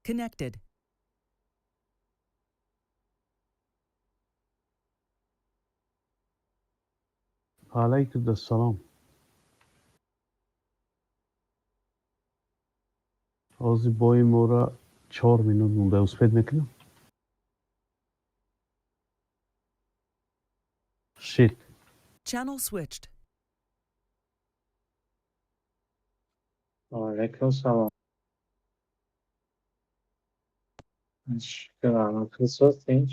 Connected. Алайкум ассалом. Ҳозир бои мора 4 минут монда, успеть мекунам. Shit. Channel switched. Алайкум салом. Шукр, Христос тинч.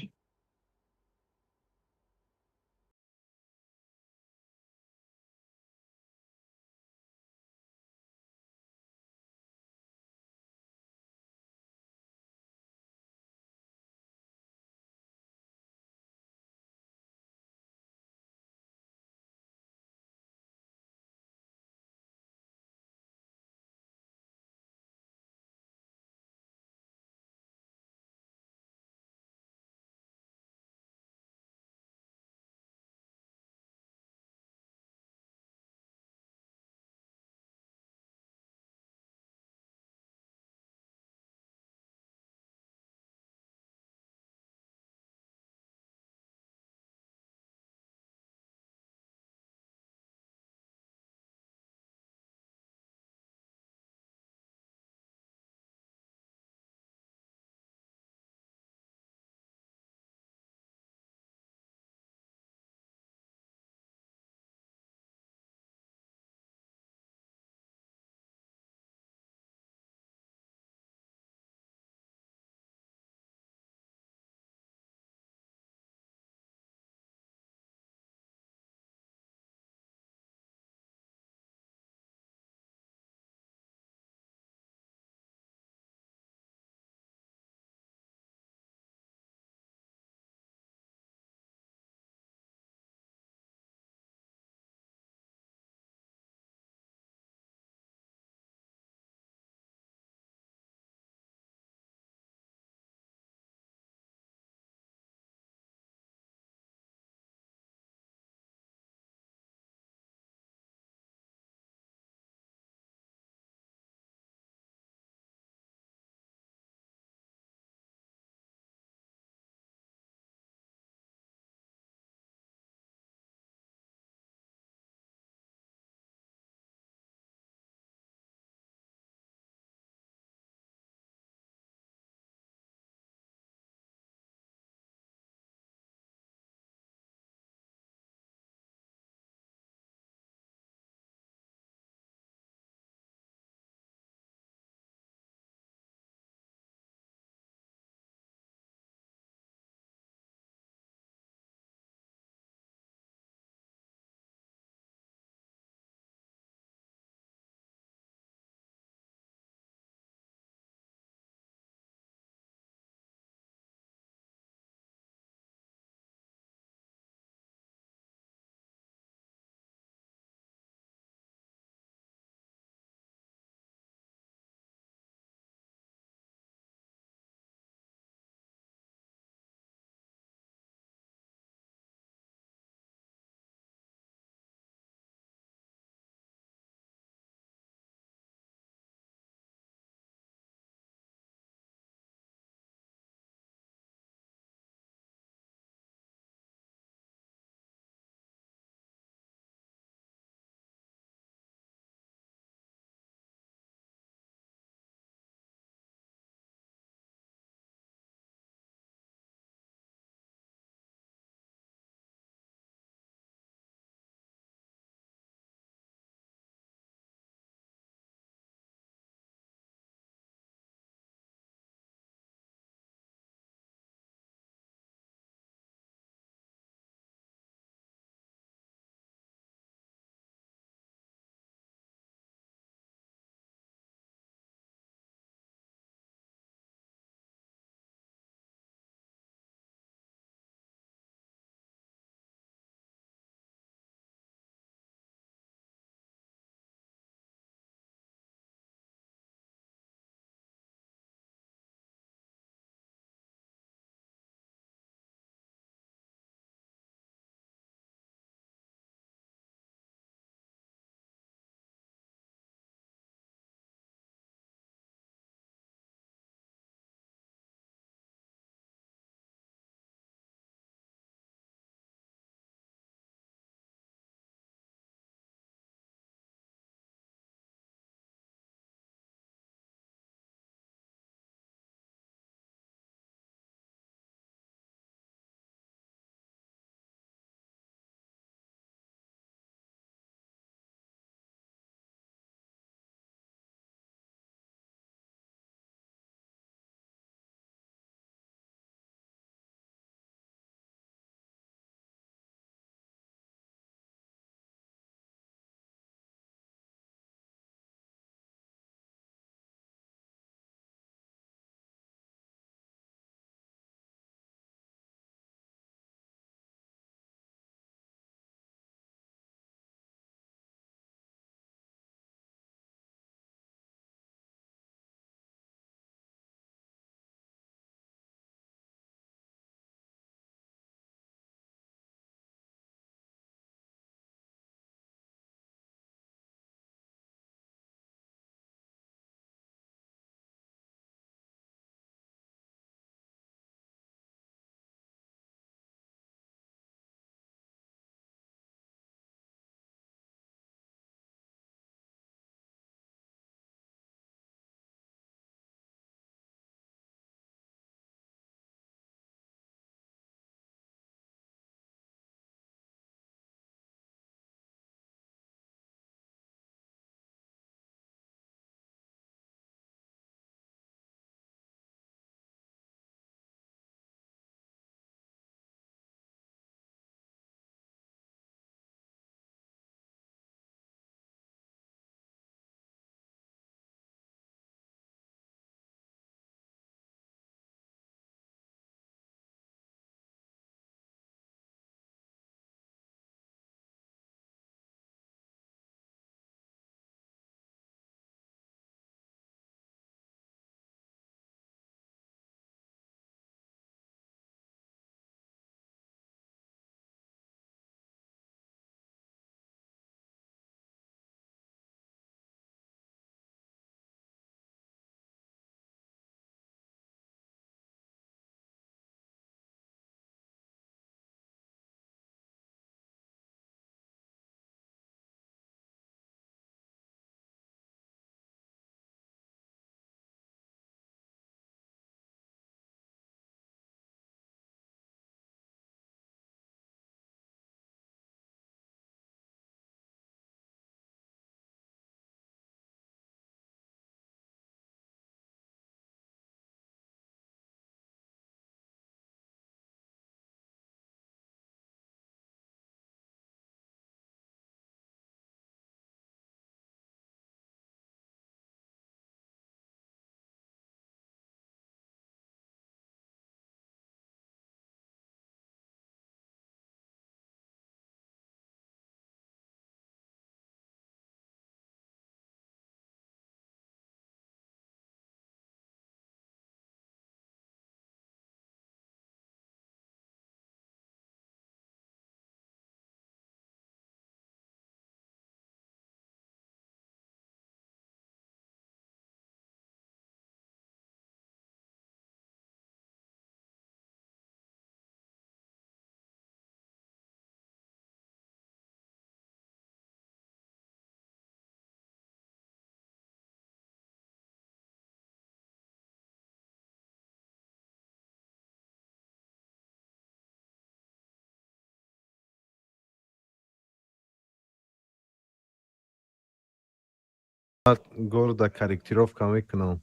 Города корректировка мекунам.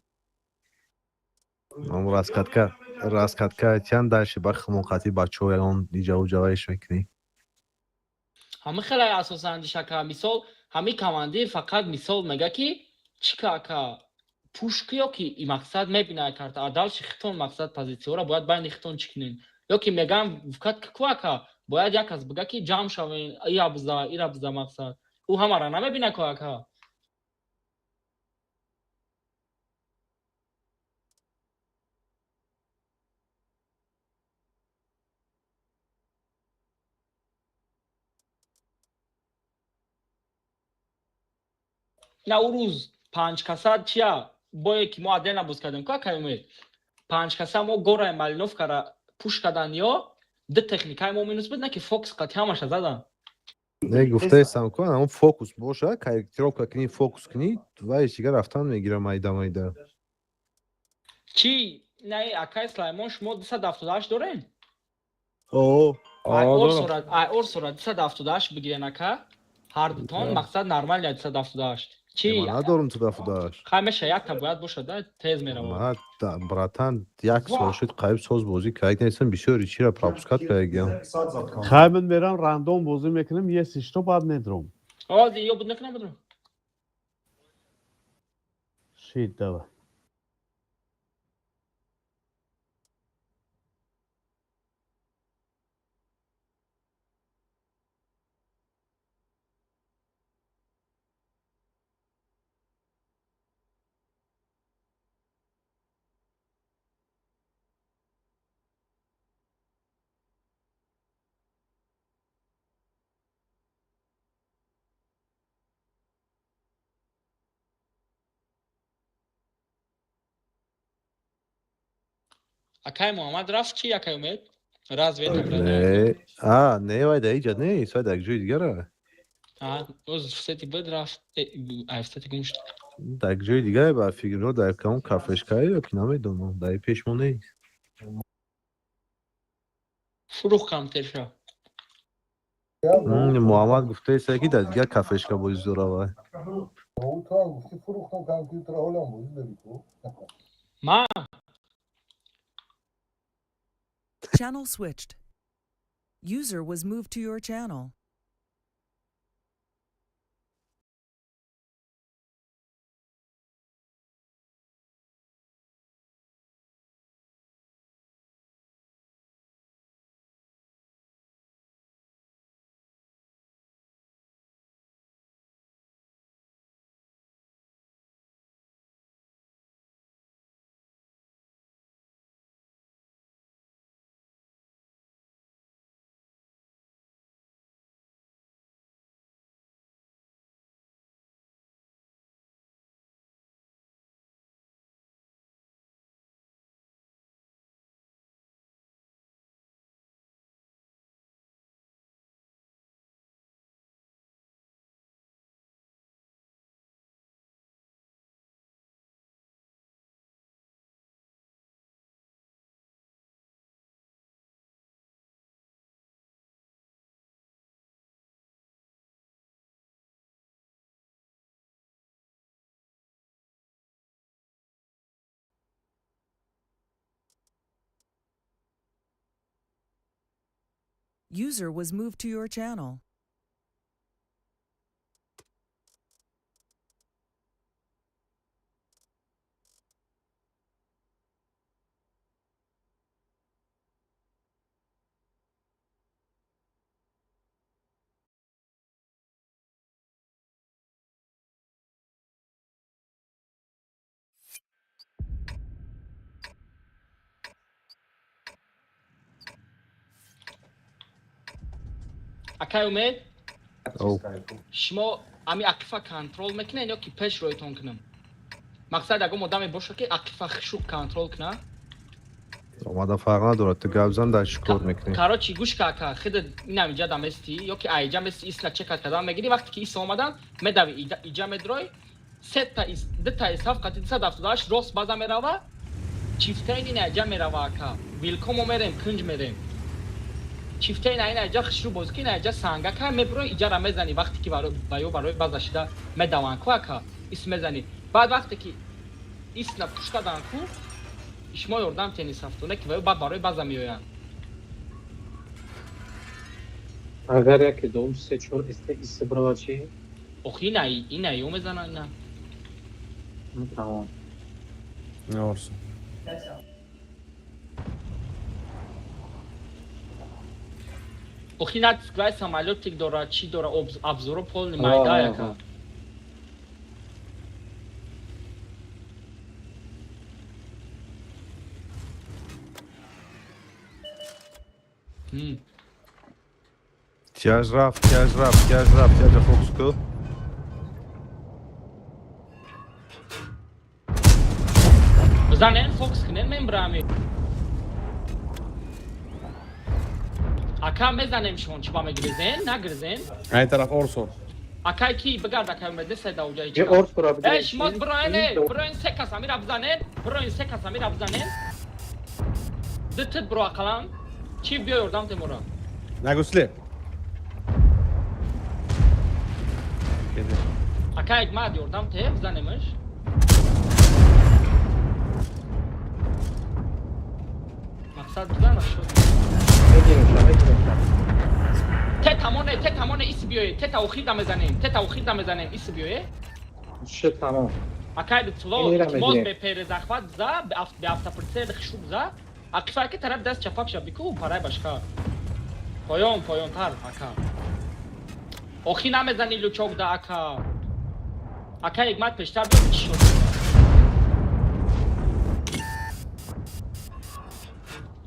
Ам раскатка, раскатка тян дальше ба хмон қати бачаҳо ягон иҷаву ҷаваиш мекунӣ. Ҳама хеле асосан дишака, мисол, ҳами командир фақат, мисол, мега ки чӣ ка пушки ё ки и мақсад мебинад карта, а дальше хитон, мақсад, позитсияро бояд байни хитон чӣ кунен, ё ки мегам вкат ку, ака, бояд як кас бига ки ҷамъ шавен, ира биза, ира биза. Мақсад, ӯ ҳамара намебина ку, ака. На, ӯ рӯз панҷкаса чия бое ки мо отдельно боз кардем ку, акай Умед, панҷкаса мо гораи Малиновкара пуш кардан, ё ду техникаи мо минус буд, на ки фокус қати ҳамаша задан. Не, гуфтаестам ку, ам фокус боша, корректировка кунӣ, фокус кунӣ, вай дигар рафтан мегира майда майда. Чӣ, не, акай Сулаймон, шумо 278 дорем? О. Ай орсора, ай орсора 278 бигирен, ака, ҳардутон, мақсад, нормально 278 чӣ? Ман надорум 278. Хай, меша, якта бояд бошад да, тез меравад. Ман, братан, як сол шуд, қариб соз бозӣ кард нестам, бисёри чира пропускать кардагиам. Хай, ман мерам, рандом бозӣ мекунам, если что, баъд медром. Ҳозир ё буд накунам, будром. Шит, давай. Акай Муҳаммад рафт чи, акай Умед? Разве это? Не, а, не, вай да иҷа нест, вай дар ҷои дигара. Оз фсети буд, рафт, ай фсети гум шуд. Дар ҷои дигаре ба фикр, дар кадом кафешкае ё ки намедонам, дар пеш мо нест. Фурӯх камтерша. Муҳаммад гуфтаеста ки дар дигар кафешка бозӣ дора вай. Ту ҳам гуфтӣ фурӯхтам компютера, ҳолам бозӣ дорӣ ку. Ман Channel switched. User was moved to your channel. User was moved to your channel. Акай Умед. Оу. Шумо ами ақифа контрол мекунед ё ки пеш ройтон кунам? Мақсад, ягон одаме боша ки ақифа хушук контрол куна. Омада, фарқ надорад, ту гап зан, дар чӣ кор мекунӣ. Короче, гӯш ка, ака, хида инам иҷа дамести ё ки айҷа мести, исна чекат кардан мегирӣ. Вақте ки ис омадан, медави, иҷа медрой, сета ис, дута исаф қати 278 рост база мерава, чифтаин ина иҷа мерава, ака. Вилкомо мерем, кунҷ мерем. Чифтаин ина иҷа хушрӯ бозӣ ки ина иҷа сангака меброи, иҷара мезанӣ, вақте ки ва ё барои база шида медаванд ку, ака. Ис мезанӣ. Баъд вақте ки исна пушка дан ку, шумо ёрдам тени сафтона ки ваё баъд барои база меоянд. Агар яке дом се чор исте исе брава чи? Охи ина ина ё мезананд ина. Ну, тамом. Не Орсо. Охи натиск вай самолётик дора, чӣ дора, обзоро полный майда яка. Тяж рафт, тяж рафт, тяж рафт, тяжа фокус ку. Бизанен фокус кунен мембрами. Ака мезанем шон чӣ ба мегирезен, нагирезен. Айн тараф Орсо. Акай ки бигард акай омед нест да уҷаи Е Орсора бигирем. Эй, шумо бироен, бироен се кас амира бизанен, бироен се кас амира бизанен. Ду тит биро ақалан. Чӣ биё ёрдам темура. Нагусли. Акай мад ёрдам те бизанемаш. Мақсад бизана шуд. Мегирем ша, мегирем ша. Те тамоне, те тамоне ис биёе, те та охир да мезанем, те та охир да мезанем, ис биёе. Ше тамом. Акай лутфулло, Инира илтимос мегирем. бе перезахват за, бе автоприцел хушуб за. Ақифа ки тараф даст чапак ша бику парай башка. Поён, поёнтар, ака. Охи намезани лучок да ака. Ака егмат пештар биё чӣ шуд?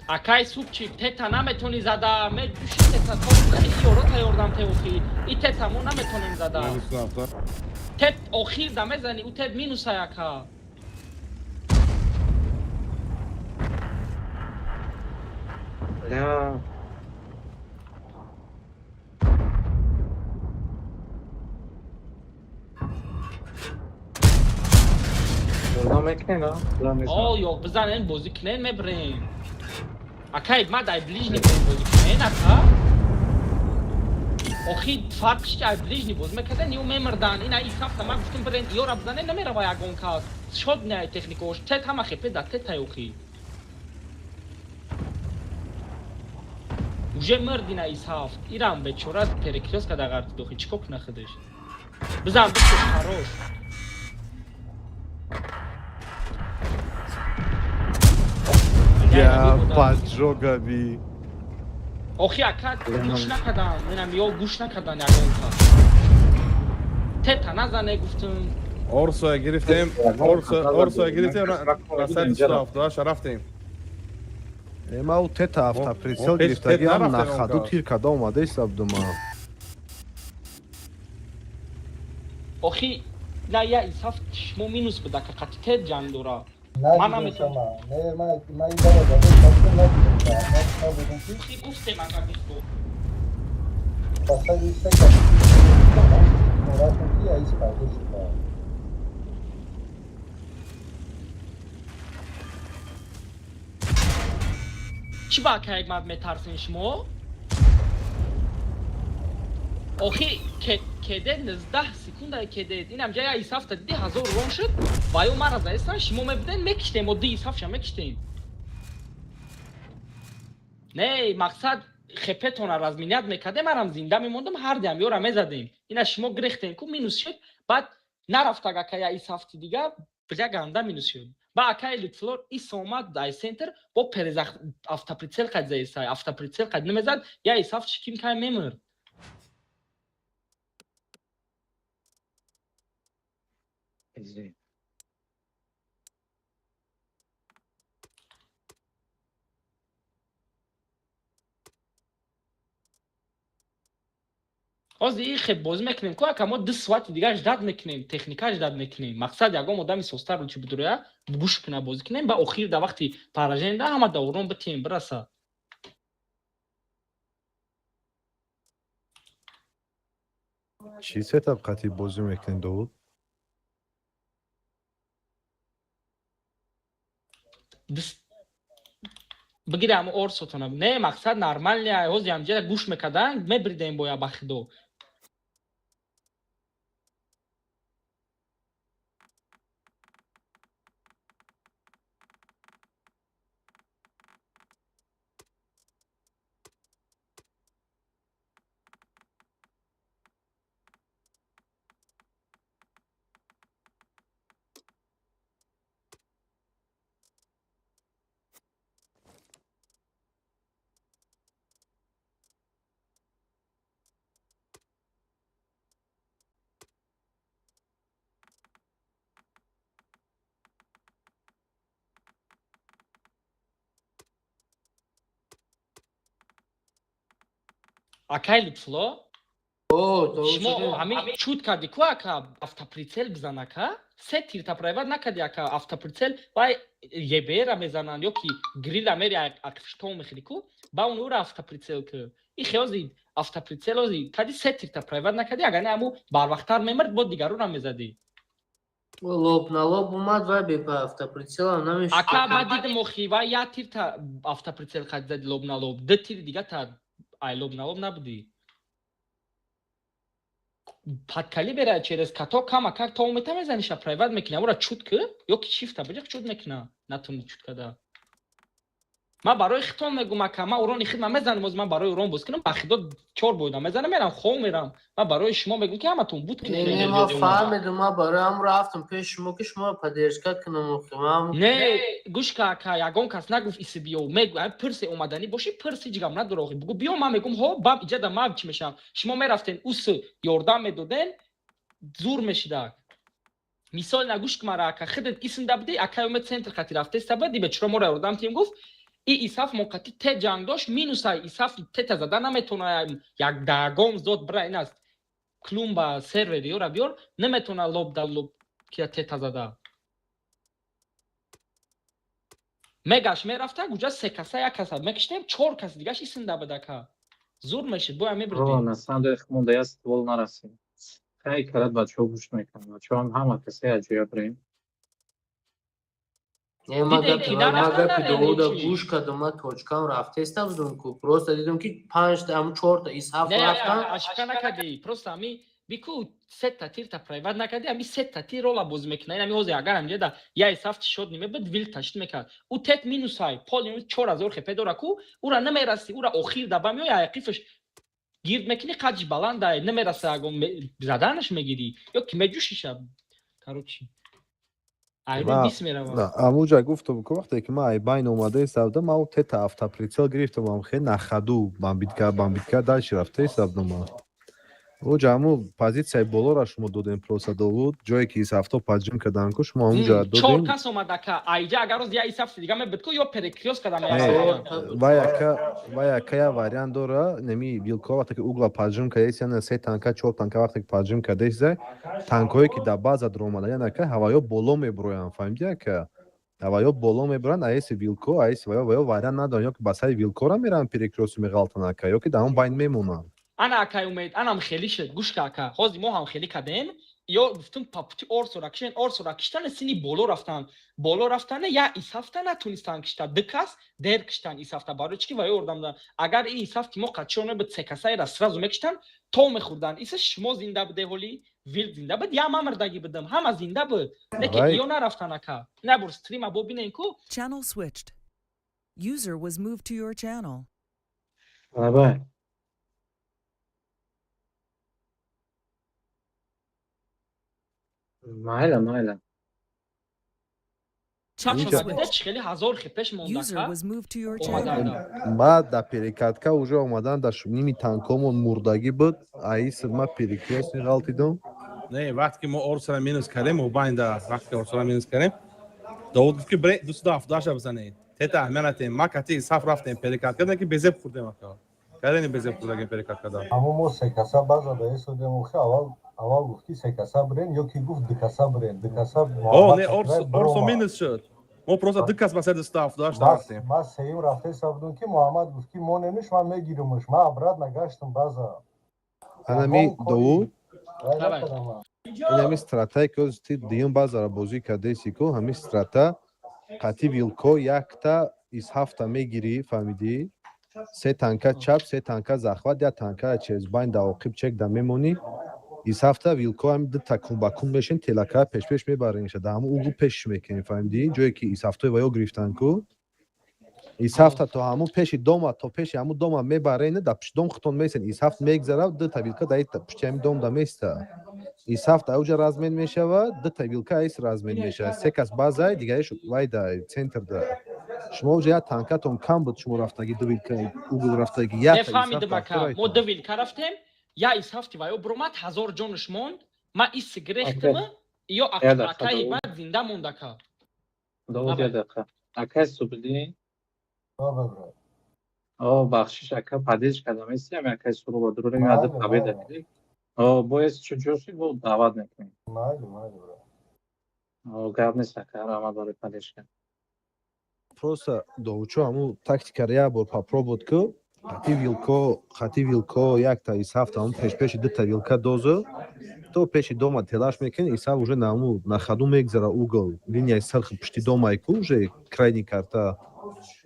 Акай субчи тета наметони зада, медуши тета то хеле ёрота ёрдам те охи. И тета мо наметонем зада. Нагусли авто. Тет охир да мезани, у тет минусай ака. Ля. Ёрдам мекунен, а? Бизан О, мезанам. ё бизанен бозӣ кунен мебирем. Акай ма дай ближний бозӣ кунен ака. Охи фарқш ки ай ближний бозӣ мекардан, ё мемирдан. Ина и сафта ма гуфтем бирен ёра бизанен намерава ягон кас. Шод не ай техникаош. Тет ҳама хепе да тет ай охи. Уже мирд ина и сафт. Ирам бечора перекрёстка да ғартид охи. Чӣ кор куна худаш? Бизан бикуш хорош. Я поджогави. Охи ака гӯш накардан, инам ё гӯш накардан ягон кас. Тета назане гуфтум. Орсо гирифтем. Орсо, Орсо гирифтем. Расад 178 рафтем. Ма у тета автоприцел О, ҳеҷ гирифтагиам тет нарафтем на хаду он кас. тир када омада истабдума. Охи на я исаф шумо минус буда ка қати тет ҷанг дора. Ман Надидем наметонам. шама. Не, ма ин дара задем, надидем шама. Ма будем ки Охи гуфтем ака гуфту. пасади се кас. Рафтем ки аис пайдо шуд. Чӣ ба ака як мад метарсен шумо? Охи кеде 19 секунда кеде. Инам ҷа я исафта диди 1000 рон шуд. Ва ё мара заестан шумо мебуден мекиштем, мо ди исафша мекиштем. Не, мақсад хепетона разминят мекардем, марам зинда мемондам, ҳардиам ёра мезадем. Ина шумо гирехтем ку минус шуд, баъд нарафтаг ака я исафти дига, бля ганда минус шуд. Ба акай Лютфулло ис омад дай центр бо перезах автоприцел қад заесай, автоприцел қад намезад, я исафт шиким кай мемирд. Изи. Ҳозир и хеб бозӣ мекунем ку ака мо ду соати дига ждат мекунем, техника ждат мекунем. Мақсад ягон одами состар ручи бидуря, гӯш куна бозӣ кунем, ба охир да вақти поражение да ҳама даврон битем бираса. Чӣ сетап қати бозӣ мекунед Довуд? Бигире ҳама орсотона. Не, мақсад нормалне, ҳозир ҳамҷа гӯш мекардан, мебиридем боя ба худо. Акай Лутфулло, О, то шумо ҳамин чуд кардӣ ку, ака, автоприцел бизан, ака, се тирта проебать накардӣ, ака, автоприцел вай ебера мезананд ё ки грила мери, акфштон мехӯри ку, ба он ура автоприцел ку и хеози автоприцел ози кади, се тирта проебать накардӣ, агар не, ҳаму барвақттар мемирд, бо дигарура мезадӣ. Лоб на лоб омад, вай бепа автоприцелам намешуд. Ака, ма дидам охи, вай як тирта автоприцел хади зади лоб на лоб, ду тири дига та ай лоб на лоб набудӣ. Под калибера через като кама как то умета мезаниша, проебать мекуна, ура чуд ки ё ки шифта биҷиқ, чуд мекуна, натуни чуд када. Ман барои хитон мегум, ака, ман урони хидма мезанам, оз ман барои урон боз кунам, ба хидо чор бойда мезанам, мерам, хов мерам. Ман барои шумо мегум, ки ҳаматон буд. Не, не, ман фаҳмидум, ман барои ҳам рафтам пеши шумо, ки шуморо поддержка кунам, охи ман. Не, гӯш ка, ака, ягон кас нагуфт иси биё, мегу пирсе омаданӣ бошӣ, пирс, ҳеҷ гап надора, охи бугу биё, ман мегум ҳо, бам иҷада ман чӣ мешавам? Шумо мерафтен, ус ёрдам медоден, зур мешидак. Мисол, на, гӯш мара, ака, худат исмда будӣ, акай омед центр хати рафтеста буд, дибе чиро моро ёрдам тим, гуфт и исаф моқати те ҷанг дошт, минусай исаф тета зада наметона, як дагом зод бира ин аст клумба сервери ёра биёр, наметона лоб да лоб ки тета зада мегаш, мерафта гуҷа се каса, як каса мекиштем, чор кас дигаш исмда буд, ака, зур мешид, боя мебурдем. На самом деле хмонда я ствол нарасид. Хай карат, бачаҳо гӯш мекунанд. Бачаҳо ҳама касе аз ҷоя бирем. Не, ман Дидем, гапи ки ман нарафтан гапи дар Довуда чи? гӯш кардам, ман точкам рафтеста будам ку. Просто дидам, ки панҷта, ҳамун чорта исҳаф Не, рафтан. ошибка накардӣ, просто ами бику сета тирта проебать накардӣ, ами сета тир рола бозӣ мекунад. Ами ҳозир агар ҳамҷода я исаф шод немебуд, вил ташид мекард, ӯ тет минусай пол 4000 хп дора ку, ура намерасӣ, ура охир даба меои, аяқифаш гирд мекунӣ, қадиш баланда, намераса, ягон заданаш мегирӣ ё ки меҷӯшиша, короче, айрӯи бис меравад. Амуҷа гуфтам ку, вақте ки ман айбайн омада истабдам, ман тета автоприцел гирифтам, ам хе нахаду бомбить ка, бомбить ка, дальше рафта истабдам ман. Оҷа ҳамун позитсияи болоро шумо додем, просто Довуд, ҷое ки исафто поджим кардан ку, шумо ҳамунҷа Чор додем. кас омад, ака, айҷа агар роз я исаф дига мебуд ку ё перекрёст када Не, меяфтад. Вай ака я вариант дора, неми вилко вақте ки угла поджим кардест, яъне се танка, чор танка вақте ки поджим кардест, танкҳое ки дар база даромада, яъне ака, ҳаваё боло мебуроянд, фаҳмидӣ, ака? Ҳаваё боло мебуранд, аеси вилко, аеси ваё вариант надоранд, ё ки ба сари вилкора мераванд, перекрёсту меғалтанд, ака, ё ки дар ҳамон байн мемонанд. Ана, акай Умед, анам хелӣ шуд, гӯш ка, ака, ҳозир мо ҳам хелӣ кардем, ё гуфтум папути орсора кишен, орсора киштане, сини боло рафтан, боло рафтане, я исафта натунистан кишта, ду кас дер киштан исафта, барои чӣ ки ваё ордам дан. Агар ин исафти мо қачиён мебуд, се касаера сразу мекиштан, то мехӯрдан иса. Шумо зинда буде, ҳоли вил зинда буд, я ман мирдагӣ будам, ҳама зинда буд, лекин ё нарафтан, ака, набур стрима бобинен ку. Channel switched. User was moved to your channel. Давай. Майла, майла. Чапшон Инҷа- набида, чӣ хели ҳазор хипеш User мондака was moved to your channel. омаданда. Баъд дар перекатка уже омадан, дар ними танкомон мурдагӣ буд, аис ма перекрёст меғалтидам. Не, вақте ки мо Орсара минус кардем, мобайнда вақте ки Орсара минус кардем, Довуд гуфт, ки бре 278 бизанед. Тета аҳамият натем. Ма кати саф рафтем, перекат кардем, ки безеб хӯрдем, ака. Кардем, безеб хӯрдагем перекат кардам. Ҳамон мо се каса база да истодем, охи аввал гуфт, ки се каса бирен, ё ки гуфт ду каса бирен, ду каса. О, не, Орсо минус шуд. Мо просто ду кас ба 278 рафтем. Ман сеюм рафта будам, ки Муҳаммад гуфт, ки монемиш, ман мегиримш, ман обратно гаштам база. Анами Довуд, Давай. инами стратае ки ҳозир ти дуюм базара бозӣ кардеси ку, ҳамин страта қати вилко якта из ҳафта мегирӣ, фаҳмидӣ? Се танка чап, се танка захват, як танка через байн да оқиб чек да мемонӣ. Из ҳафта вилко ҳами дута кун ба кун мешин, телака пешпеш мебаренша, да ҳамун угу пешш мекунӣ, фаҳмидӣ? Ҷое ки из ҳафтои ваё гирифтан ку, из ҳафта то ҳамун пеши дома, то пеши ҳамун дома мебарен, да пушти дом худтон месен, из ҳафт мегзара, дута вилка да пушти ҳамин дом да места. Из ҳафт ауҷа размен мешавад, дута вилка айс размен мешавад, се кас базай, дигариш вай да центр да. Шумо уҷа як танкатон кам буд, шумо рафтаги ду вилка угул рафтаги, як Нефаҳмидам, ака, мо ду вилка рафтем, я исҳафти ваё буромад, ҳазор ҷонаш монд, ма ис гирехтама, ё Я дақиқа, акаи Довуд. баъд зинда монд, ака. Довуд, Давай. я дақиқа. Акай Субдин, Добре. О, бахшиш ака, падеж кардам, эстиам якай суруба дурурем яда Майли, победа майли. кидем. О, бояд чу ҷоши бо даъват мекунем. Майли, майли, брат. О, гап нест ака, раҳмат барои падежка. Просто довучо ҳамун тактикаро як бор попробовать ку, қати вилко якта исҳафта ҳамун пешпеши дута вилка дозу то пеши дома телаш мекунӣ, исҳаф уже на ҳамун на ходу мегзара, угол линияи сирхи пушти домай ку, уже крайний карта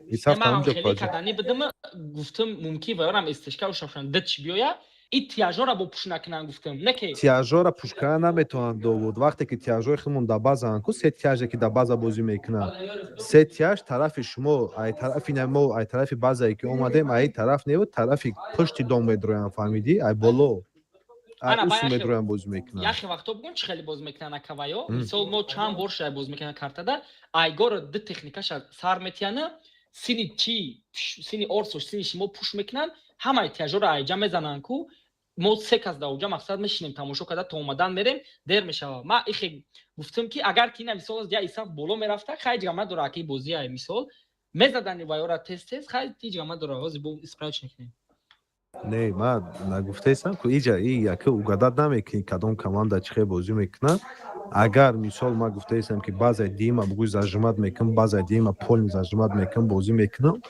исҳафта Ман ҳамунҷо хеле паҷа. кардани будам, гуфтам, мумкин ваёрам истишка ушавшан дич биёя и тияжора бо пуш накунан, гуфтам, не ки. Тиажора пуш кардан наметавонанд, Довуд. Вақте ки тиажои худмон дар базаанд ку, се тиаже ки дар база бозӣ мекунанд, се тиаж тарафи шумо, ай тарафи мо, ай тарафи базае ки омадем, ай тараф неву, тарафи пушти дом медроянд, фаҳмидӣ? Ай боло, ай Ана, ба усу медроянд, бозӣ мекунанд. Яхе вақто бугун чӣ хеле боз мекунанд акаваё. Мисол, мо чанд бор шуда боз мекунанд картада, айгоро ду техникаша сар метияна, сини чи сини орсош, сини шумо пуш мекунанд, ҳамаи тиажоро айҷа мезананд ку. Мо се кас дар оҷа мақсад мешинем, тамошо карда то омадан мерем, дер мешавад. Ма ихе гуфтам ки агар ки ина мисол я исаф боло мерафта, хай ҷама дора аки бозия, мисол мезадани вайора тез тез, хай ҳеҷ гама дора, ҳозир бо исправить мекунем. Не, ман нагуфтаистам ку, иҷа и яке угадать намекунӣ, кадом команда чӣ хел бозӣ мекунад. Агар мисол ман гуфтаистам ки баъзеи дима бугӯй зажимать мекунам, баъзеи дима полный зажимать мекунам, бозӣ мекунам,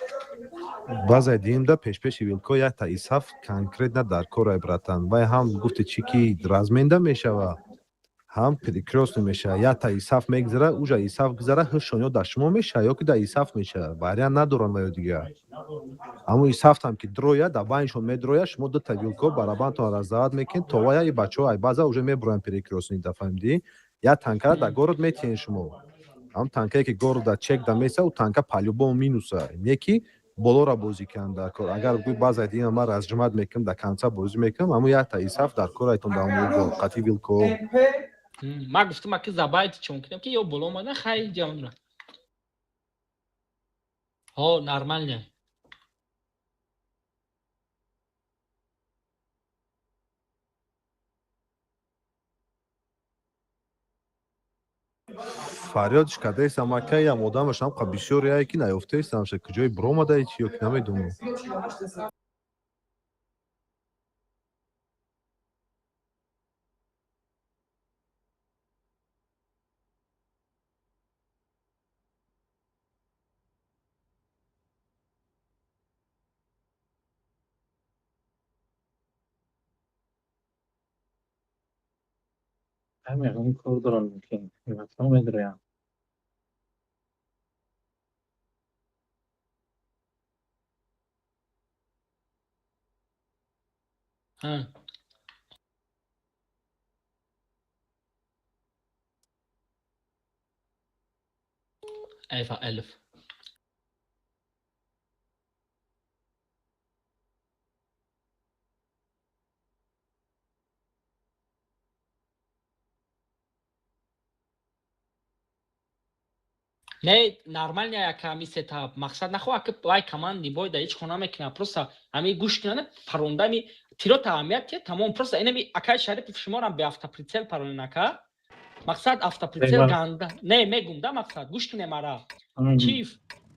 баъзеи диимда пешпеши вилко якта исаф конкретно дар корай, братан. Вай ҳам гуфти чӣ ки разменда мешава, ҳам перекрёстный мешава. Якта исаф мегзара, уҷа исаф гузара, ҳушон ё дар шумо мешава, ё ки дар исаф мешава, вариант надоранд ва ё дигар. Ҳамун исафтам ки дроя, дар байншон медроя, шумо дута вилко барабантон раздавать мекунед, то вая и бачаҳо ай база уже мебуроянд перекрёстный да, фаҳмидӣ? Як танкара дар город метиҳен шумо, ҳамун танкае ки город да чек да меса, у танка по-любому минуса, не ки болора бозӣ кунанд дар кор. Агар гӯй баъза дига ман разжимать мекунам, дар конца бозӣ мекунам, ҳамун якта исаф дар корайтон дар ҳамун угол қати вилко. Ман гуфтам, аки забайти чон кунем ки ё боло омада, хай ҷамра ҳо, нормально. Фарёдш кардаистам, акаям, одамаш ҳам бисёре ки наёфтаистам, ша куҷои биромадаи чи ё ки намедонам. Ҳамин кор дорам, мумкин вақтҳо медроям. Ҳа. Айфа алиф. Не, нормально яка ҳами сетап. Мақсад нахоҳ ки вай команди бой да ҳеҷ хона мекунад. Просто ҳами гӯш кунад, парондами тирота аҳамият ки тамом, просто инами акай Шарипов шуморам бе автоприцел паронен ака. Мақсад автоприцел ганда. Не, мегум да, мақсад гӯш кунем ара. Чиф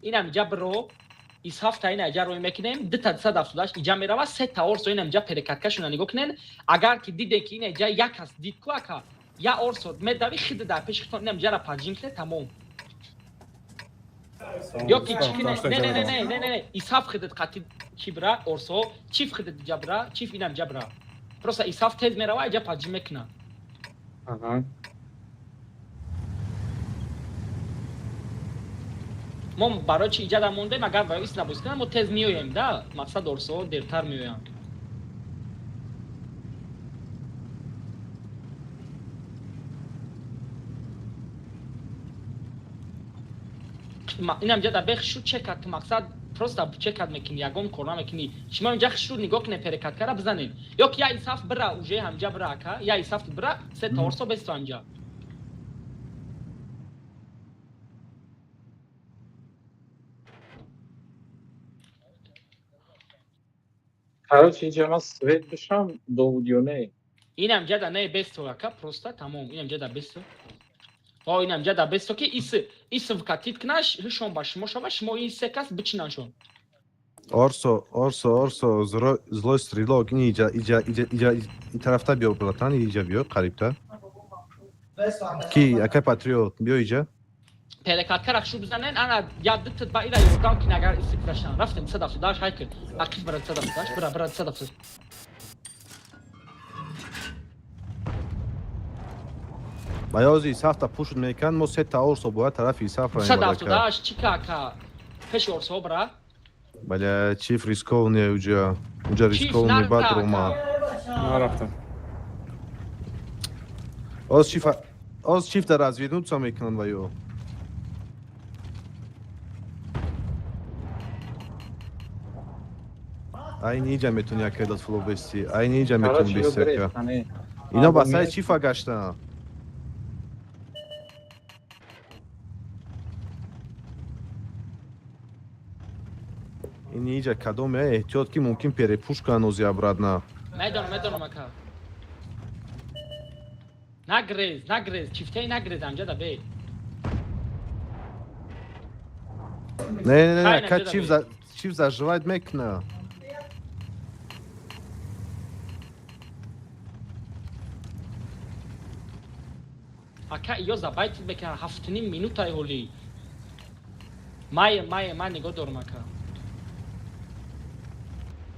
инам иҷа биро, исҳафта ина иҷа рӯй мекунем, дута 278 иҷа мерава, се та орсо инам иҷа перекаткашона нигоҳ кунен. Агар ки дидем ки ина иҷа як кас дид ку ака, я орсо медави хида дар пеши хитон инам иҷара поджим кунед, тамом. Ё ки чӣ кунед? Не, не, не, не, не, не, не, исҳаф хидат қати чӣ бира, орсо, чиф хидат иҷа бира, чиф инам иҷа бира. Просто исҳаф тез мерава, иҷа поджим мекунад. Мо барои чи иҷа мондем, агар барои ис набозӣ кунанд, мо тез меоем да, мақсад орсоҳо дертар меоянд. Инам ҷа дар бех шу чекат, мақсад просто чекат мекунӣ, ягон кор намекунӣ. Шумо инҷа шу нигоҳ кунед, перекаткара бизанед. Ё ки я исаф бира, уже ҳамҷа бира ака, я исаф бира, се та орсо бесто ҳамҷа. Короче, инҷа ман свет бишам, Довуд, ё не? Инам ҷа да не, бесто ака, просто тамом. Инам ҷа да бесто. О, инам ҷа да бесто ки ис вкатить кунаш, ҳушон ба шумо шава, шумо ин се кас бичинаншон. Орсо, Орсо, Орсо, злой стрелок, ин иҷа, иҷа, иҷа, иҷа, ин тарафта биё, братан, иҷа биё, қарибта. Ки, акай патриот, биё иҷа. Перекаткара хушу бизанен, ана я дитт ба ира ёрдам кин, агар иси гузаштан. Рафтем 178 ҳайкл. Ақиб бара 178, бара бара 178. Ба ёзи Исафта пушт мекан, мо сета Орсо бояд тарафи Исаф равем. 178 чӣ ка пеши Орсо бара? Бля, чиф рисковный уҷа. Уҷа Чиф рисковный нарта, бад ака. рома. Нарафтам. Оз чиф, оз чиф да развернуться мекунанд ва ё. Айни иҷа метуни акай Лутфулло бести. Айни иҷа метуни Короче, бести ё ака. гирифт, ане. Ино ба сари Мо чифа гаштан. Ин иҷа кадоме эҳтиёт ки мумкин перепуш кунанд ози обратно. Медонам, медонам ака. Нагрез, нагрез, чифтаи нагрез амҷада бе. Не, не, не, Хай, ака наҷада чиф бе. за чиф заживать мекуна. Ака ё забайтид мекунанд 7,5 минутаи ҳолӣ. Мае, мае, ман нигоҳ дорам ака.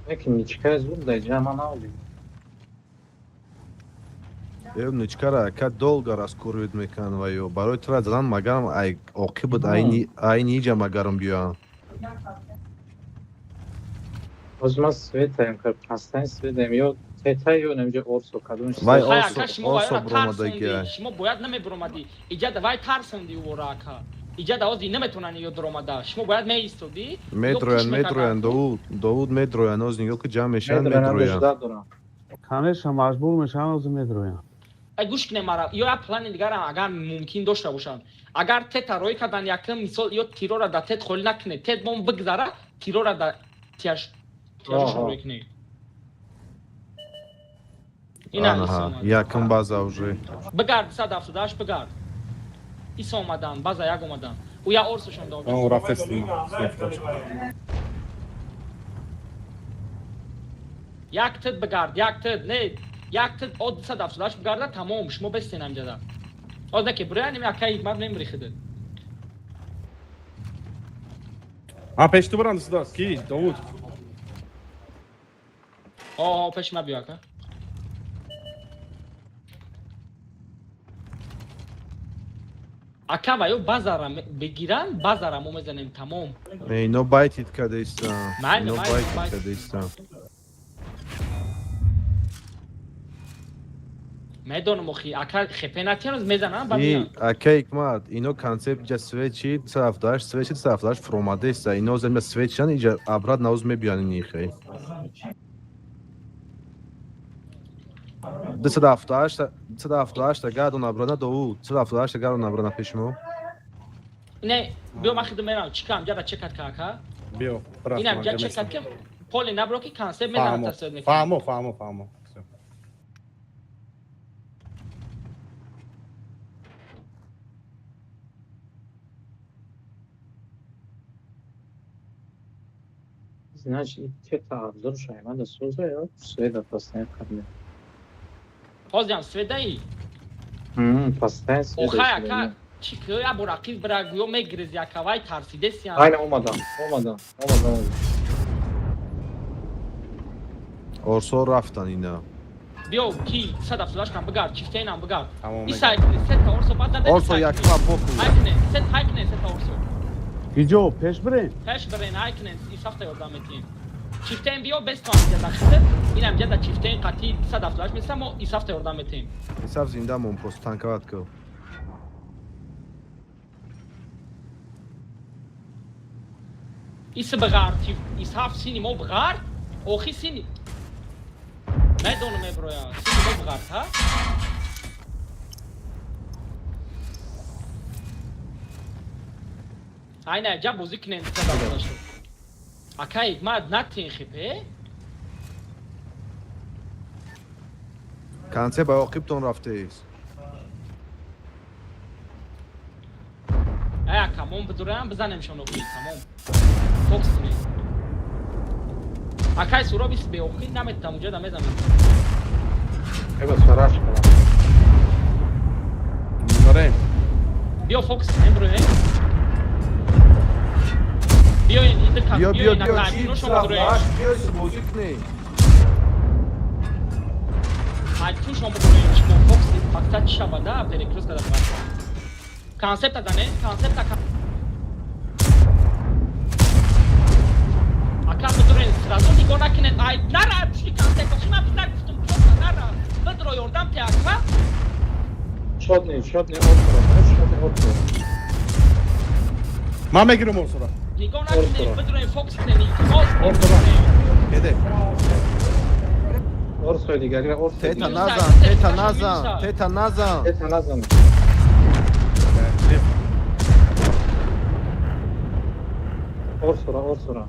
Яки ничкаи зуд да иҷа ман навдидам. Э, ничкара ака долго раскурвид мекунанд ва ё барои тура задан магарам ай оқибат айни айни иҷа магарам биёянд. Ҳозир ман светаем, ка пастани светаем, ё тета, ё намҷа Орсо кадом. Вай, Хай Орсо- ака, шумо Орсо вайра буромадагӣ. тарсонди. Шумо бояд намебуромадӣ. Иҷа да вай тарсонди ӯро ака. Иҷа да ҳозир наметавонанд ё дуромада. Шумо бояд меистодӣ. Медроянд, медроянд, Довуд, Довуд медроянд, оз нигоҳ ки ҷамъ мешаванд, Медроянд, медроянд. жда дорам. Конечно, маҷбур мешаванд, ҳозир медроянд. Ай, гӯш кунем мара, ё як плани дигарам агар мумкин дошта бошанд. Агар тета рой кардан якм мисол, ё тирора да тет холӣ накунед. Тет бом бигзара, тирора да тияш тияшашон Аҳа. рой кунед. Ина Аҳа, ис омад. якм база уже. Бигард 178 бигард. Ис омадан, база як омадан. Ӯ я орсошон дод. Он рафтестим. Як тит бигард, як тит, не, як тит од 178 бигарда, тамом, шумо бестен амҷада. Оз неки буроянем акай ҳикмат мемрихида. А пеш ту барам дӯст ки Довуд. О, пеш ма биё ака. Ака ва ё базара бигиран, базара мо мезанем тамом. Не, ино байтид кадаистан. Майли, Ино майли, байтид майли. кадаистан. Медонам охи, ака хепе натиянуз мезанан ба И миён. ака ҳикмат, ино концепт иҷа свечи 178, свечи 178 фуромадаиста. Ино земля свечан иҷа обратно оз мебиён ини хей. 278, 278 гардон обратно Довуд, 278 гардон обратно пеши мо. Не, биё ман хидм мерам, чика амҷада чекат ка ака. Биё. Ин амҷа чекат ки поле набро ки концепт мезанад тасвир мекунад. Фаҳмо, фаҳмо, фаҳмо. Всё. Значит, тета обзор шайма да соза, ё света постоянно кабне. Ҳозирам сведаи. Постоянно света. Охай ака, чӣ ки я бо рақиб бира гӯё мегирези ака, вай тарсидесиям. Айна омадам, омадам, омадам. Орсо рафтан ина. Биё ки 178 кам бигард, чифтаинам бигард. Тамом. Исай кунед, сета орсо баъд задан. Орсо якма боку. Ҳай кунед, сет ҳай кунед, сета орсо. Киҷо пеш бирем? Пеш бирен, ҳай кунед, исафта ёрдам метиҳем. Чифтаин биё, бес то амҷа дахида. Ин амҷа да чифтаин қатъи 178 меса, мо исафта ёрдам метиҳем. Исаф зинда мон, просто танковат ку. Ис бигард, исаф сини мо бигард, охи сини. Медонам меброя, сини мо бигард, ҳа? Айна ҷа бозӣ кунем 178. Акай, ма натин хипе? Концепт ба оқибтон рафтеист. Ай ака, мон бидураям, бизанем шон охи, тамом. Фокус кунем. Акай суроби беохир наметам уҷа да мезанам. Эба сараш кардам. Норем. Биё фокус кунем броем. Биёен ин дика Биё биё биёен биё ака чи ино шумо броем. биё бозӣ кунӣ. Ай ту шумо броем чи мо фокус мақсад чи шавада перекрёст када баша. Концепта зане, концепта ака бидурен сразу нигоҳ накунед. Ай нара пушти концепт охи ман битар гуфтум просто нара. Бидро ёрдам те ака. Шотни, шотни орсора, шотни орсора. Ман мегирам орсора. Нигоҳ накунед, Орсора. бидурен фокус кунед, илтимос. Орсора. Еде. Орсои дигари, орсои Тета дигари. назан, тета назан, тета назан. Тета назан. Орсора, орсора.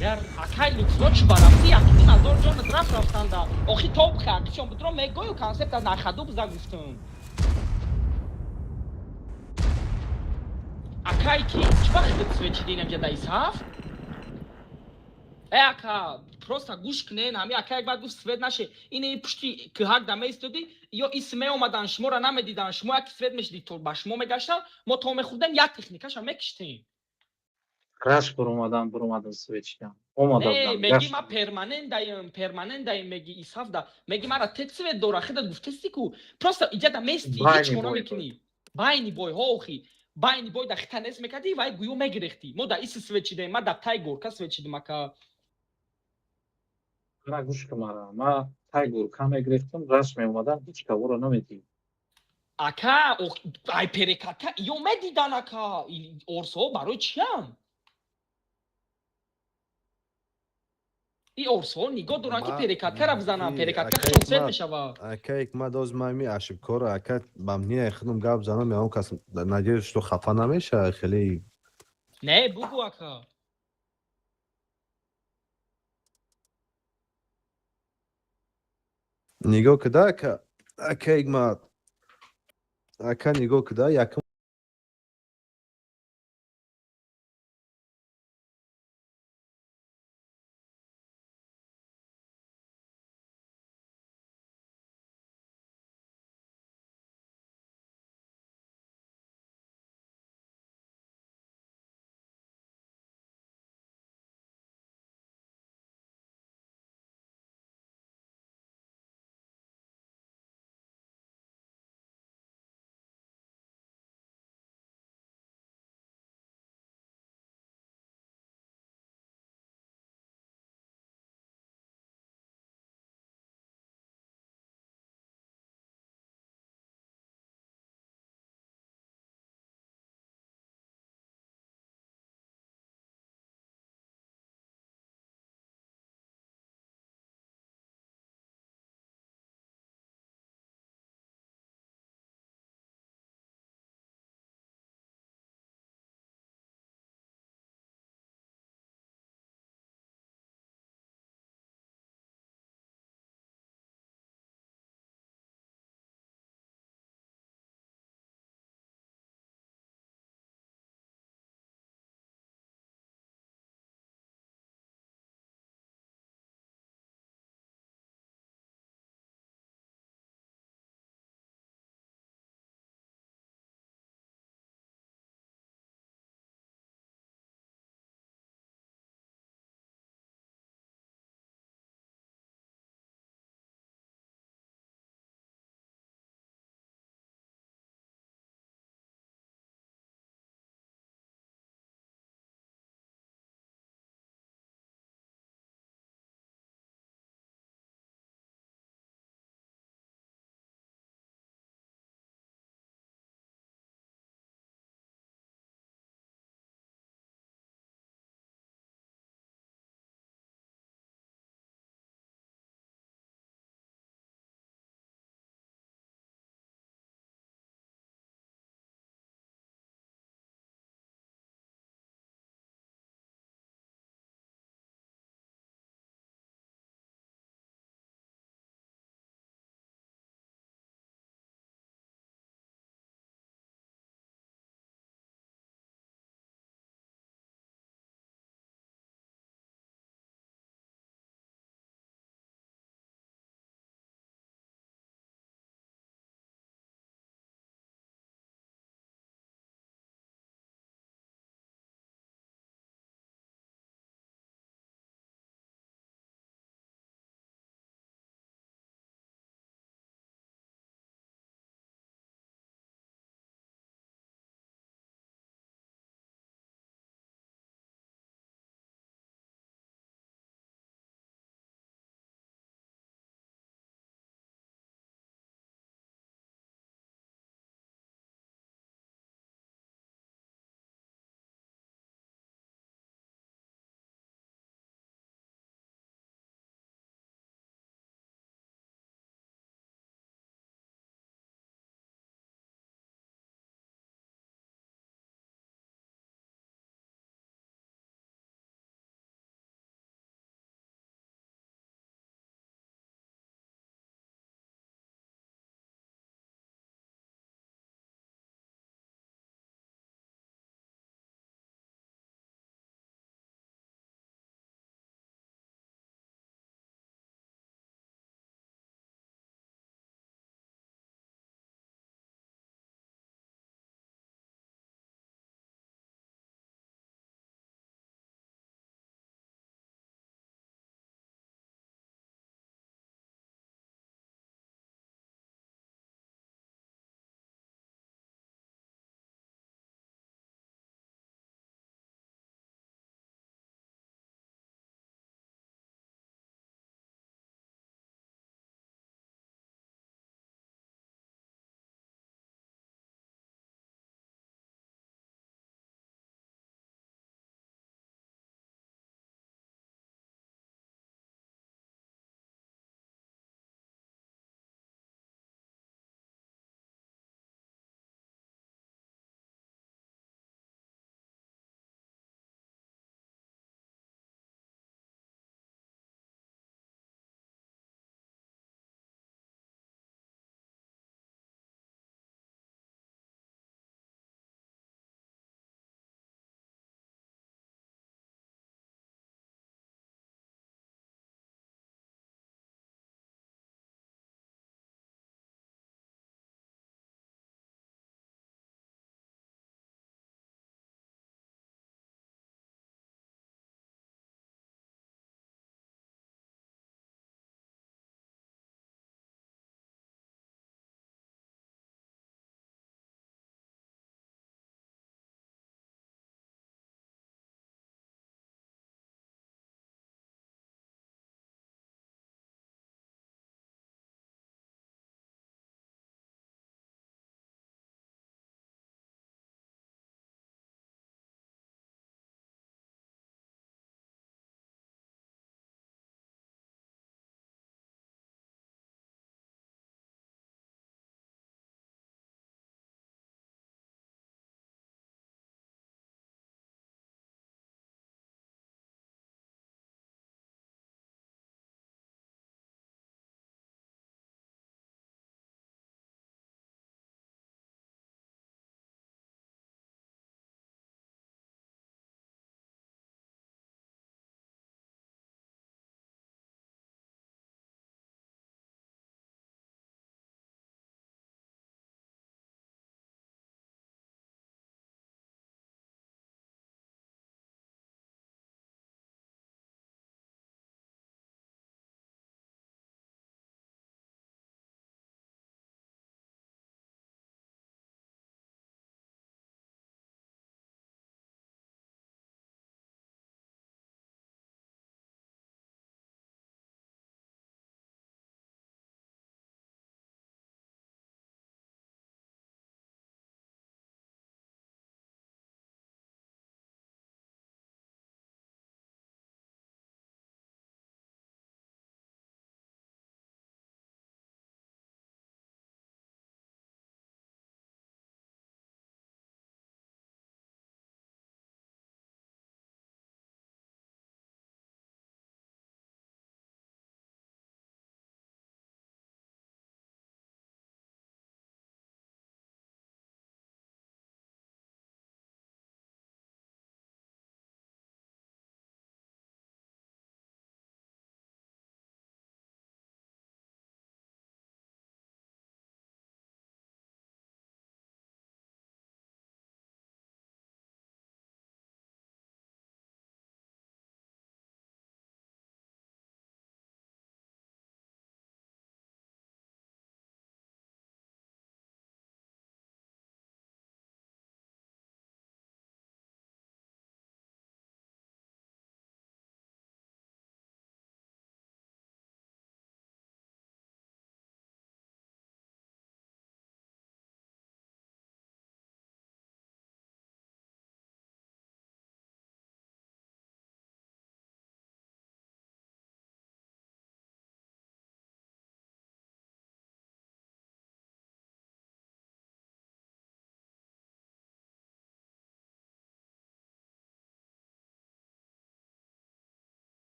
Яр акай луксо чӣ барамди якним ҳазор ҷонат рафт рафтанда. Охи топ хакшон будро мегӯю концепта нахаду биза гуфтум. Акай ки чӣ вақт свечи динам ҷа даис ҳафт? Э ака просто гӯш кунен ҳами ака як баъд гуфт свет наше. Ин пушти кӯҳак да меистоди ё ис меомадан шуморо намедидан шумо як свет мешиди то ба шумо мегаштан мо то мехӯрдем як техникаша мекиштем. Раш буромадан, буромадан свечидан. Омада Не, будам. меги Гашт. ма перманент даем, перманент даем, меги исаф да. Меги мара те цвет дора, хедат гуфтести ку. Просто иҷа да мести, Байни ҳеч кора бой. мекунӣ. Байни бой, ҳо охи. Байни бой да хита нес мекардӣ, вай гӯё мегирехтӣ. Мо да иси свет чидаем, ма да тай горка свет чидим ака. Мара гӯш кун мара. Ма тай гурка мегирифтам, раш меомадан, ҳеч каворо намедид. Ака, ай перекатка, ё медидан ака. Орсо барои чиям? И орсо нигоҳ доранд ки перекаткара бизананд, перекатка Ака, худшон свет Ҳикмат. мешавад. Ака Ҳикмат, оз ман ми ошибкора, ака ба мнение худам гап занам, ягон кас надеюсь, что хафа намеша, хеле Не, бугу ака. Нигоҳ кида ака, ака Ҳикмат. Ака нигоҳ кида, якум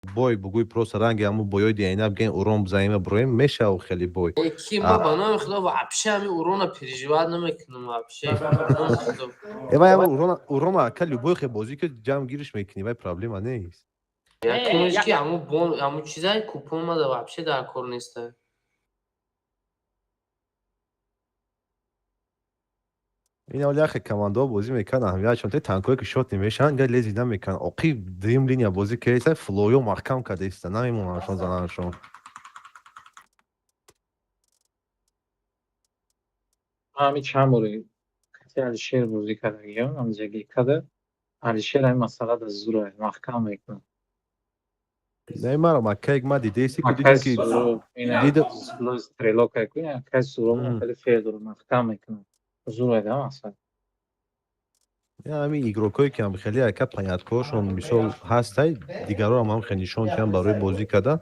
Бой бугӯй, просто ранги ҳамун боёи диайна бигӯем, урон бизанем, броем, мешава хеле бой. Э, ки ма ба номи худо вообще ҳами урона переживать намекунам вообще. Ба номи худо. Э, вай ҳамун урона, урона ака, любой хе бозӣ ки ҷамъ гириш мекунӣ, вай проблема нест. Якумш Э, ки ҳамун бон, ҳамун чизай купон мада вообще дар кор неста. Ин ҳоли яхе командаҳо бозӣ мекунанд, аҳамиятшон те танкое ки шот намешаванд, га лези намекунанд. Оқи дуюм линия бозӣ кардеста, флоё маҳкам кардеста, намемонандшон зананшон. Ман ҳамин чанд бори кати Алишер бозӣ кардагиам, ҳамҷагӣ када. Алишер ҳамин масъала да зура маҳкам мекунад. Не, маро макаек ма дидеси ку Акай дидем ки Суро, ина стрелок ку, акай Суро хеле феъл дорад, маҳкам мекунад. Зура да масъала. Ҳамин игрокое ки ҳам хеле ака поняткаҳошон мисол ҳастай, дигарро ҳам хеле нишон диҳам барои бозӣ кардан.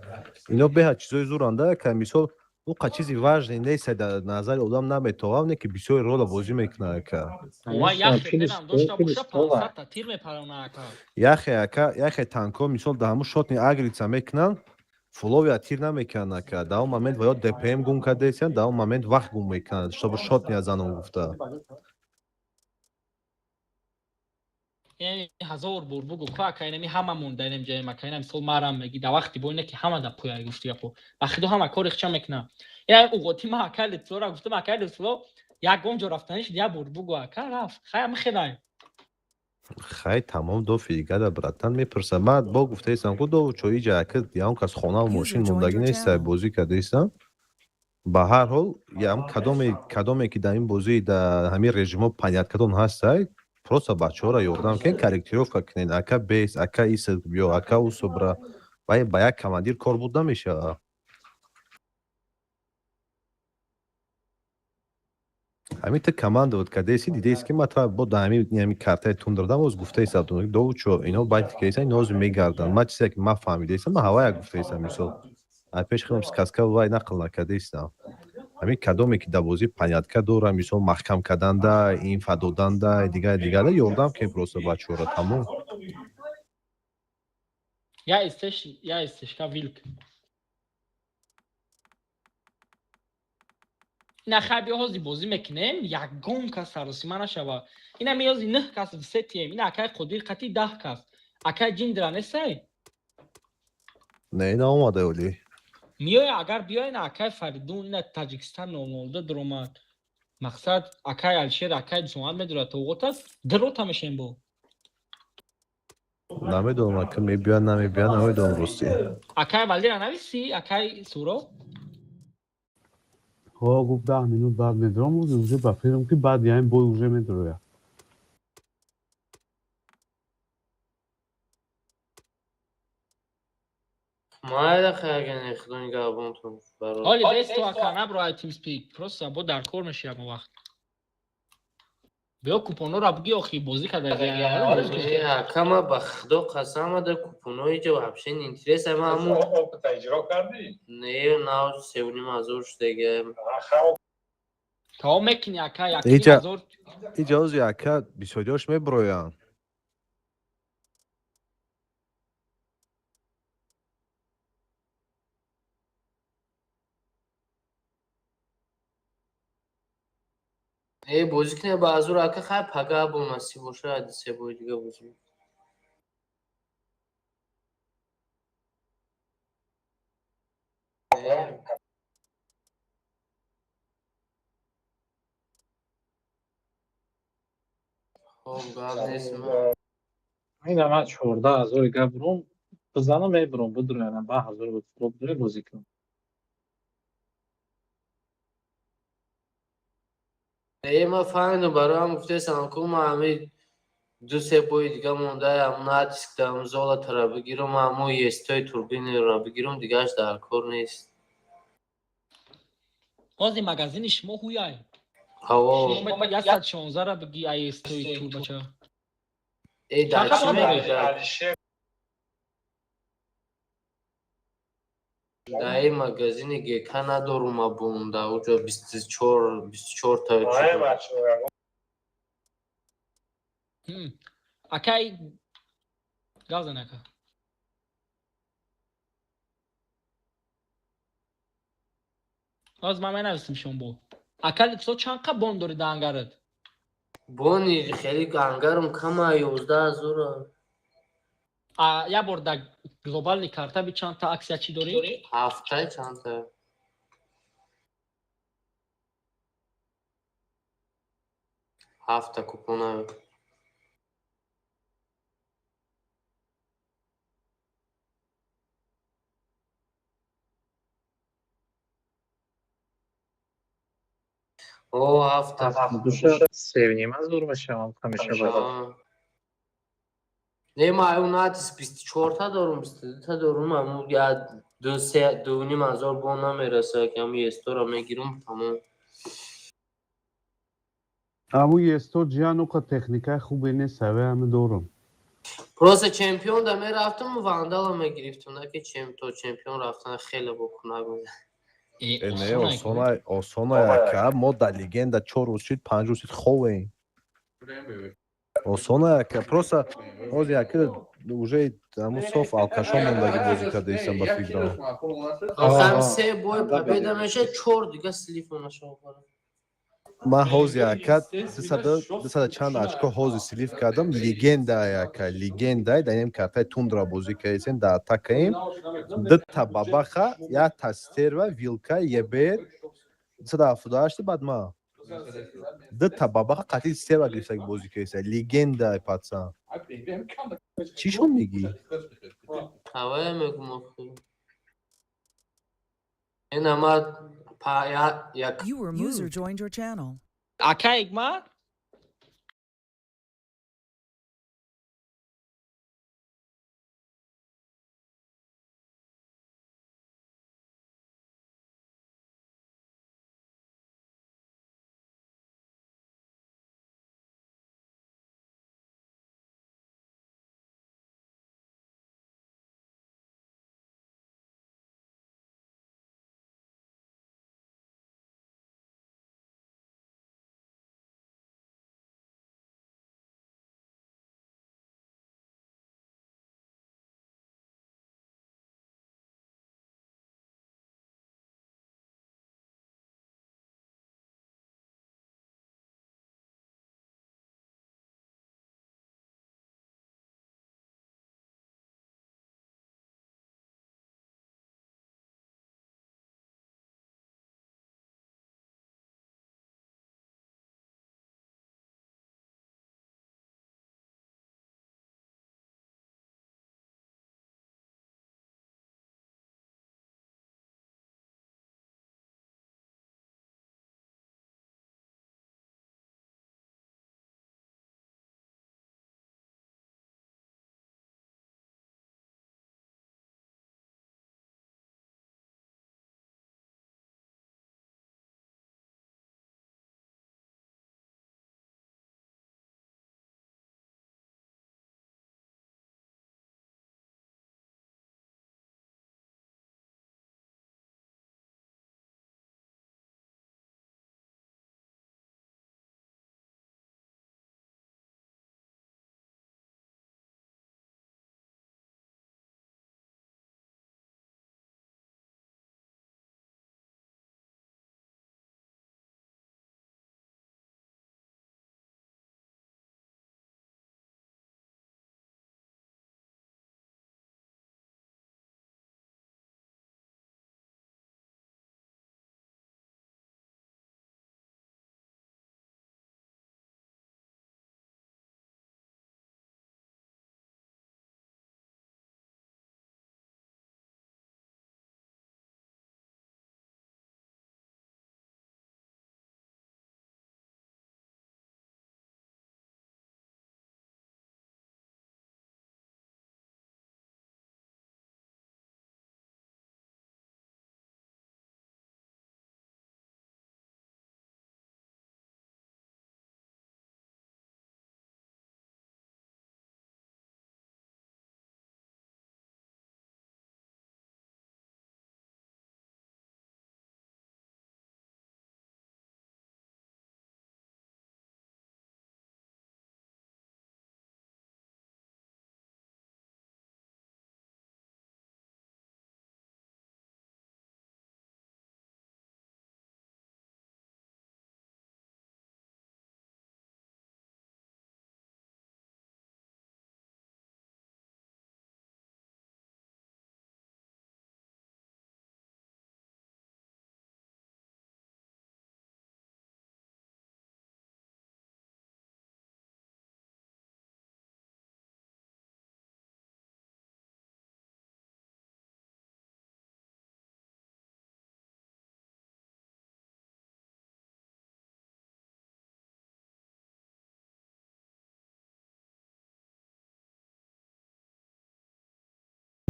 Ино беҳад чизои зуранда, ака, мисол ӯ қа чизи важный нест, дар назари одам наметовам, не ки бисёри рола бозӣ мекунад, ака. Ва як хелам дошта боша, 500 та тир мепарона, ака. Яхе ака, яхе танко мисол дар ҳамун шотни агрица мекунанд, фуловия тир намекунанд, ака. Дар он момент ва ё ДПМ гум кардаесиянд, дар он момент вақт гум мекунанд, чтобы шотния занон гуфта. Яъне ҳазор бор бугу ку, ака, инами ҳамамон дар инам ҷоем, ака, ина мисол марам меги дар вақти бо ина ки ҳама да пӯя гуфти гапо. Ба худо ҳама кори хча мекунам. Я уғоти ма ака Литсора гуфтам, ака Литсо ягон ҷо рафтаниш, як бор бугу, ака, рафт. Хай мехелай. Хай, тамом, до фигада, братан, мепурсам. Ман бо гуфтаистам ку до чоиҷа, ака, ягон кас хонаву мошин мондагӣ неста, бозӣ кардаистам. Ба ҳар ҳол ям кадоме ки дар ин бозӣ, дар ҳамин режимҳо поняткатон ҳастай, просто бачаҳоро ёрдам кунед, корректировка кунед, ака, бес, ака, иса биё, ака, усо бира. Вай ба як командир кор буд намешавад. Ҳамин та команда буд кардеси, дидеси ки ма бо дар ҳамин картаи тундрадам оз гуфтаистам, довучо ино байти кардесан, ино ҳозир мегарданд. Ма чизе ки ма фаҳмидаистам, ма ҳавая гуфтаистам, мисол ай пеш худам сказка вай нақл накардаистам. Ҳамин кадоме ки дар бозӣ понятка дора, мисол маҳкам карданда, инфа доданда, дигар дигар, ёрдам кунед просто бачаҳоро, тамом. Я истеш, я истешка вилк. Ина хай биё, ҳозир бозӣ мекунем, ягон кас саросима нашава. Ина меёзи нӯҳ кас всетием, ина акай Қодир қати 10 кас. Акай Ҷиндра нестай? Не, наомада оли. Миёя, агар биёя, ина акай Фаридун, ина Таҷикистан номолда дуромад. Мақсад акай Алишер, акай Дусомад медурад, тоғота дирота мешем бо. Намедонам, ака, мебиёяд, намебиёяд, намедонам, ростӣ. Акай Валера нависи, акай Суро? Ҳо, гуфт 10 минут баъд медурам, уже ба фикрам ки баъд яин бой уже медурояд. Майда хай, худо нигаҳбонтон. Ҳоли бесту, ака, набро ай TeamSpeak, просто бо дар кор меши ягон вақт. Биё, купонҳоро буги, охи бозӣ карда. Ака, ма ба худо қасам, ада купонҳои ҷо вообще неинтерес ма ҳамун. Опыта иҷро кардӣ? Не, нав 3,5 ҳазор шудаги. То мекунӣ, ака, 1,5 ҳазор. Иҷа ҳози, ака, бисёриёш меброянд. Э, бозӣ кунем ба ҳазур, ака, хай пага бо насиб боша, се бои дига бозӣ. Хоб, гап нест. Ина ман 14 ҳазори гап бурум, бизанам, мебурам, бидуроянам, ба ҳазор бидуре бозӣ кунам. Э, ма фаҳмидам, бароям гуфтесам ку ма ҳами ду се бои дига монда, ҳам натиск дам золотара бигирам, ҳамо естои турбинеро бигирам, дигааш дар кор нест. Ҳозир магазини шумо ҳуяй. Ҳаво. Шумо 116-ра биги, ай естои турбача. Э, дар чӣ мегӯяд? Дар ин магазини ГК надорум, абун дар уҷо 24, 24 та. Акай, гап зан, ака. Ҳоз ман менависам шон бо. Ака Липсо чанд қа бон дори да ангарат? Бони хеле ангарам кама 11 000. А як бор да глобальный карта би чанд та акция чӣ дорӣ? Ҳафта чандта. Ҳафта купона. О, ҳафта. Душа севнима зур мешавам ҳамеша бародар. Не, ма аю натиск 24-та дорум, 22-та дорум, аму я ду се 2,5 ҳазор бон намераса, ки аму естора мегирум, тамом. Аму есто ҷиян оқа техникаи хубе нест, аве ҳаме дорум. Просто чемпион да мерафтам, вандала мегирифтам, на ки то чемпион рафтан хеле бо кунак мезад. Не, осона, осона ака, мо дар легенда 4 рӯз шид, 5 рӯз шид ховем. Осона ака, просто ҳозир ака уже ҳамун соф алкашон мондаги бозӣ кардаистам ба фикрам. Охам се бой победа меша, чор дига слив нашава. Ман ҳозир ака дусада чанд очко ҳозир слив кардам, легенда ака, легенда дар ин картаи тундра бозӣ кардем, дар атакаем. Дута бабаха, якта стерва, вилка, ебер, 278 баъд ма. Дута бабаха қатъи стерва гирифтаги бозӣ кардем, легенда пацан. Чӣ шон мегӣ? Ҳавая мегум охи. Ина ма па я як You were User joined your channel. Ака Ҳикмат?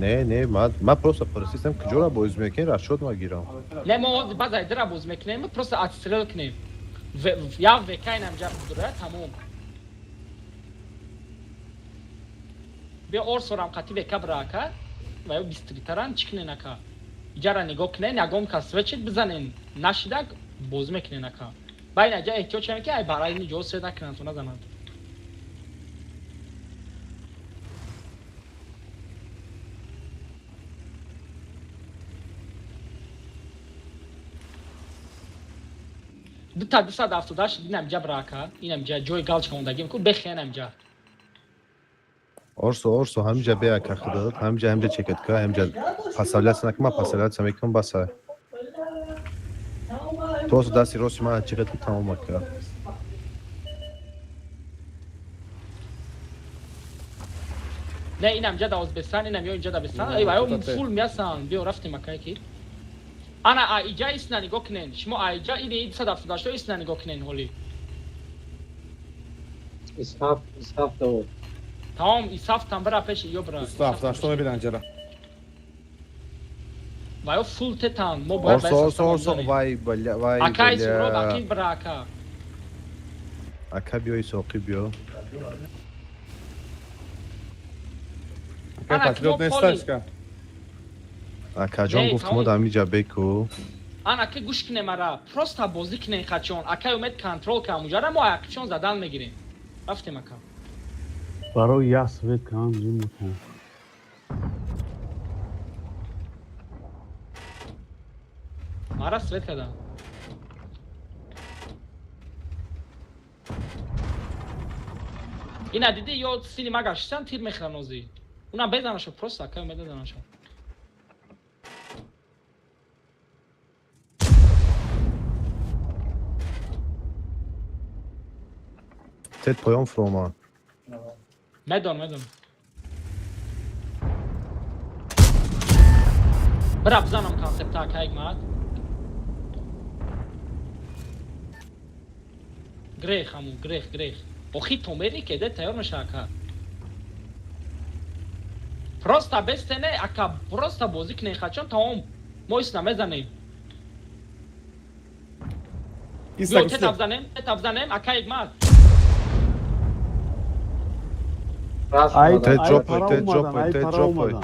Не, не, ма просто пурсидам, куҷоро боз мекунӣ, расчёт ма гирам. Не, мо ҳозир базаи дира боз мекунем, просто отстрел кунем. Я ВК инамҷа будура, тамом. Биё орсорам қати ВК бира ака, ва ё бистритаран чӣ кунен ака? Иҷара нигоҳ кунен, ягон кас свечит бизанен, нашидак боз мекунен ака. Ба ин аҷа эҳтиёт шавем ки ай барои ин ҷо свет накунанд, то назананд. Дута 278 инамҷа бира ака, инамҷа ҷои галчка мондагим ку бехе инамҷа. Орсо, Орсо, ҳамиҷа бе ака худат, ҳамиҷа чекет ка, ҳамиҷа пасавляция накун, ман пасавляция мекунам, баса. Просто дасти рости ман чекет ку, тамом ака. Не, инамҷа да Озбекистон, инам ё инҷа да Бестан. Эй, ваё фул меасан. Биё рафтем ака ки. Ана а иҷа истина нигоҳ кунен. Шумо а иҷа иди 278 истина нигоҳ кунен ҳоли. Исҳаф, Исҳаф Давуд. Тамом, Исаф там бира пеши ё бира. 278 мебинан ҷара. Ваё фул тетан. Мо бояд Орсо, Орсо, Орсо, вай, бля, вай, Ака Исуроб, бля. ақиб бира ака. Ака биё, Исоқӣ биё. Ака Ана, патриот ки мо несташ ка. Акаҷон Не, гуфт мо тамом. дар ҳамиҷа беку. Ана ки гӯш кунем ара. Просто бозӣ кунем хачон. Акай умед контрол кам уҷара мо ақибшон задан мегирем. Рафтем ака. Барои як свет кам зум мекунам. Мара свет кардам. Ина диди ё сини ма гаштан тир мехӯран озӣ. Унам безанашо просто акай умед безанашо. Тет поён фуромад. Медон, медон. Бира бизанам концепта акай мад. Грех ҳамун, грех, грех. Охи томери кеде тайёр меша ака. Просто бестене ака, просто бозӣ кунен хачон тамом. Мо ис намезанем. Иста Биё тета гуфта. бизанем, тета бизанем, ака мад. Раст Ай, омадан. Тет ай ҷопой, пара тет омадан, ҷопой, ай тет пара ҷопой. омадан.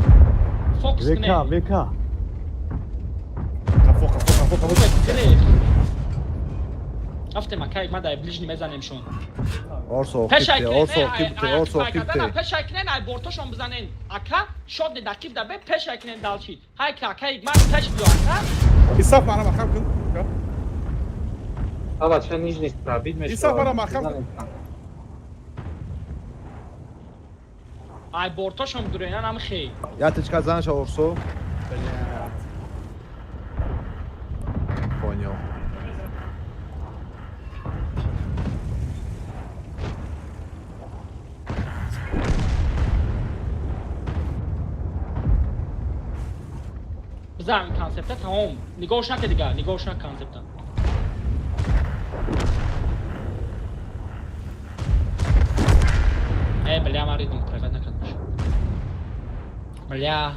Фокус ВК, кунем. ВК. Қафо, қафо, қафо, қафо. Грех. Рафтем ака мад ай ближний мезанем шон. Орсо, Пешай оқибте, кунен, Орсо, оқибте, Орсо, оқибте. пешай кунен, ай бортошон бизанен. Ака, шод дақиқ да бе пешай кунен далчи. Ҳай ки ака мад пеш биё ака. Исаф мара маҳкам кун. А бача нижний пробит мешавад. Исаф мара маҳкам кун. Ай бортошон дуренан ам хей. Я тичка занша, Орсо. Понял. Бизан концепта тамом. Нигоҳш нака дига, нигоҳш на концепта. Э, бля, ман ридм преват накардам. Бля.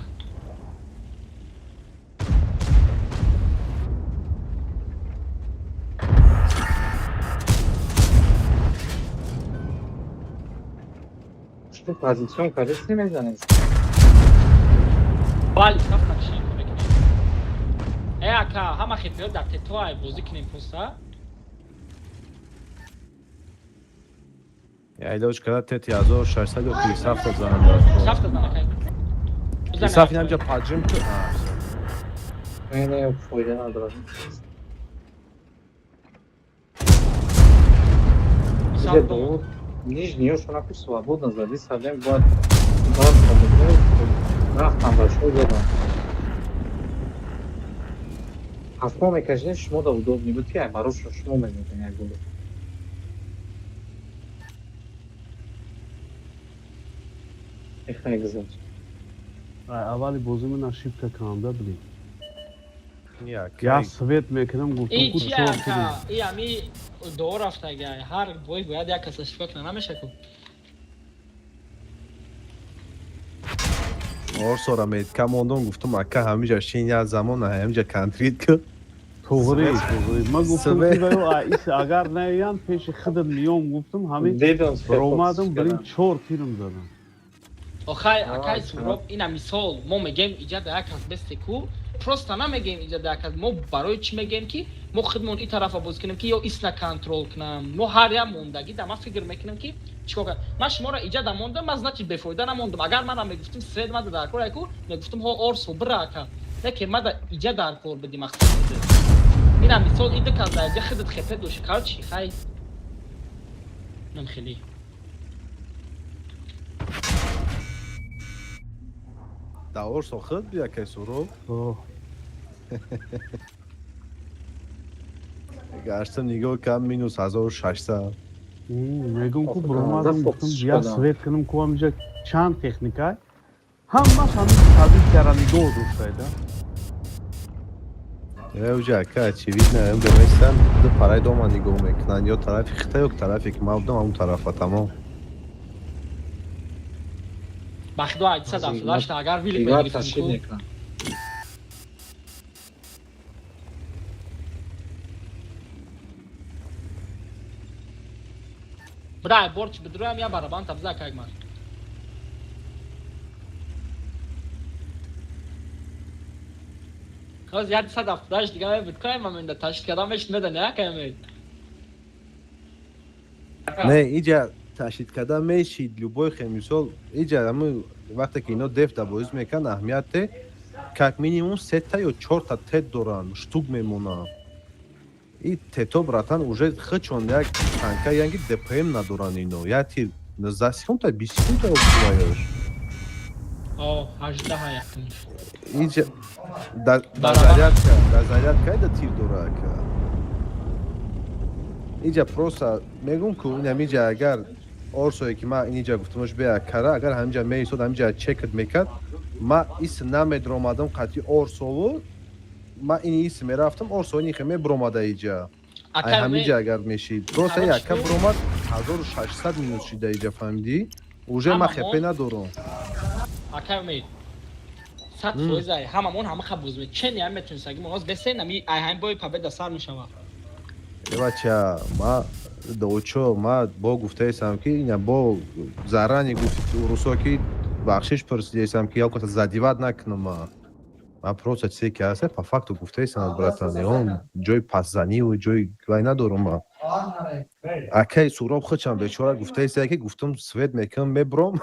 Что позицион кардеси мезанем? Бале, саф накшин мекунем. Э, ака, ҳама хепиё дар тето ай бозӣ кунем просто. Я илоҷ карда тети 1637 занам дар. Саф зан ака. Исаф инамҷа поджим ку. Не, не, фоида надорад. Иҷа Давуд нижний ёшона ку свободно зади садем бояд бояд рафтан бачаҳо додам. Ҳафтмо мекашидем шумо да удобный буд ки ай барошо шумо мезадем як гол. Эхай гузашт. Ай, аввали бозӣ ман ошибка канда будем. Як. Я свет мекунам, гуфтам И ку чи чор ака, кунем. и ами до рафтага, ҳар бой бояд як кас ошибка кунад, намеша ку. Орсора метка мондум, гуфтум, ака, ҳамиҷа шин, як замон ҳамиҷа контрит ку. Туғри, туғри. Ман гуфтам, Свет. ки ваё ис агар наёянд, пеши худат миём, гуфтам, ҳамин Дидам. баромадам, блин, чор тирм задам. Охай, акай Суроб, ина мисол, мо мегем иҷа да як кас бесте ку, просто намегем иҷа да як кас, мо барои чӣ мегем, ки мо худмон и тарафа боз кунем, ки ё исна контрол кунам. Мо ҳар як мондагӣ да ман фикр мекунам, ки чикор кардам. Ман шуморо иҷа да мондам, ман, значит, бефоида намондам. Агар манам мегуфтим, свет мада дар кор ку, мегуфтим, ҳо, орсо бира, ака. Не ки мада иҷа дар кор биди, мақсад биди. Ина мисол, и ду кас да иҷа худат хепе доши. Короче, хай. Нам хеле. Да орсо худ би, акай Суроб. О, Гаштам, нигоҳ кам, минус 1600. Мегум ку, Охе, баромадам, фокус гуфтам, я шудам. свет кунам ку, ҳамиҷа чанд техника, ҳамаш ҳамин позитсияра нигоҳ доштайда. Э, уҷа, ака, очевидно, унҷа местан, ду параи дома нигоҳ мекунанд, ё тарафи хита, ё тарафе ки ман будам, ҳамун тарафа, тамом. Бахдо 878 агар вилик Дигар мегирифтем ташкил ку. мекунам. Бра, борч бидроям, я барабан табза как ман. Хоз 178 дига мебуд, кай ман инда ташкил кардам, меш медане, акай мед. Не, иҷа ташид карда мешид любой хе, мисол, иҷа ҳамун вақте ки ино деф да боиз мекунанд, аҳамияте как минимум сета ё чорта тет доранд, штук мемонанд. И тето, братан, уже хичон як танка янги ДПМ надоранд ино. Як тир 19 секунда, 20 секунда обсуваёш. О, 18 якумш. Иҷа да да Барабан. Зарядка, да зарядка да тир дора, ака. Иҷа просто мегум ку, инам иҷа агар орсое ки ман иниҷа гуфтамош бея кара, агар ҳамиҷа меистод, ҳамиҷа чекат мекард, ма ис намедромадам қатъи орсову, ма ини ис мерафтам, орсо инихе мебромада иҷа. Ай Акай ҳамиҷа мед агар мешид, просто Короче, яка бромад, 1600 минус шида иҷа, фаҳмидӣ? Уже ма Ҳамамон- хепе надорам. Акай мед. 100% ай ҳамамон ҳама хабуз мед. Чен я метунсаги мо бесен ами ай ҳам бой победа сар мешава. Бача, ма дочо, ма бо гуфтаесам, ки ина бо зарани гуфт русо, ки бахшиш пурсидаесам, ки якота задевать накунам. Ма просто чизе ки ҳаст, по факту гуфтаесам, братан, он ҷои пасзаниву ҷои вай надорум. Ма акай Суроб хичам бечора гуфтаеса, ки гуфтум, свет мекунам, мебром.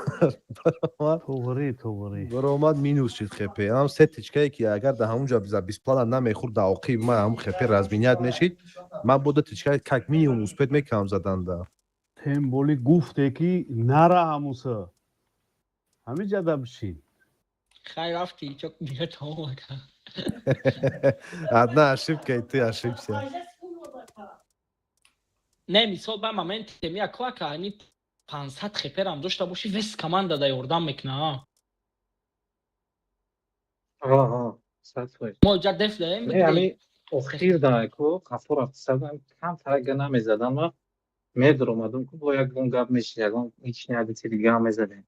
Туғри, туғри. Баромад, минус шид хепе. Ам се тичкае ки агар да ҳамунҷа за бесплатно намехӯрд, да оқиб ма ҳамун хепе разменять мешид, ман бо ду тичка как минимум успеть мекардам заданда. Тем более гуфте, ки нара ҳамуса. Ҳамиҷа да бишин. Хай, рафти, чок дига тамом, ака. Одна ошибка, и ты ошибся. Не, мисол, ба момент темия ко, ака, ани 500 хеперам дошта боши, вес команда да ёрдам мекуна. Аҳа, 100%. Мо иҷа деф даем. Не, ами охир да ку Ғафур рафтисадам, кам тарага намезадам, ма медромадам ку, бо ягон гап мешид, ягон ҳеч ягон дига мезадем.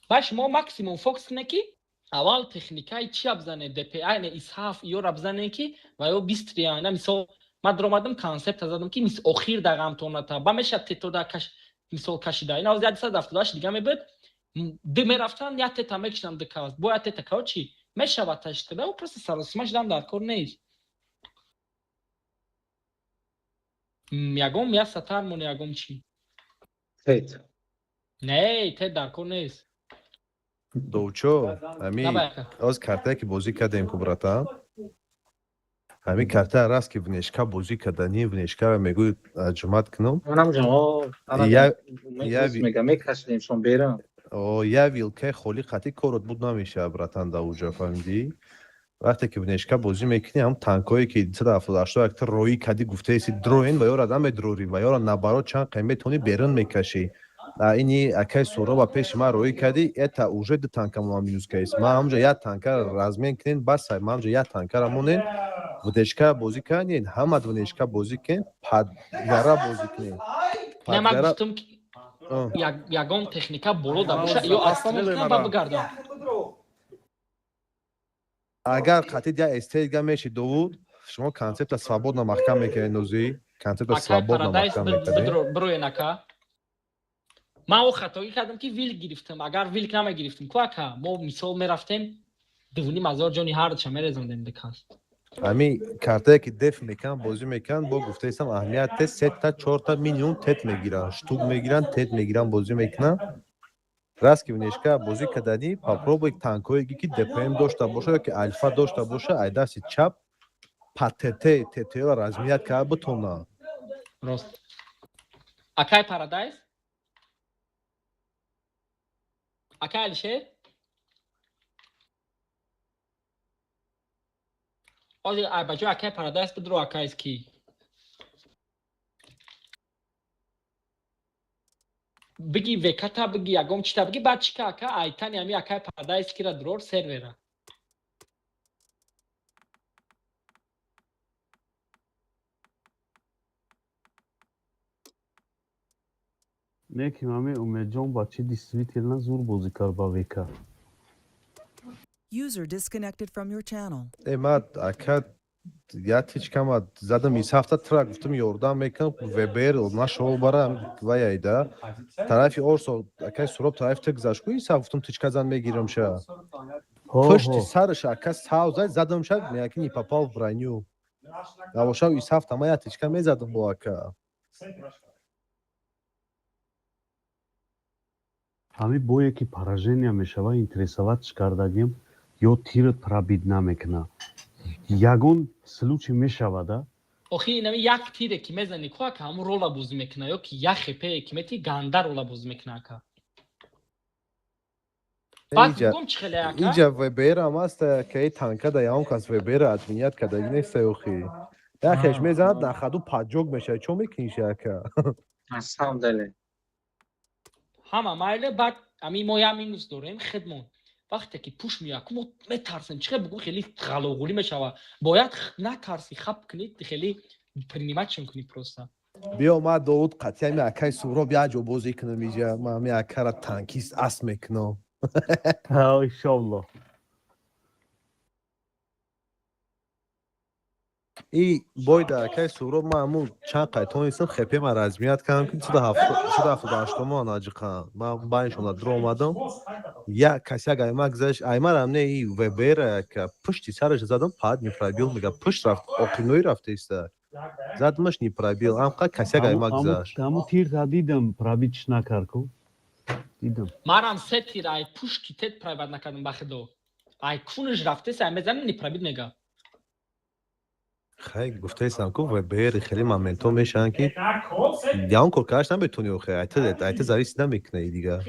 Ба шумо максимум фокус кунед, ки аввал техникаи чия бизанед, ДПА не исҳаф ёра бизанед, ки ва ё бистрия. На, мисол, ман даромадам, концепта задам, ки мис охир да ғамтоната ба мешад тетода каш, мисол, кашида. Ина 178 дига мебуд, д мерафтан, як тета мекишам, д кас бо як тета, короче, мешавад ташкил, ӯ просто саросима шудам дар кор нест. Ягон як сатар моне, ягон чӣ. Тет. Не, тет дар кор нест. Довчо, ами Набай, ака. оз картае ки бозӣ кардем ку, братан, ҳамин карта раст ки внешка бозӣ кардани, внешкара мегӯй аҷумат кунам. Манам ҷамо мега мекашидем шон берам. О, я вилкаи холӣ қатъи корот буд намешавад, братан, да уҷа, фаҳмидӣ? Вақте ки внешка бозӣ мекунӣ, ҳам танкое ки 178 якта роӣ кардӣ, гуфтаеси дроен, ва ёра намедрорӣ, ва ёра набарот чанд қай метавонӣ берун мекашӣ. А ини акай Суроба пеши ман роӣ кардӣ, это уже ду танка мо минус кардис. Ман ҳамҷа як танка размен кунен, бас, ман ҳамҷа як танкара монен, внешка бозӣ карден, ҳама внешка бозӣ кунен, падгара бозӣ кунен. Не, ман Падгара гуфтам, ки ягон техника боло да боша, ё Аслан астрел оле кунам, ба мара. бигардам. Агар қатид я эстетика меши, Довуд, шумо концепта свободно маҳкам мекунед, нозӣ концепта Акай свободно Парадайз маҳкам мекунед. Бироен, ака. Ман о хатогӣ кардам, ки вилк гирифтам. Агар вилк намегирифтам ку, ака, мо мисол мерафтем, 2,5 ҳазор ҷони ҳардуша мерезондем дикас. Ҳами картае ки деф мекунанд, бозӣ мекунанд, бо гуфтаистам, аҳамият те сета, чорта минимум тет мегиранд, штук мегиранд, тет мегиранд, бозӣ мекунанд. Раз ки внешка бозӣ кардани, попробуй танкое ки ДПМ дошта боша ё ки альфа дошта боша, ай дасти чап па ТТ ТТро размият карда бутона. Рост, акай Парадайз, акай Алишер. Ҳозир ай ба ҷои акай Парадайз бидро, акайс ки биги, веката биги, ягон чита биги, баъд чика, ака, айтани ами акай Парадайз кира дрор сервера. Не ки ҳами Умедҷон бачи действительно зур бозӣ кард ба века. User disconnected from your channel. Э, ма, ака, я тичкама задам ис ҳафта, тра гуфтам, ёрдам мекунам, вбр нашо барам вай айда тарафи орсо, акай Суроб, тарафи тик зашку ис гуфтам, тичка зан мегирам ша. Пушти сараш, ака, сав зад, задам ша, меяки не попал в броню. Набошав ис ҳафта ма я тичка мезадам бо ака. Ҳами бое ки поражения мешава, интересовать кардагим, ё тират пробить намекуна, ягон случай мешавада. Охи, инами як тире ки мезани ку, ака, ҳамун рола бозӣ мекуна, ё ки як хепее ки мети, ганда рола бозӣ мекуна, ака. Баъд гум чӣ хеле, ака. Иҷа вбр ам аст, ки танка да ягон кас вбр отменять кардаги неста. Охи, яхеш мезанад, на ходу поджог мешавад, чо мекуниш, ака? На самом деле. Ҳама майле, баъд ами мо як минус дорем хидмон. Вақте ки пуш меяд, ку мо метарсем, чӣ хел бугум, хеле ғалоғулӣ мешава. Бояд натарси, хап кунӣ, хеле принимать кунӣ просто. Биё, ма Довуд қатъи ами акаи Суроб як ҷо бозӣ кунам иҷа, ма ами акара танкист ас мекунам. Иншолло. И бойда, акаи Суроб, ма ҳамун чанд қайтонистам, хепема размият кардам, ки 178-мо наҷиқам, ма байншона дро омадам, як кас як аймак заш, аймарам не, и вбр ка пушти сараш задам, пад не пробил, мега пушт рафт, оқинои рафта иста, задмаш, не пробил, амқа кас як аймак заш. Ҳаму тирта дидам, пробить накард ку, дидам. Марам се тир ай пушки тет пробить накардам, ба худо. Ай кунаш рафтеса, ай мезанам, не пробить мега. Хай, гуфтаистам ку, вбр хеле моментҳо мешаванд, ки ягон кор кардаш наметони, охе, айта зависит намекуна и дига.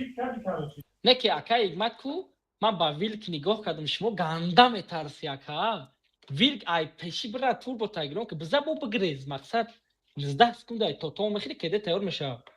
Не ки, ака Ҳикмат, ку ман ба вилк нигоҳ кардам, шумо ганда метарси, ака. Вилк ай пеши бира, турбо тайгирон ки биза, бо бигрез, мақсад 19 секунда ай то мехӯри, кеде тайёр мешавад.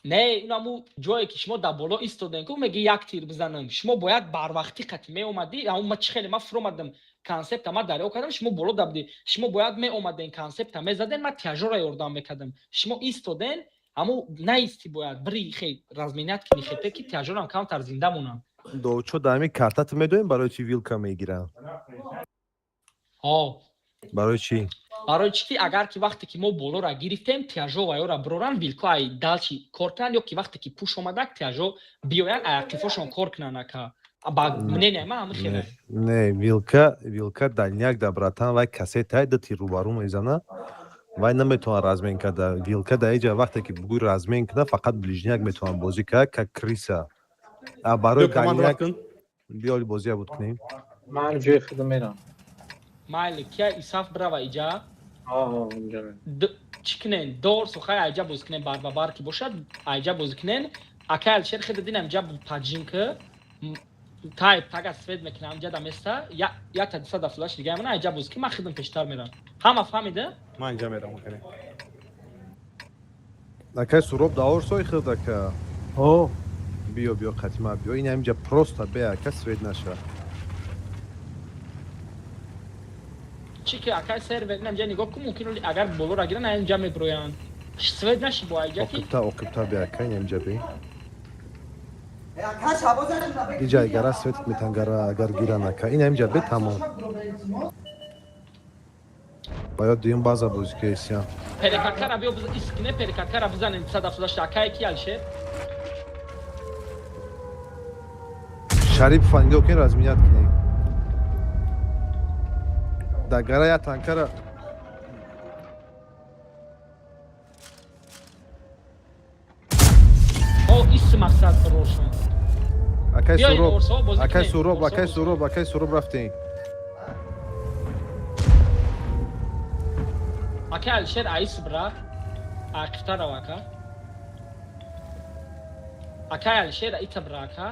Не, инаму ҷое ки шумо дар боло истодем ку, меги як тир бизанам, шумо бояд барвақтӣ қати меомадӣ. Ма чӣ хеле ма фуромадам, концепта ма дарё кардам, шумо боло да будӣ. Шумо бояд меомаден, концепта мезаден, ма тяжора ёрдам мекардам. Шумо истоден, ҳаму наисти, бояд бири хе разменять кини хепе, ки тяжорам камтар зинда монам. Дочо, дар ҳамин картата медонем, барои чӣ вилка мегирам? Ҳо. Барои чӣ? Барои чӣ ки агар ки вақте ки мо болора гирифтем, тяжо ваёра бироран, вилко ай далчи кор кунанд, ё ки вақте ки пуш омадак, тяжо биёянд, ай ақифошон кор кунанд, ака. Ба мнение ман ҳамин хеле. Не, вилка дальняк да, братан, вай кассетай ду тир рӯбарӯ мезана, вай наметавонад размен карда. Вилка дар иҷа вақте ки бугӯй размен кунад, фақат ближняк метавонад бозӣ кард, как крыса. А барои дальняк биёли бозия буд кунем. Ман ҷои худо мерам. Майли, кия исаф бирава иҷа. Чӣ кунен, дор сухай айҷа бозӣ кунен, барбабар ки бошад, айҷа бозӣ кунен. Акай Алишер, хеда динам иҷа поджим ки тай тага свет мекунам, инҷа даместа як та дусад дафлаш дига мана айҷа бозӣ ки, ман хидм пештар мерам. Ҳама фаҳмида? Ман инҷа мерам. Акай Суроб, давор сой хид, ака. Ҳо. Биё, биё, қатима биё, ин ҳаминҷа просто бе, ака, свет наша. Чӣ ки, акай сервер, инам ҷа нигоҳ кун, мумкин агар болора гиран, инҷа мебироянд, свет наши бо айҷа ки. Оқибта, оқибта бе, ака, ин ҳаминҷа бе. Иҷа гара светит метангара агар гира нака. Ин ҳамиҷа бе тамом. Бояд дуюм база бозӣ кесиям. Перекаткара биё искине перекаткара бизанем 178 акай ки Алишер. Шарипов нигоҳ кунед, разминят кунед. Дар гара як танкара О, ис мақсад рошон. Акай Биёед, Суроб, Орсо, бозӣ акай кунед. Суроб, Орсо, акай бозӣ Суроб, акай Суроб рафтем. Акай Алишер аис бра. Ақифта рав ака. Акай Алишер ита бра ака.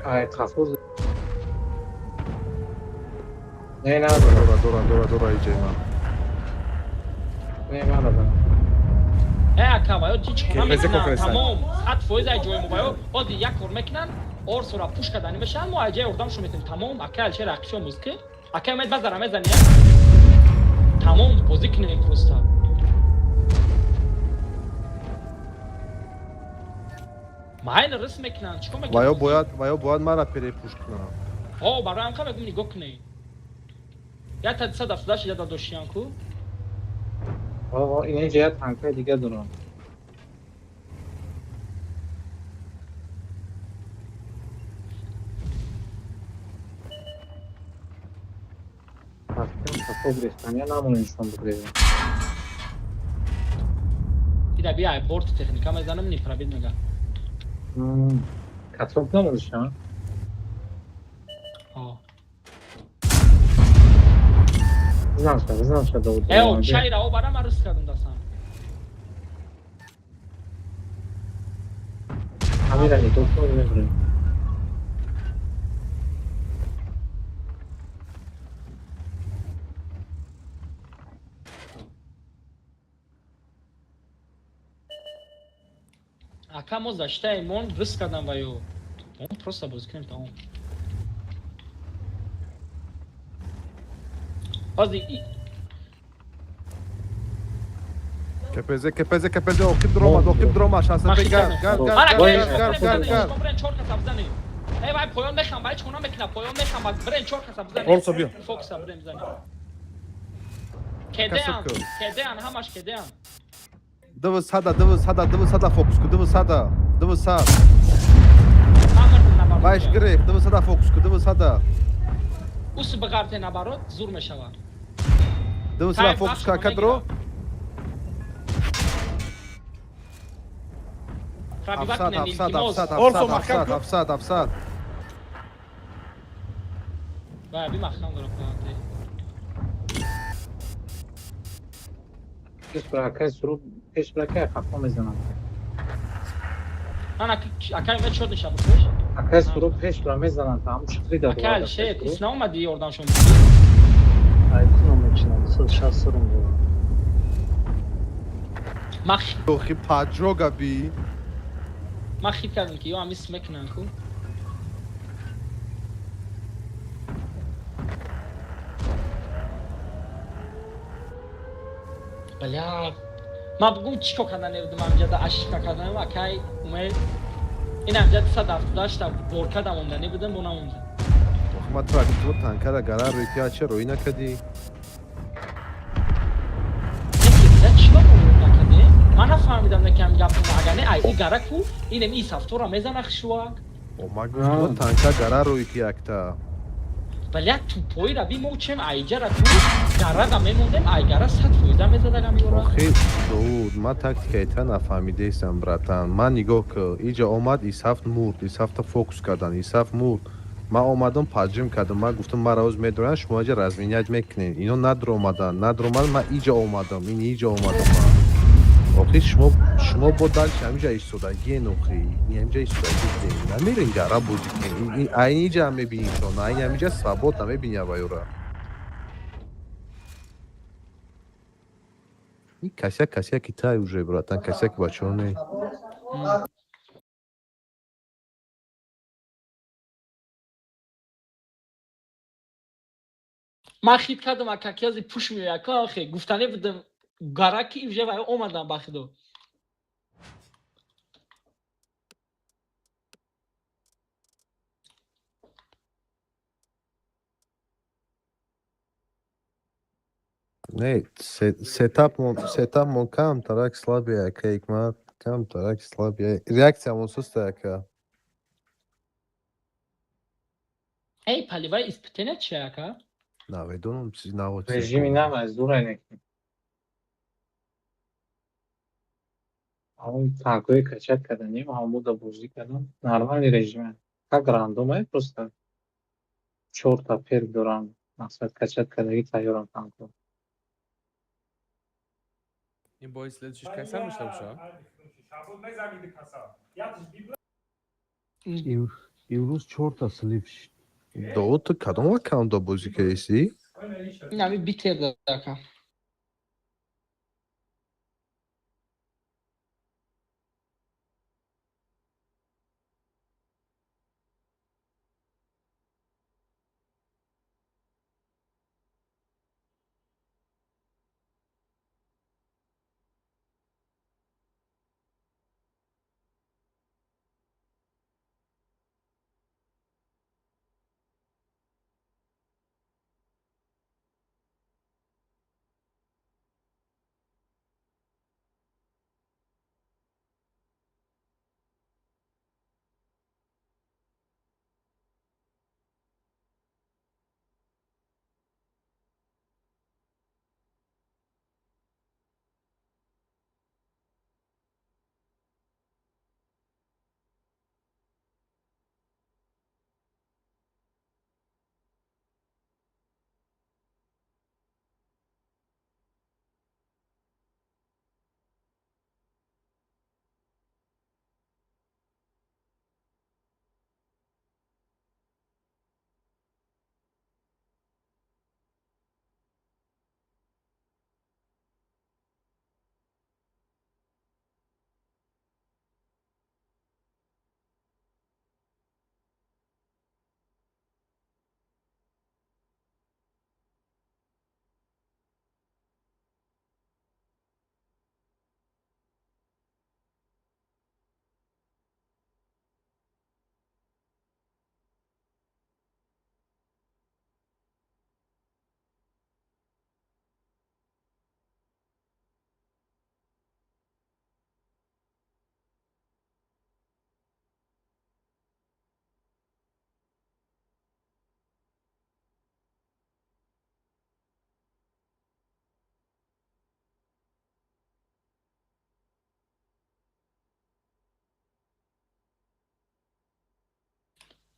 Ай қафоз. Не, не, Дора, дора, дора, дора иҷа ман. не, надорам. Э ака ваё ҳеҷ кор Ки намекунанд. кокресан. Тамом. 100% ай ҷои мо ваё ҳозир як кор мекунанд. Орсора пуш кардани мешаванд, мо ай ҷои ёрдамшон метем. Тамом. Акай Алишер ақишон боз ки. Акай Умед базара мезани. Тамом, бозӣ кунем просто. Майн рис мекунанд, чикор мекунанд? Ваё бояд мара перепуш кунанд. О, барои ҳам мегум нигоҳ кунед. Я та 178 я додошиян ку. О, ин ҷа як танкаи дига дорам. Рафтем қафо гирифтан, я намонем бигирем. Ида бия ай борт техника мезанам, не пробид мега. Каток намонишам? О. Бизан ша, бизан ша Давуд. Э, о, чайра о бара ман рис кардам дастам. Ҳамира нигоҳ кун, мебирем. Ака мо заштаи мон рис кардам ва ё. Он просто бозӣ кунем тамом. Ҳозир КПЗ, КПЗ, КПЗ, оқиб дромад, оқиб дромад, 65 гар, гар, гар, Ара гар, гар, гар, гар. Брен чор каса бизанем. Эй вай поён мехам, вай чӣ мекунад, поён мехам, баъд брен чор каса бизанем. Орсо биё. Фокуса брен бизанем. Кедеан, Каса кедеан, ҳамаш кедеан. Дв сада, дв сада, дв сада фокус ку, дв сада, дв сад. Ҳамар набарод. Вайш гирифт, дв сада фокус ку, дв сада. Ус биғарте набарод, зур мешавад. Дв сада фокус ку, ака дро. Пробивать Ҳафтсад, кунем, ҳафтсад, илтимос. ҳафтсад, Орсо, ҳафтсад, маҳкам ҳафтсад, кун. ҳафтсад, ҳафтсад. Вай, би маҳкам дорам паанте. Пеш бира, акай Суроб, пеш бира, акай қафо мезанам. Ман акай Умед шод нишаб пеш. Акай Суроб пеш бира мезанам, та ҳамун чиқри дад. Акай Алишер, ис наомади ёрдамшон. Ай кунам мечинам, 160 срум дорам. Ман Охи паджога би. Ман хит кардам ки ё ҳам ис мекунанд ку. Бля, ман бугум чӣ кор кардан небудам ҳамҷада ашика карданам акай Умед. Ин ҳамҷа 178 та боркадам омда небудам, бо намонда. Охи ман тура гуфтам танкара гара рӯй ки ача рӯй накадӣ. Чӣ ба мо накардем? Ман нафаҳмидам на ки ҳам гап агар не ай и гара ку инем и сафтора мезана хишвак. О, ман гуфтам танка гара рӯй ки якта. Вале як тӯпоира би мо чем айҷара ку гарада мемондем, ай гара 100% мезадагам ёра. Охи Довуд, ман тактикаи та нафаҳмидаистам, братан. Ман нигоҳ ку, иҷа омад исафт мурд, исафта фокус кардан, исафт мурд. Ман омадам поджим кардам, ман гуфтам мара оз медоранд, шумо иҷа разменять мекунед. Ино надромадан, надромадан, ман иҷа омадам, ин иҷа омадам ман. Охи шумо бо дальше ҳамиҷа истодагиен охи. Ин ҳамиҷа истодагӣ будем. Намерин гара бозӣ кунем. Айн иҷа ҳам мебинӣ шон, айн ҳамиҷа свобод намебинӣ авайора. Ин косяк косяки тай уже, братан, косяки бачаҳо не. Ман хит кардам, ака, ки ҳози пуш меояд, ко охе гуфтанӣ будам гара ки уже вай омадан ба худо. Не, сетапмон камтарак слабый, ака Ҳикмат, камтарак слабый. Реаксиямон суста, ака. Эй, полевая испытание чи, ака? Намедонам, чизи наво чизе. Режими нав аз дура не. Ҳамон танкҳои качать карданем, ҳамуда бозӣ кардам. Нормальный режим. Как рандом, просто чорта перк дорам. Мақсад качать кардагӣ тайёрам танкҳо. Ин бои следующий кай сар мешава боша? Имрӯз чорта слив шид. Довуд, ту кадом аккаунтда бозӣ кардисӣ? Ин ҳами битер дад, ака.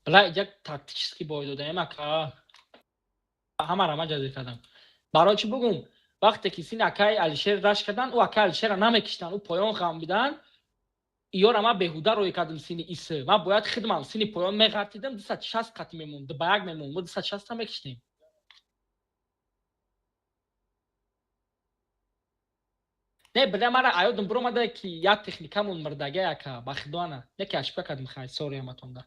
Бла, як тактический бой додаем, ака. Ҳамаро ман ҷазир кардам. Барои чӣ бугум? Вақте ки син акаи Алишер раш кардан, ӯ акаи Алишерро намекиштанд, ӯ поён ғам бидан. Иёра ман беҳуда рӯй кардам сини исы. Ман бояд хидмам сини поён меғартидам, 260 қати мемонд, ба як мемонд, мо 260 мекиштем. Не, бля, мара аёдам биромада ки як техникамон мирдага, ака, ба худоана. Не ки ошибка кардам, хай, сори ҳаматонда.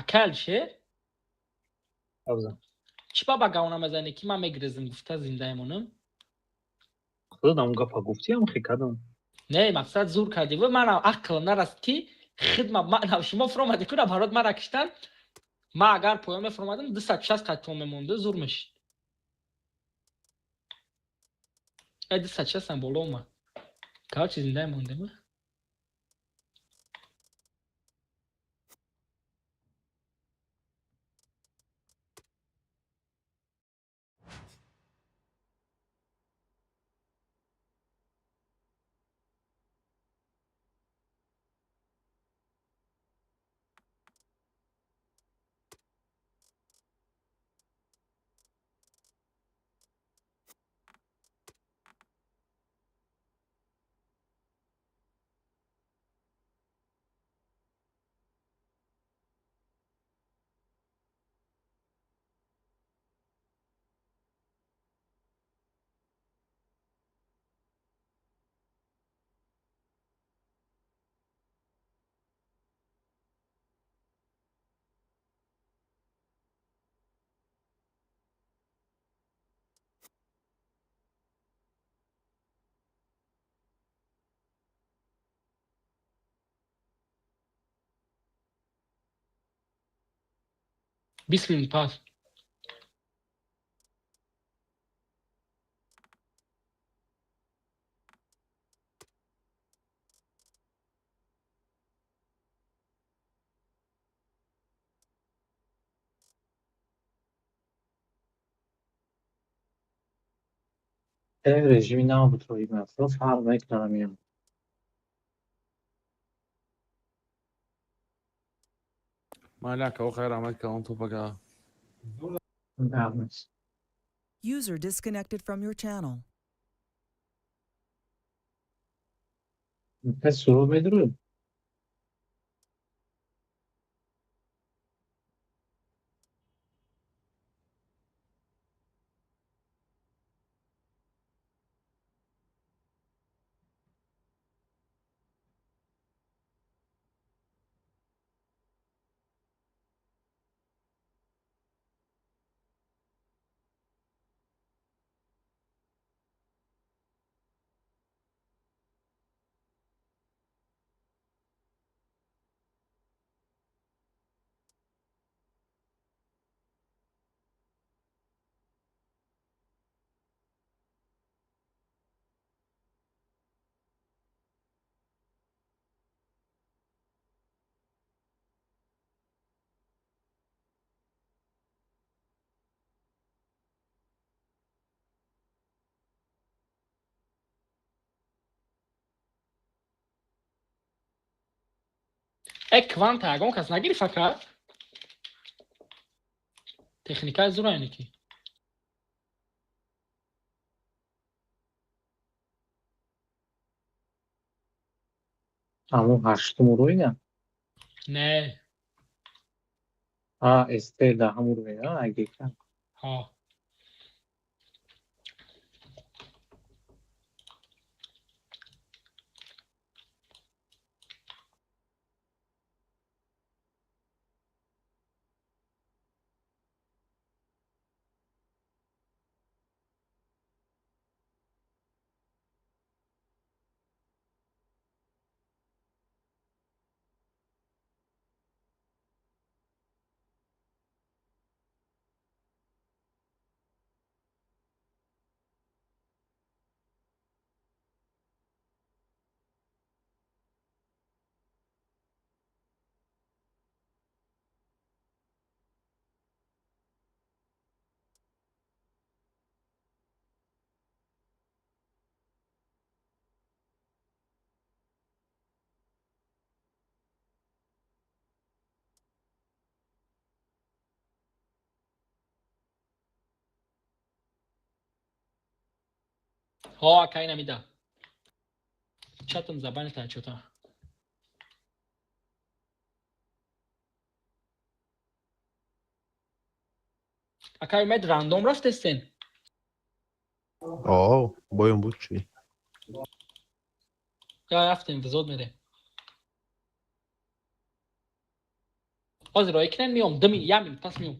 Ака Алишер? Абзан. Чӣ ба гавна мезанӣ, ки ман мегирезм гуфта зиндаемонам? Худо дам гапа гуфтиам, хе кадам. Не, мақсад зур кардӣ. Ва манам ақлам нараст ки хидма ман шумо фуромадӣ куна барот мара киштан. Ман агар поён мефуромадам 260 қаттон мемонда, зур мешид. Э, 260 ам боло омад. Короче, зиндаем мондем. 20 минут пас. Режими нав буд рӯи мафро фарқ мекунам ям. Майли ака, охай раҳмат калон топака. Гап нест. User disconnected from your channel. Кас суруд медуруд? Э, кванта ягон кас нагирифт ака? Техникаи зура ине ки. Ҳамун ҳаштум рӯйна? Не. А, СТ даҳум рӯйна, агека. Ҳо. Ҳо, ака, ина мида. Чатам забани та чота. Ака, имед рандом рафтестен? О, боём буд чӣ? Я рафтем, взод мерем. Ҳозир роӣ кунен миём, 2 минут, 1 минут пас миём.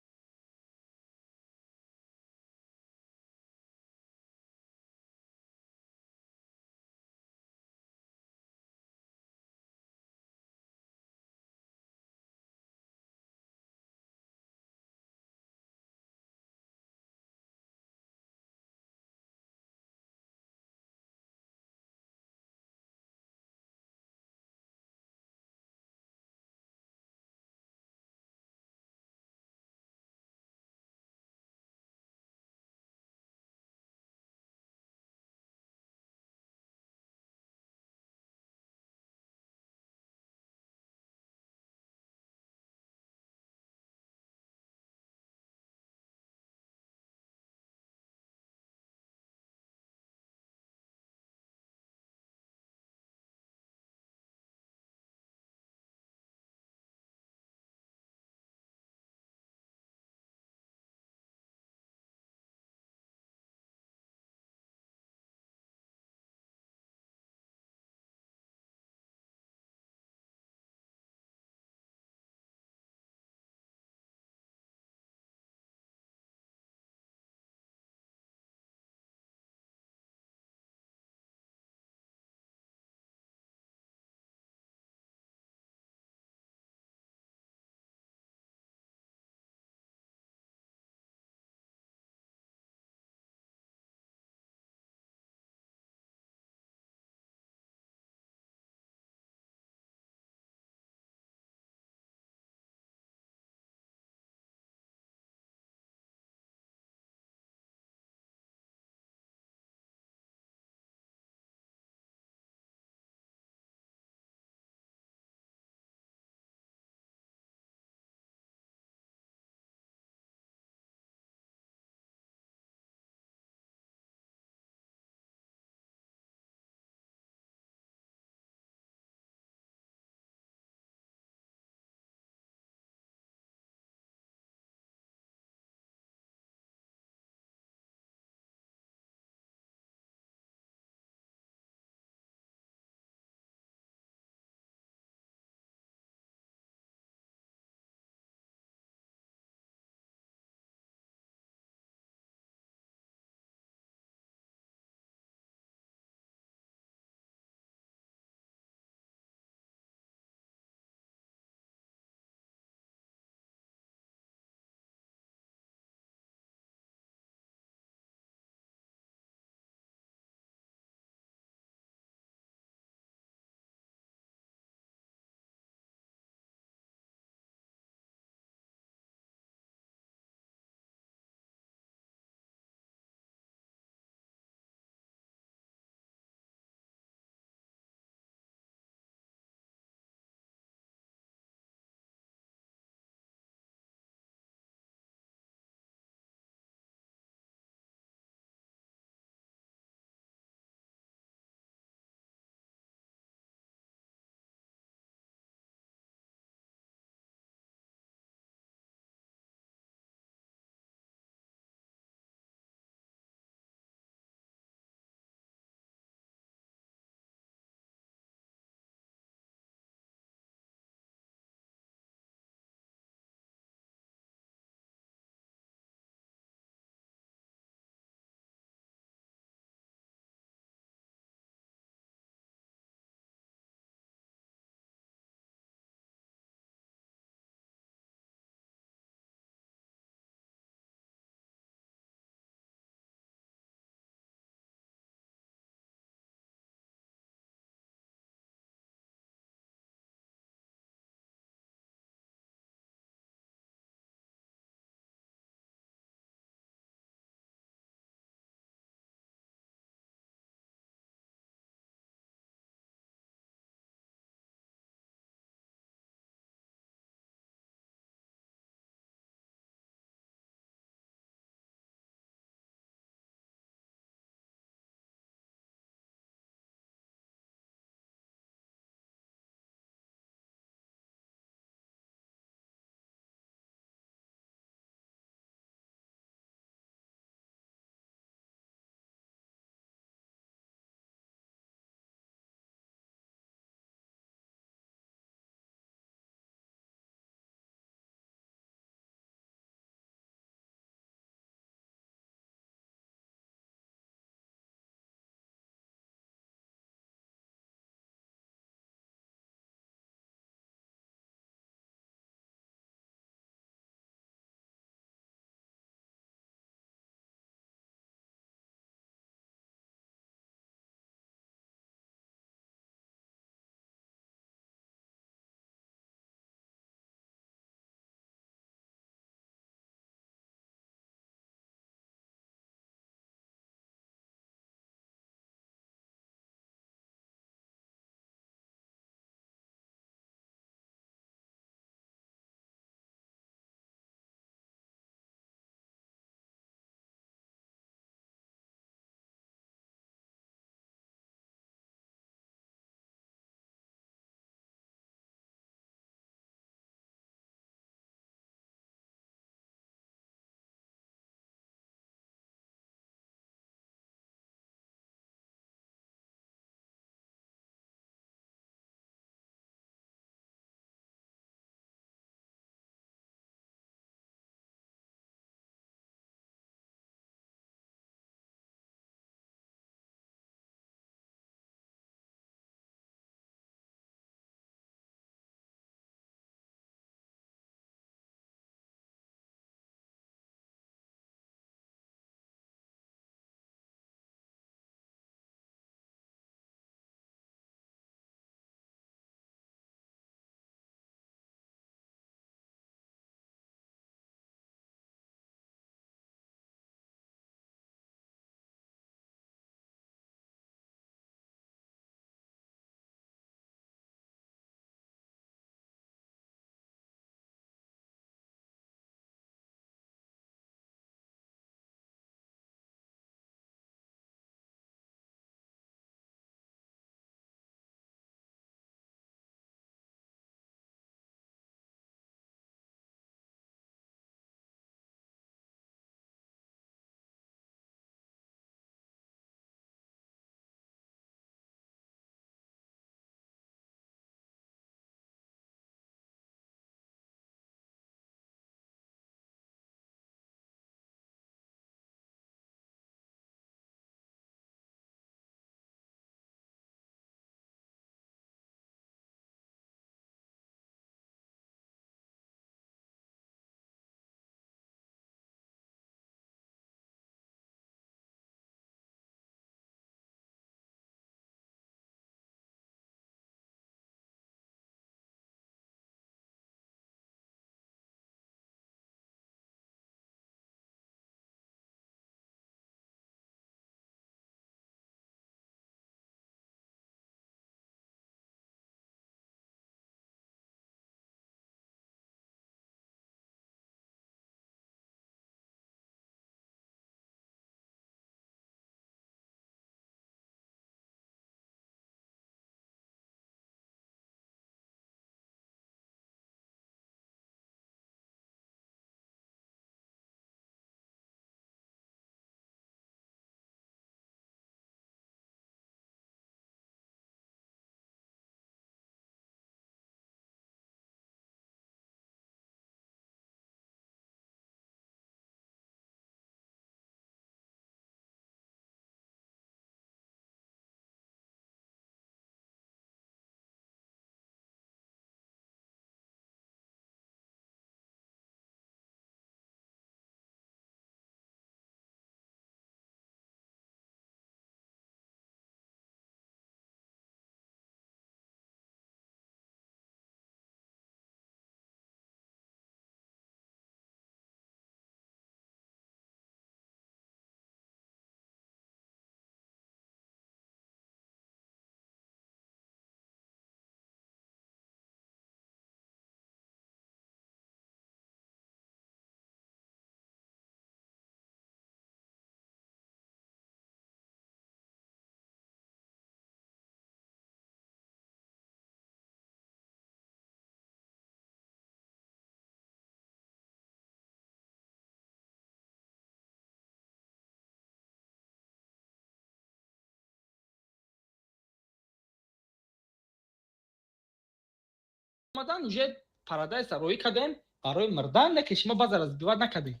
Омадан, уже Парадайса роӣ кардем барои мирдан, не ки шумо база разбивать накардем.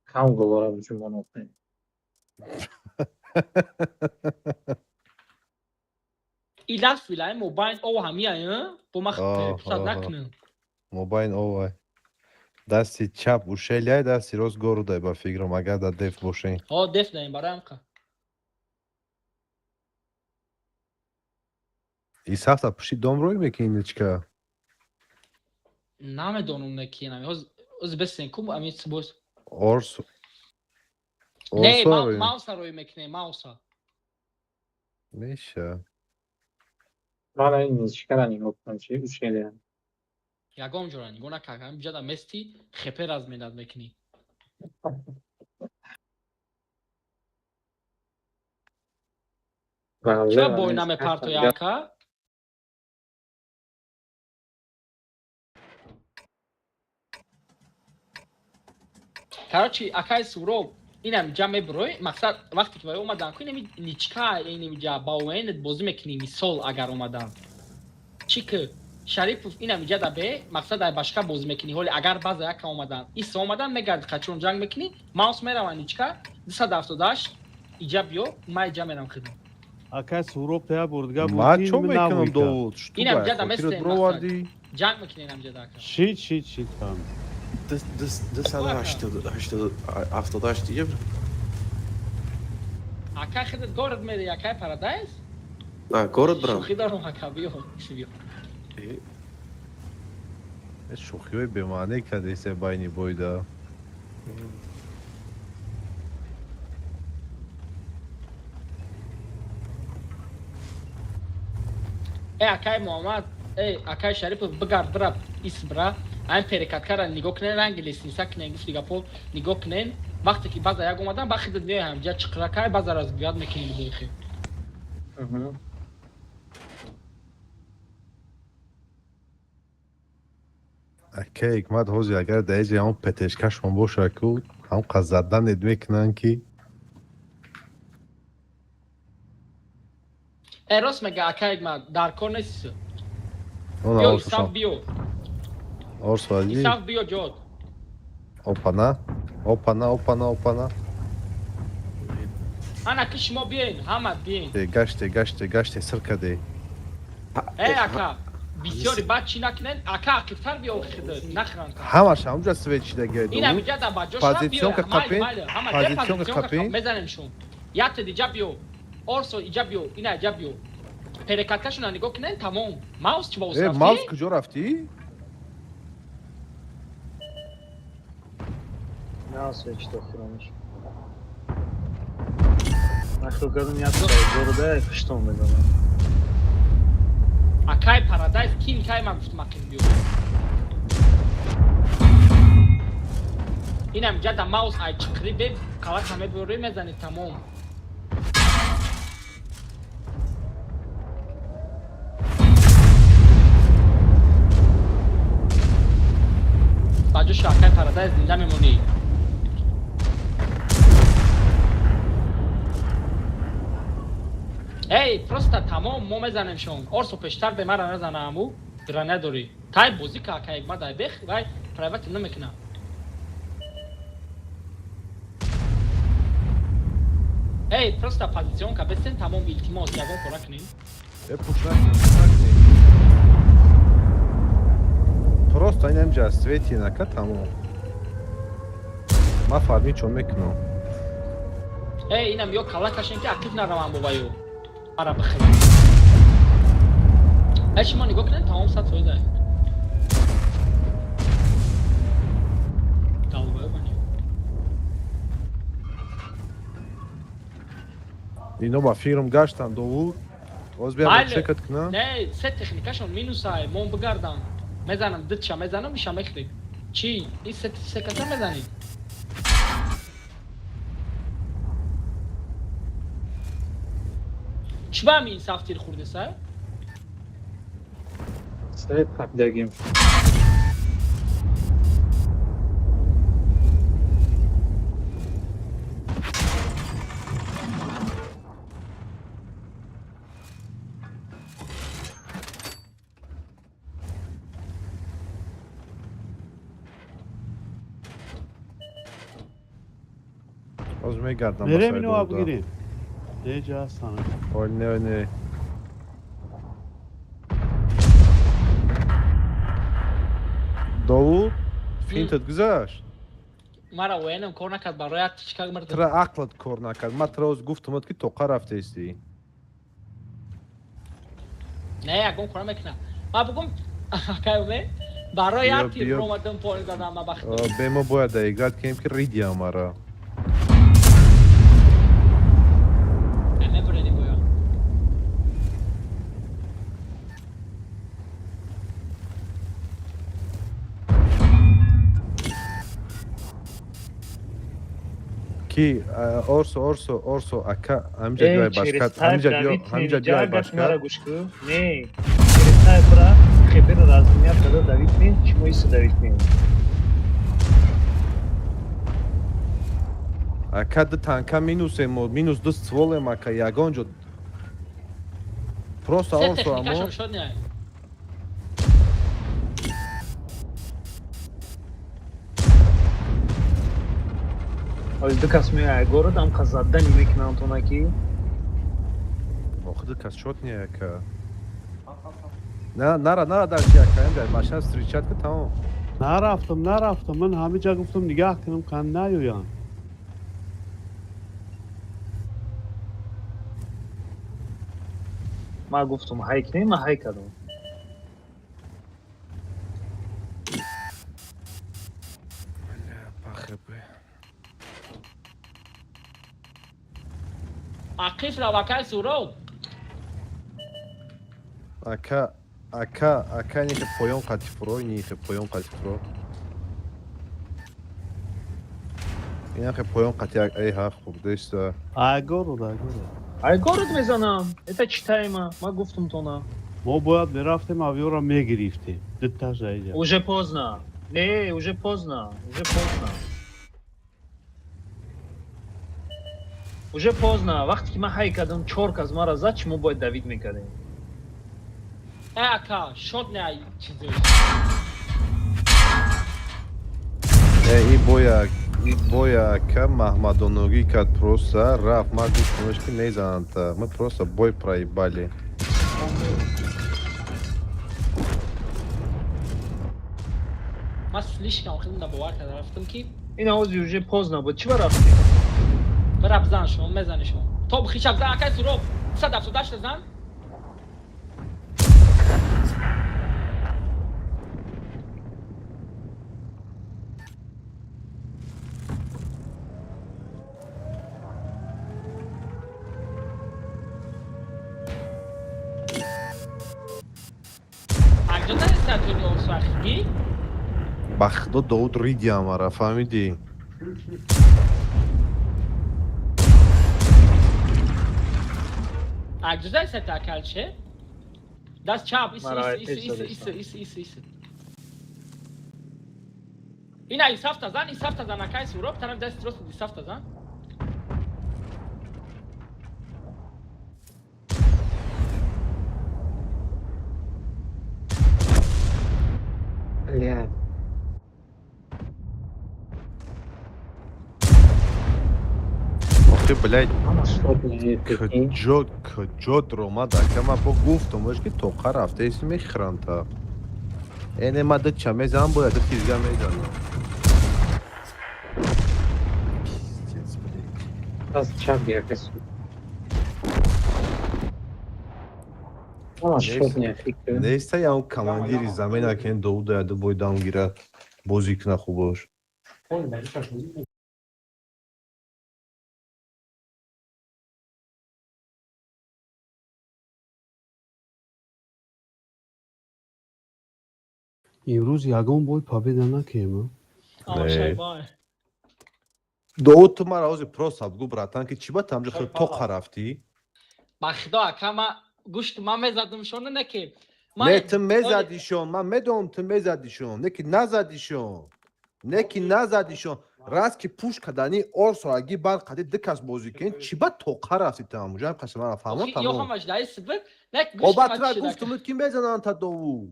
Кам голора ҷумон окунем. Илаф вилай мобайн ов ҳамия бо ма пусад накунем. Мобайн овай. Дасти чап ушеляй, дасти рост горудай, ба фикрам, агар дар деф бошем. Ҳо, деф даем барои ҳамқа. Исафта пушти дом рӯй мекунӣ, ничка? Намедонам, не ки нами. Ҳоз бесен ку ами боз. Орс. Не, мауса рӯй мекунем, мауса. Меша. Мана ин ничкара нигоҳ кун, чи ушелия. Ягон ҷора нигоҳ накард. Ҳамин ҷада мести хепе разменат мекунӣ. Чаро бой намепартои, ака? Короче, акаи Суроб, инам ҷа мебурой, мақсад вақте ки вай омадан ку, инами ничка, инами ҷа ба ОН бозӣ мекунӣ, мисол агар омадан. Чӣ ки Шарипов инам иҷа да бе, мақсад ай башка бозӣ мекунӣ, ҳоли агар баъза яка омадан, исо омадан мегарди қачон ҷанг мекунӣ, маус мерава ничка, 278 иҷа биё, ма иҷа мерам хидмат. Акай Суроб, та як бор дига. Ма чо мекунам, Довуд? Инам ҷа да местем, ҷанг мекунем инам ҷа да ака. Шид, шид, шид, фаҳмид. 288 евро. Ака, хидат город мери, акай Парадайз? А, город брам. Шӯхӣ дорам, ака, биё, биё. Шӯхиҳои бемаъне кардесе байни бойда. Э, акай Муҳаммад, э, акай Шарипов, бигард, бира, ис бира, айн перекаткара нигоҳ кунен, ранги лестница кунен, гуфти гапо нигоҳ кунен, вақте ки баъза як омадан, ба хидат меои ҳамҷа чиқракай, баъза разбивать мекунем дохи. Акай Ҳикмат, ҳозир агар дар иҷа ҳамон петешкашон боша ку, ҳам заданед мекунанд ки. Э, рост мега акай Ҳикмат, дар кор нест. Биё, Исаф, биё. Орс вази. Исаф, биё ҷод. Опана, опана, опана, опана. Ана ки шумо биёен, ҳама биёен. Гаште, гаште, гаште, сир каде. Э, ака, бисёри баъд чӣ накунен, ака, ақибтар биё, хидат, нахӯранд. Ҳамаш ҳамҷа свет шидагиай. Инам иҷа да ба ҷош. Позиционка қапен, позиционка қапен. Мезанем шун. Якте диҷа биё. Орсо, иҷа биё, ина иҷа биё. Перекаткашона нигоҳ кунен, тамом. Маус чӣ ба рафтӣ? Маус куҷо рафтӣ? Маус чӣ хӯрамаш. Ман хел кардам, як города пуштон мезанам. Акай Парадайз, ким кай ман гуфтам ақиб биё. Инам ҷа да маус ай чиқри бе қалака мебурӣ, мезанӣ, тамом. Ба ҷоши акай Парадайз зинда мемонӣ. Эй, просто тамом, мо мезанем шон. Орсо, пештар бе мара назана, аму дра надорӣ. Тай бозӣ ка, акай Ҳикмат, ай бех вай прайвати намекуна. Эй, просто позиционка бесен, тамом, илтимос, ягон кора кунем. Э, пуш накунем, пуш накунем. Просто инам ҷа свети нака, тамом. Ман фармӣ чон мекунам. Эй, инам ё кала кашен ки ақиб наравам бобаю. Ара бихӯрам. Эй, шумо нигоҳ кунед, тамом, 100%. Ай. Долбоёб ани. Ино ба фикрам гаштан, Довуд. Боз биям Майли. чекат кунам. Не, се техникашон минус ай, мон бигардам. Мезанам, дитша мезанам, иша мехӯрӣ. Чӣ? И се каса мезанӣ? Чӣ ба ҳами инсаф тир хӯрдеса? Свет қапидагим. Ҳозир мегардам ба Мерем сари ино Довуда. бигирем. Неҷа ҳастанд? Ой, не, не. Довуд, финтат гузашт? Мара военам кор накард, барои як тичка мурдам. Тра ақлат кор накард. Ман тра оз гуфтамад, ки тоқа рафтаистӣ. Не, ягон кора мекунам. Ма бугум, акай Умед, барои Биё, як тир биё. омадам, поин задам, ма бахт. Бе мо бояд доиграть кунем, ки ридиам мара. Мебурени боя. Ки Орсо, Орсо, Орсо, ака, ҳамиҷа Э, биёй через башкат, тайп ҳамиҷа биё, давид ҳамиҷа кунем, биёй ҷа гапи башкат. мара гӯш кун. Не, через тайп ра хебера разменять карда давид кунем, чӣ мо иса давид кунем. Ака, ду танка минусем, мо минус ду стволем, ака, ягон ҷо. Просто Се Орсо техникашон амо шод не. Ҳози ду кас меояд город, ам кас задани мекунанд тона ки. Охи, ду кас шот не, ака. На, нара, нара дальше, ака, ҳамиҷа машина встречать ки тамом. Нарафтам, нарафтам. Ман ҳамиҷа гуфтам нигаҳ кунам, кан наёянд. Ман гуфтам ҳай кунем, ман ҳай кардам. Пахебе. Ақиф рав, акай Суроб. Ака, ака, ака, нихе поён қати фуро, нихе поён қати фуро. Инахе поён қати эй ҳа хуб деста. Ай город, ай город. Ай город мезанам. Это читаемо. Ман гуфтам тона. Мо бояд мерафтем, авиора мегирифтем. Дуташа иҷа. Уже поздно. Не, уже поздно. Уже поздно. Уже поздно. Вақте ки ман ҳай кардам, чор кас мара зад, чӣ мо бояд давид мекардем? Э, ака, шод не ай чизе. Э, и боя ака маҳмадоногӣ кард, просто рафт. Ман гуфтамаш, ки мезананд та. Мы просто бой проебали. Ман слишком хеле бовар карда рафтам ки Ин ҳози уже поздно буд. Чӣ ба рафтем? бира бизан шумо, мезани шумо. То хиша бизан, акай Суроб. 178 зан. Анҷо нареста туни Орсо ахиги? Ба худо, Довуд ридиам мара, фаҳмидӣ? Анҷо нареста акалче? Даст чап, ис Мара, ис пеш ис ис задеста. ис ис ис ис. Ина исафта зан, исафта зан, акай Суроб, тараф даст рост исафта зан. Блядь. Охи, блядь, Ҳама шот не, прикинь. куҷо, куҷо дромад, ака? Ман бо гуфтамаш, ки тоқа рафтаиси мехӯранд та. Эне ма ду ча мезанам, бояд ду тизга мезанам. Пиздец, блядь. Даст чап гирифта. Ҳама шот не, фикр. Неста ям командири замена кен Довуда яду бой дам гира бозӣ куна хубош. Имрӯз ягон бой победа накем. Ама Не. шайбай. Довуд, ту мара ҳозир просто бугу, братан, ки чӣ ба тамҷо хел тоқа рафтӣ? Ба худо, ака, ма гӯшт ма мезадам шона не ки Не, ту мезадишон, ман медонам, ту мезадишон, не ки назадишон, не ки назадишон. Раз ки пуш кардани орсо аги бар қади ду кас бозӣ кунӣ, чӣ ба тоқа рафти ту ҳамуҷа? Ҳам қаси мара фаҳмон, тамом. Оба тура гуфтумуд, ки мезананд та Довуд.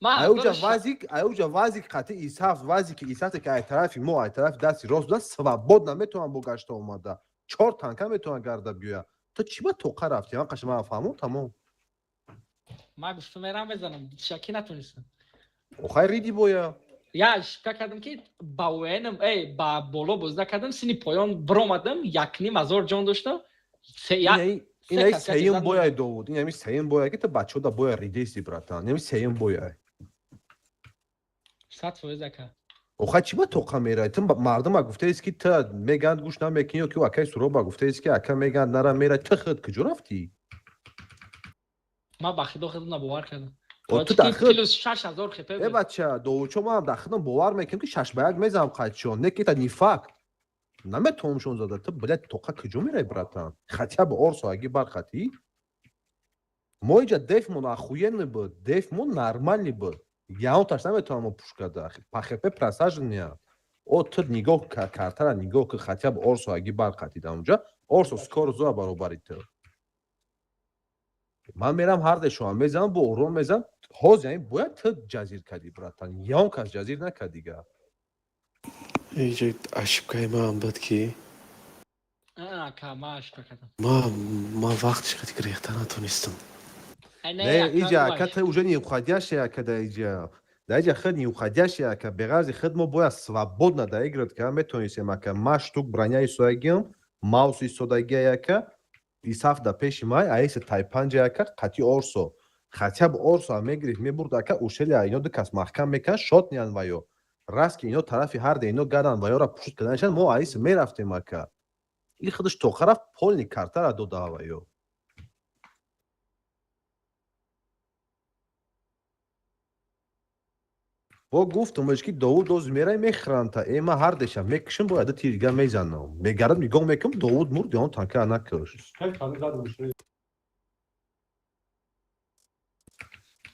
Аюҷа вазик, аюҷа вазик қати исафт, вазики исафте ки ай тарафи мо, ай тарафи дасти рост буда, свободно метавонад бо гашта омада. Чор танка метавонад гарда биёяд. Ту чӣ ба тоқа рафти? Ҳам қаси мара фаҳмон, тамом. Ман гуфтум, мерам мезанам, шакӣ натонистам. Охай риди боя. Я ошибка кардам, ки ба УН, эй, ба боло бозда кардам, сини поён биромадам, якним ҳазор ҷон доштам. Ин ай сеюм бояй, Довуд. Ин ами сеюм бояй, ки ту бачаҳо боя ридеси, братан. Ин ами сеюм бояй. 100% ака. Охай чӣ ба тоқа мерай? Ту мардума гуфтаест, ки ту мегӯянд, гӯш намекунӣ, ё ки акаи Суроба гуфтаест, ки ака мегӯянд, нара, мерай. Ту худ куҷо рафтӣ? Ман ба худо худам бовар кардам. Ту дар худ плюс 6000 хп. Э, бача Довудчо, ман дар худам бовар мекунам, ки 6-1 мезанам қайчон. Не ки это не факт. Наметавонамшон зада. Ту, блядь, тоқа куҷо мерай, братан? Хотя бы орсо аги бар қатӣ. Мо иҷа дефмон охуенный буд, дефмон нормальный буд. Ягонташ наметавонам мо пуш карда. По хп просаженный. О, ту нигоҳ картара нигоҳ ки, хотя бы орсо аги бар қатӣ дар онҷа. Орсо скоро зоа баробари ту. Ман мерам, ҳардешон мезанам, бо ором мезанам. Ҳозир яъне бояд ту ҷазир кардӣ, братан. Ягон кас ҷазир накард дигар. Иҷа ошибкаи ман буд, ки Ака, ман ошибка кардам. Ман вақтиш қати гирехта натонистам. Не, иҷа ака, ту уже не уходящий, ака, да иҷа. Да иҷа худ не уходящий, ака. Беғарзи худ мо бояд свободно доиграть ка метонистем, ака. Ма штук броня истодагиам, маус истодагия, ака. Исаф да пеши май, аиса тайпанҷа, ака, қати орсо. Хотя бы орсо мегирифт, мебурд, ака, ушели ино ду кас маҳкам мекард, шот ниан ваё. Раз ки ино тарафи ҳарде ино гардан ваёра пушт карданашан, мо аиса мерафтем, ака. И худаш тоқа рафт, полный картара дода ваё. Бо гуфтумаш, ки Довуд доз мерай, мехӯранд та. Э, ман ҳардеша мекушам, бояд тирга мезанам. Мегардам, нигоҳ мекунам, Довуд мурд, он танка накушт.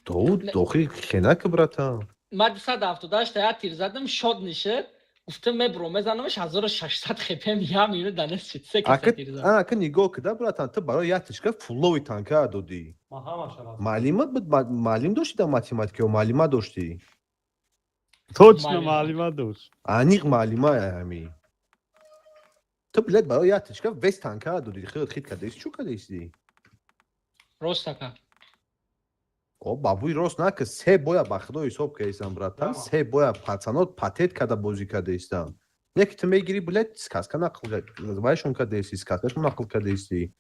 Довуд дохи хенака, братан. Ман 278 та як тир задам, шод нишид. Гуфтам, мебурам, мезанамаш, 1600 хпм я минут данес шид. Се каса тир задам. Ака, нигоҳ кида, братан, ту барои як тишка фуллови танка додӣ. Маълимат буд, маълим доштӣ дар математика ё маълима доштӣ? Точно маълима дошт. Аниқ маълима ҳами. Ту, блядь, барои як тишка весь танка додӣ. Худат хит кардеси, чӯ кардеси? Рост, ака. О, бабуи рост нака, се боя ба худо ҳисоб кардесам, братан, се боя пацанот патет карда бозӣ кардестам. Не ки ту мегирӣ, блядь, сказка нақл вайшон кардеси, сказкашон нақл кардеси.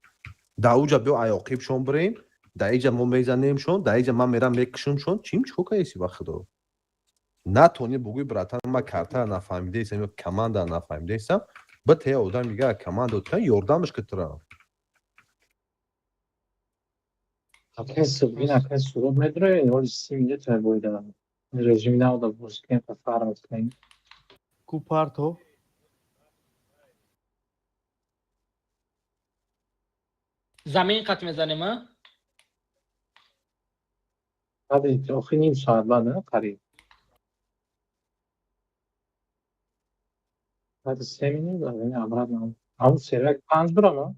Да уҷа биё аёқибшон бирем, да иҷа мо мезанемшон, да иҷа ман мерам мекушамшон, чим чико кардеси ба худо? Натони бугӯй, братан, ман картара нафаҳмидаистам ё команда нафаҳмидаистам, битея одам дига команда тан ёрдамаш ки тура. Акай Субин, акай Суроб медрои, оли 30 минут боида. Режими навда бозӣ кунем, та фарм кунем. Ку парто? Замин қат мезанем, а? Баъди охи ним соат баъд, қариб. Баъди 3 минут, обратно. Ҳамун сервак панҷ бирам, а?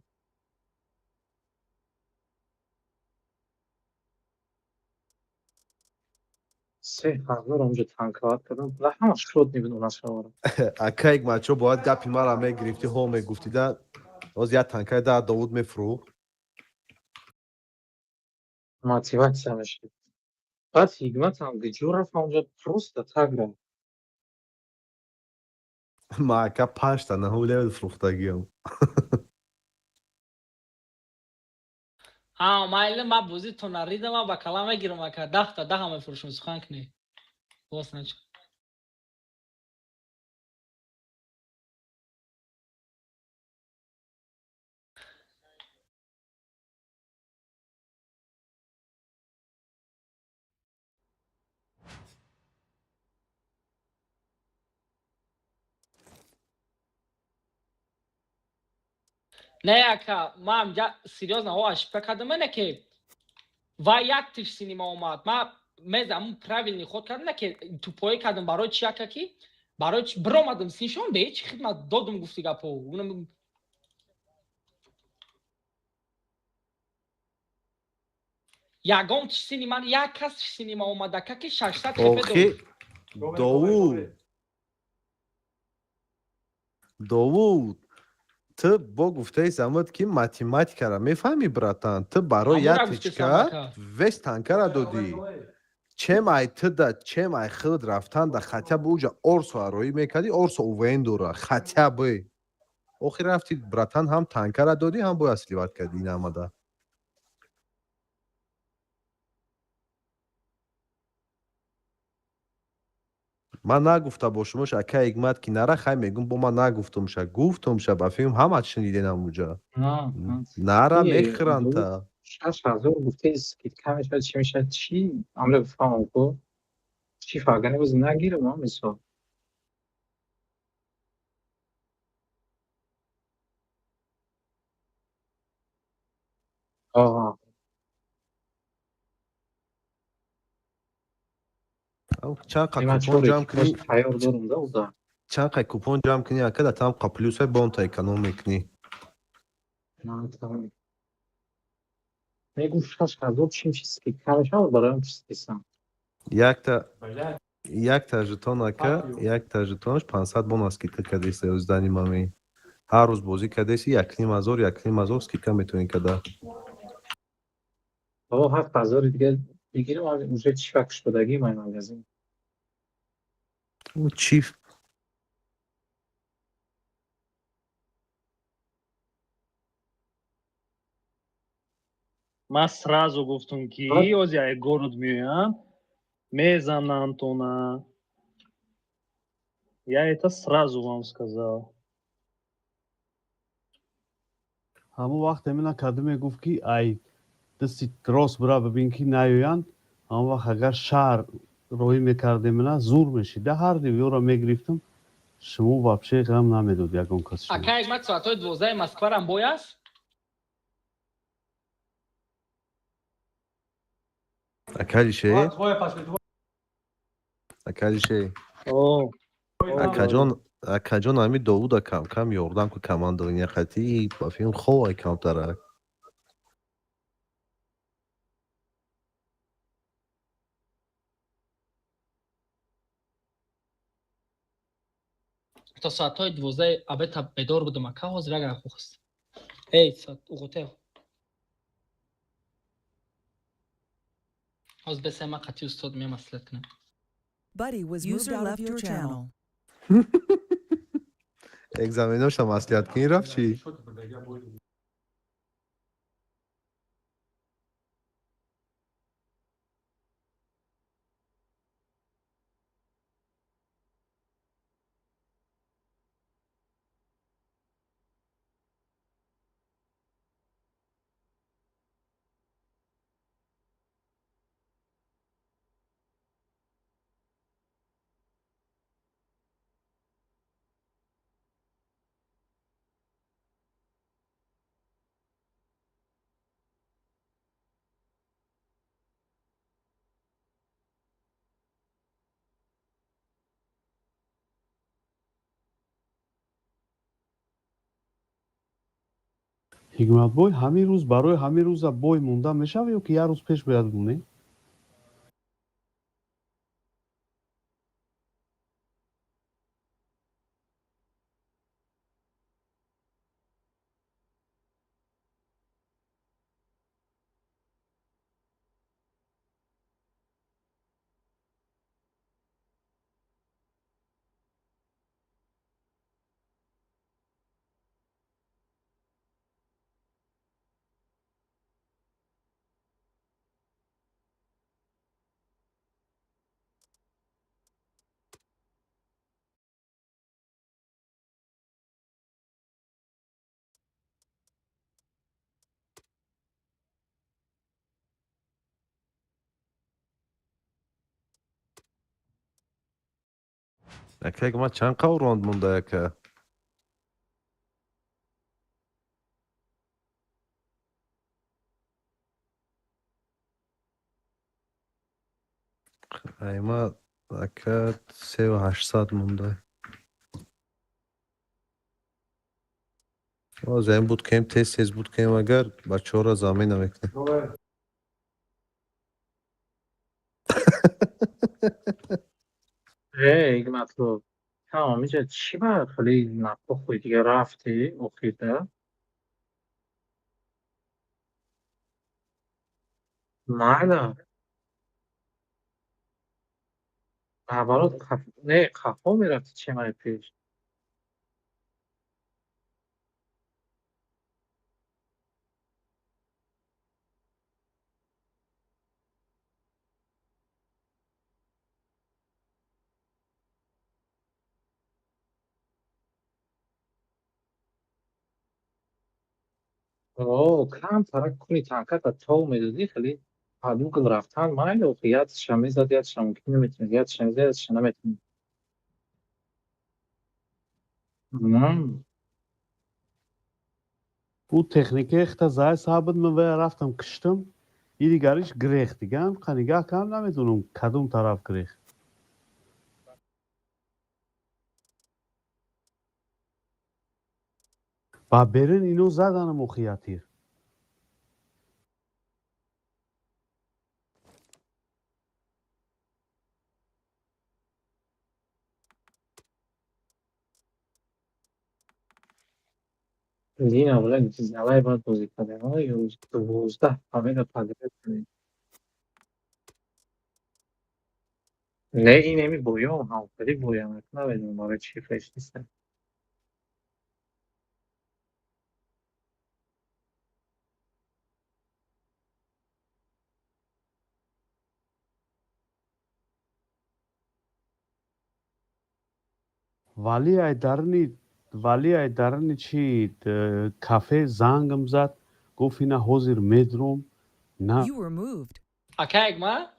3000 онҷо танковать кардам. На ҳама шод мебуд у нашавара. Ака, як мачо бояд гапи мара мегирифтӣ, ҳо мегуфтӣ да, ҳоз як танкаи да Довуд мефурӯхт. Мотиватсия мешид. Баъд ҳикматам гиҷо рафт онҷо, просто так рафт. Ма, ака, панҷта наҳу левел фурӯхтагиам. Ҳа, майли, ман бозитона ридам, ба кала мегирам, ака, 10 та даҳа мефурӯшам, сухан кунӣ. Боз нач. Не, ака, ман ҳамҷа серьёзно ҳо ошибка кардам, не ки Ва як тиш синима омад. Ма мезам правильный ход кардам, на ки тупоӣ кардам. Барои чи, ака, ки барои чи биромадам синшон бе ҳеҷ хидмат додум, гуфти гапо. Ягон сини ман, як кас синима омад, ака, ки 600 хп. Охи Довуд, Довуд, ту бо гуфтаи замуд, ки математикара мефаҳмӣ, братан. Ту барои як точка весь танкара додӣ. Чем ай туда, чем ай худ рафтан да, хотя бы уҷа орсо ароӣ мекардӣ, орсо УВН дора хотя бы. Охир рафти, братан, ҳам танкара додӣ, ҳам бояд сливать кардӣ ин амада. Ман нагуфта бошумош, ака Ҳикмат, ки нара, хай мегум, бо ман нагуфтумша, гуфтумша, ба филм ҳама шуниденам, уҷа нара мехӯранта. 6000 гуфтаи, скидка мешавад, чӣ мешавад, чӣ амре бифаҳмам, ку чӣ фаргане боз нагирам, мисол. Аҳа. Чанд қа Ман купон чор ҷамъ кунӣ? экипаж тайёр дорум да уда. Чанд қай купон ҷамъ кунӣ, ака, да там қа плюсай бонта эконом мекунӣ. На, там мегӯ 6000 чим чи скидка мешавад, бароям чиз дисам. Якта жетон, ака, якта жетонаш 500 бон аст, скидка кардеси оздани мами. Ҳар рӯз бозӣ кардеси, 1500, 1500 скидка метавонӣ када. Бобо, 7000-и дига бигирам, уже чӣ вақт шудагӣ май магазин. Чӣ? Ман сразу гуфтум, ки ози ай город меоям, мезанам тона. Я это сразу вам сказал. Ҳамон вақт эмина каду мегуфт, ки ай дасти рост бира, бибин, ки наёянд. Ҳамон вақт агар шаҳр роҳӣ мекардем, ина зур мешид, да ҳар дивёро мегирифтам. Шумо вообще ғам намедод ягон кас шумо. Ака Ҳикмат, соатҳои 12 Москварам бой аст? Акалише, акалише. Акаҷон, акаҷон, ҳами Довуда камкам ёрдам ку, командования қатӣ, ба филм ховай камтарак. То соатҳои 12 абета бедор будам, ака, ҳозир агар хухст. Эй, соат уғуте. Ҳозир бесай, ман қатъи устод меям маслиҳат кунам. Buddy was moved User out of left your your channel. Экзаменоша маслиҳат кунӣ, рафт чӣ? Ҳикматбой, ҳамин рӯз барои ҳамин рӯза бой монда мешава ё ки як рӯз пеш бояд монем? Ака, ма чанд қавр ронд монда, ака? Айма ака 3800 монда. Озаим буд кем, тез тез буд кем, агар бачаҳоро замена мекунем. Эй, Игматло, тамом, иҷа чӣ ба хеле напохуй дига рафтӣ охирда? Майла. Наоборот, не, қафо мерафтӣ чемаи пеш. О, кам тарак куни танката тов медодӣ, хеле падугл рафтан майли, охи ядша мезад, ядша мумкин наметавонад, ядша мезад, ядша наметавонад. Ӯ техникаи хта зай сабит, ман вая рафтам киштам, и дигариш гирехт, дигам қа нигаҳ кардам, намедонам кадом тараф гирехт. Ба берин ино заданам охи ятир. Дина блин, залай бад бозӣ кардем, 12 победа подряд кардем. Не, ин еми боём, ҳамхелӣ боям, намедонам барои чӣ феш нестам. Вали ай дарни, вали ай дарни чи кафе зангам зад, гуфт ина ҳозир медром на. You were moved. Ака Эгма?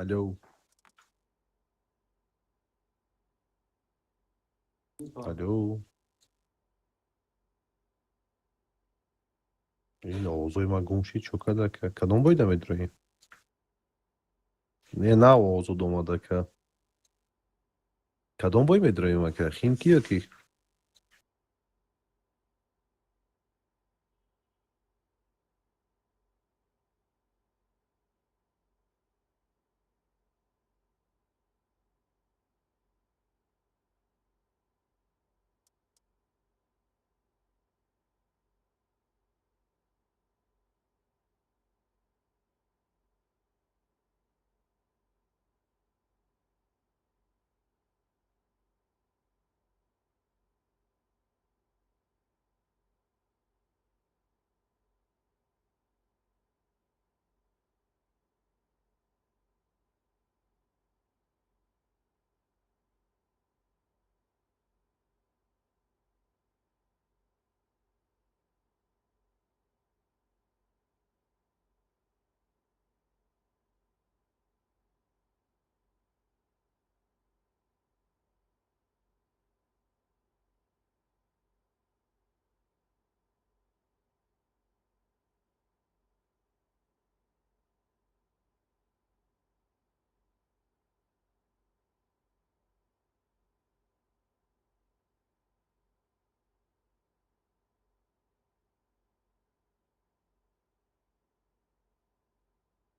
Алло. Алло. Ин овозои ман гум шид, чо карда ка? Кадом бойда медроӣ? Не, на овозод омада ка. Кадом бой медроем ака? Химки ё ки?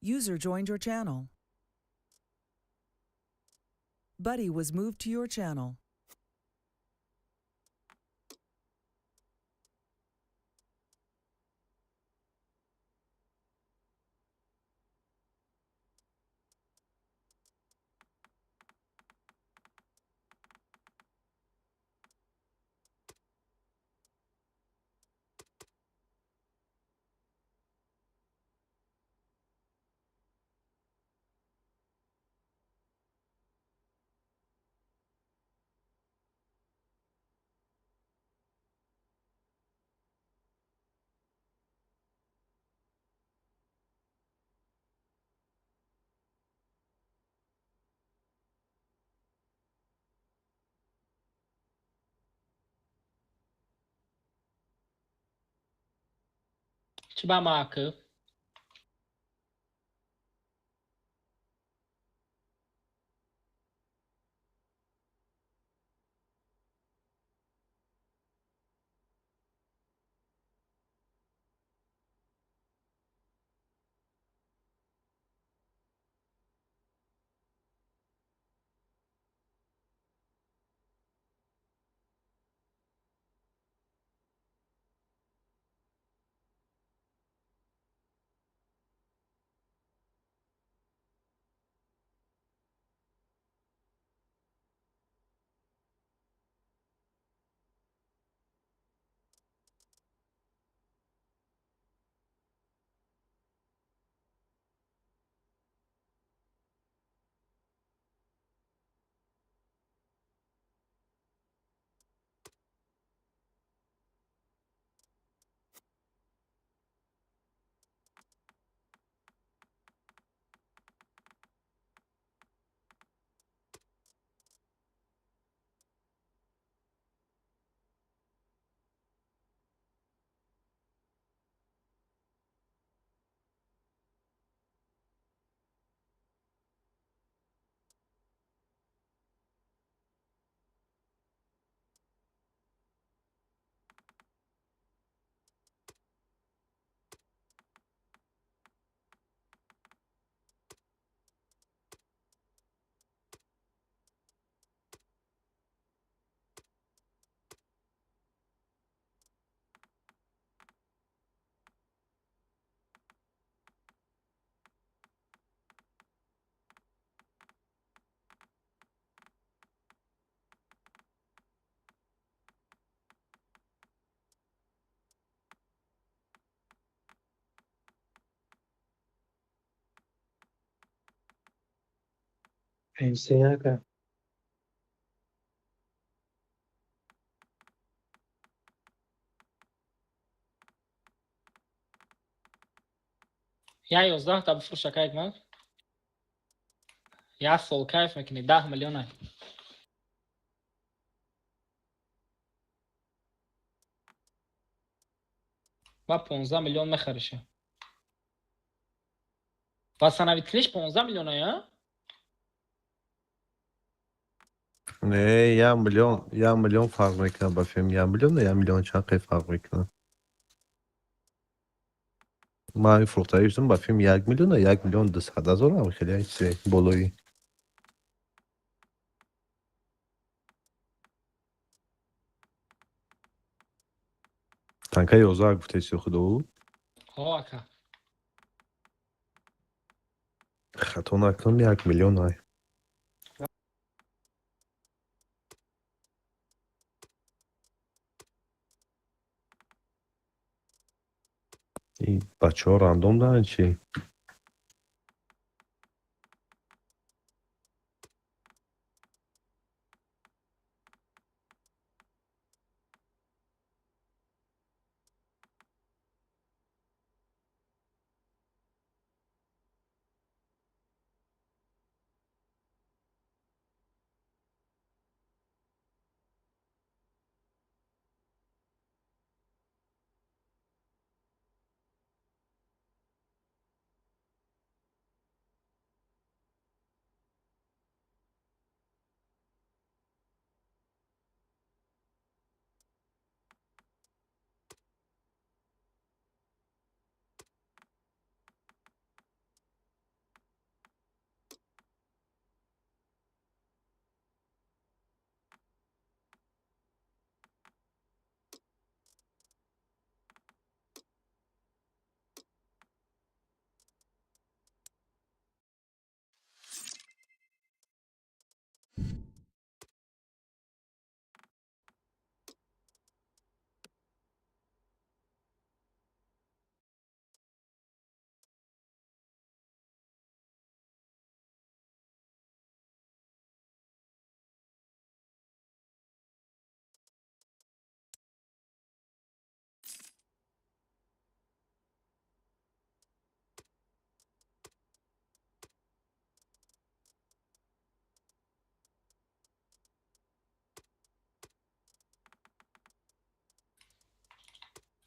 User joined your channel. Buddy was moved to your channel. Чӣ ба маакы? МС1. Я 11 та бифурӯш акайк ман. Як сол кайф мекунӣ, 10 миллиона. Ва 15 миллион мехариша. Восстановить 15 миллиона, я? Не, 1 миллион, 1 миллион фарқ мекунад ба филм. 1 миллион, 1 миллион чанд қай фарқ мекунад? Ман фурӯхтагӣ шудам ба филм 1 миллион, 1 миллион 200 ҳазор ам хеле як чизе болоӣ. Танка 11 гуфтеси худо? Ҳо, ака. Хато накунам, 1 миллион ай. И бачаҳо рандом доранд чӣ?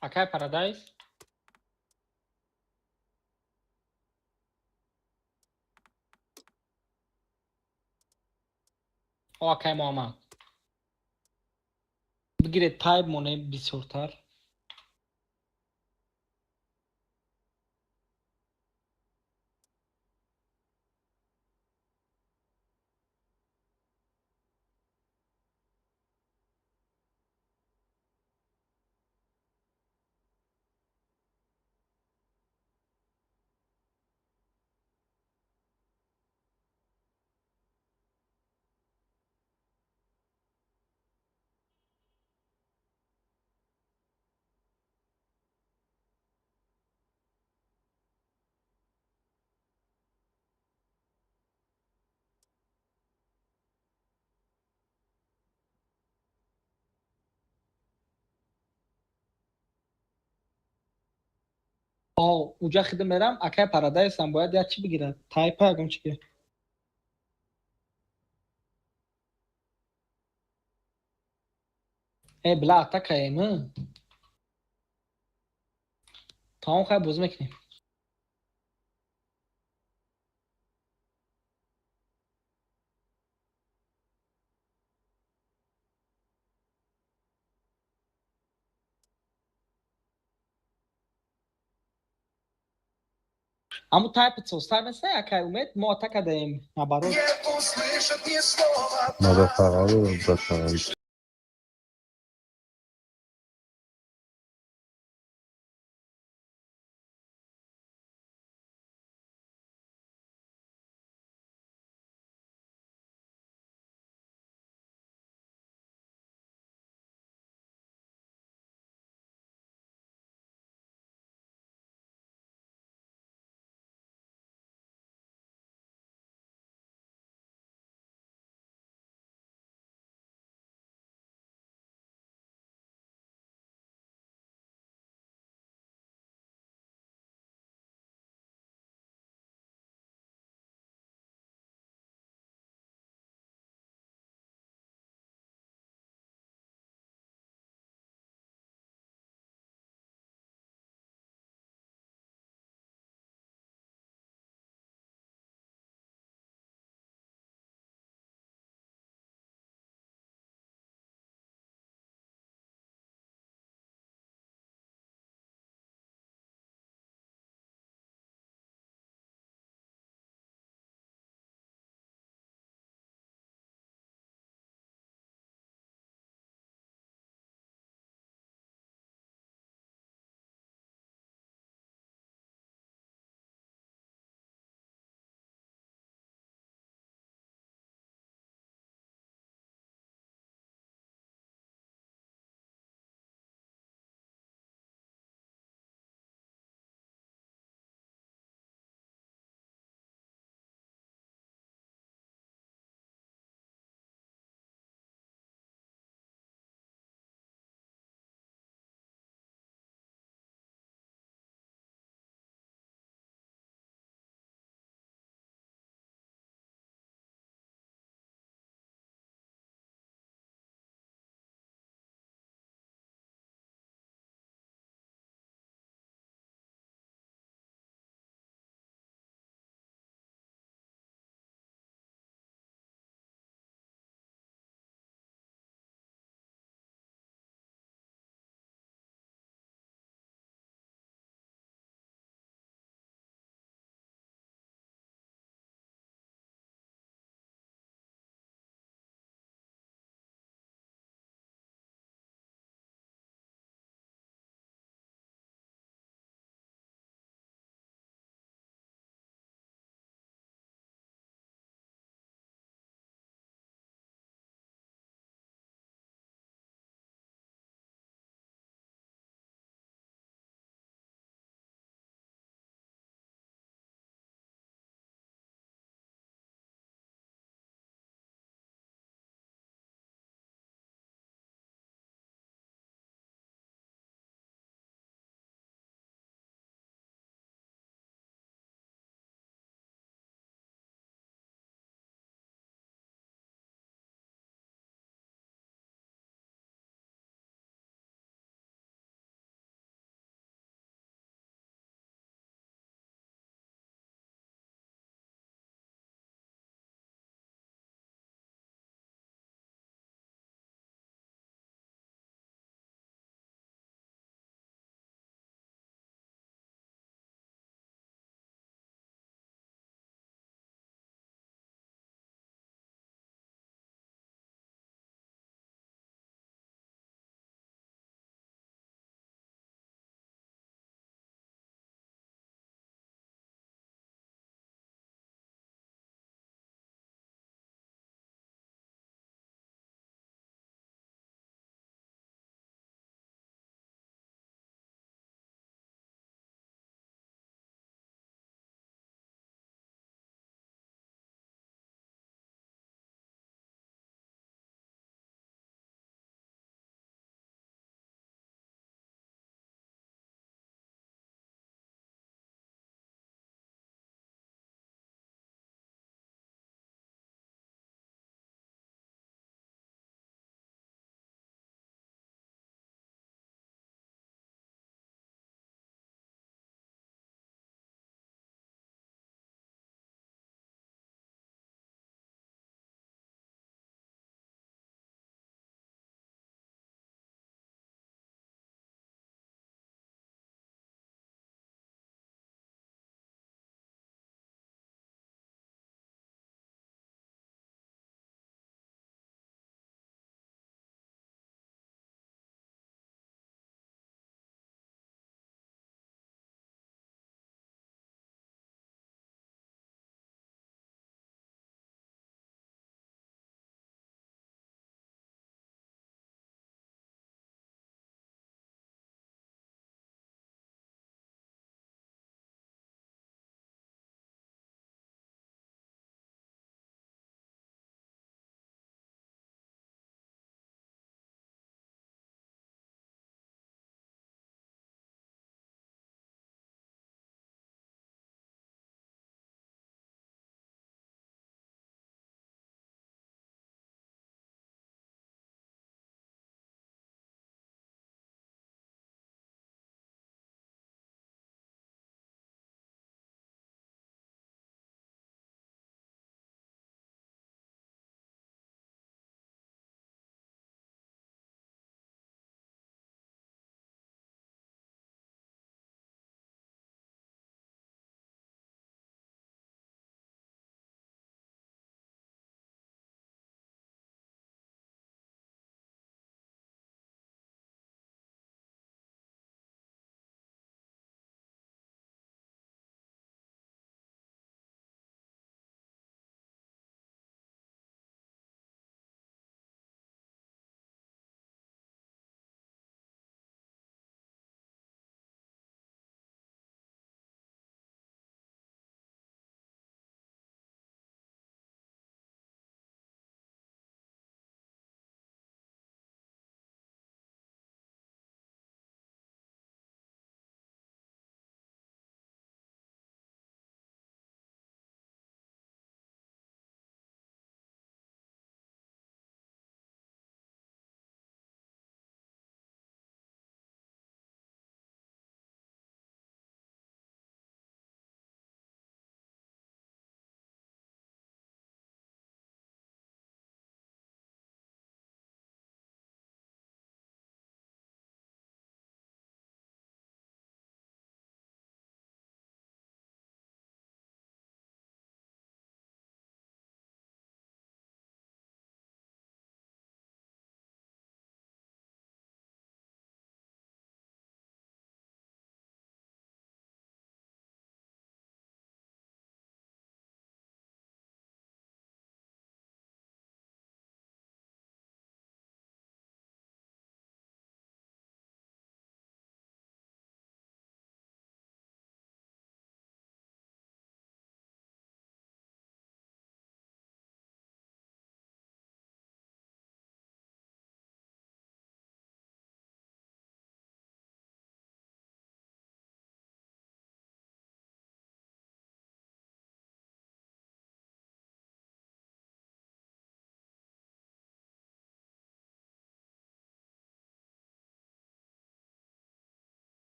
Акай Парадайз? О, акай Муҳаммад. Бигиред пайп моне бисёртар. О, уҷа хида мерам, акай Парадайзам бояд як чӣ бигирад. Тайпа ягон чӣ. Э, била атакаем. Тамом, хай бозӣ мекунем. Аммо тайпа состар нест, акай Умед, мо атака даем, наоборот. Мазафарро бачаҳо.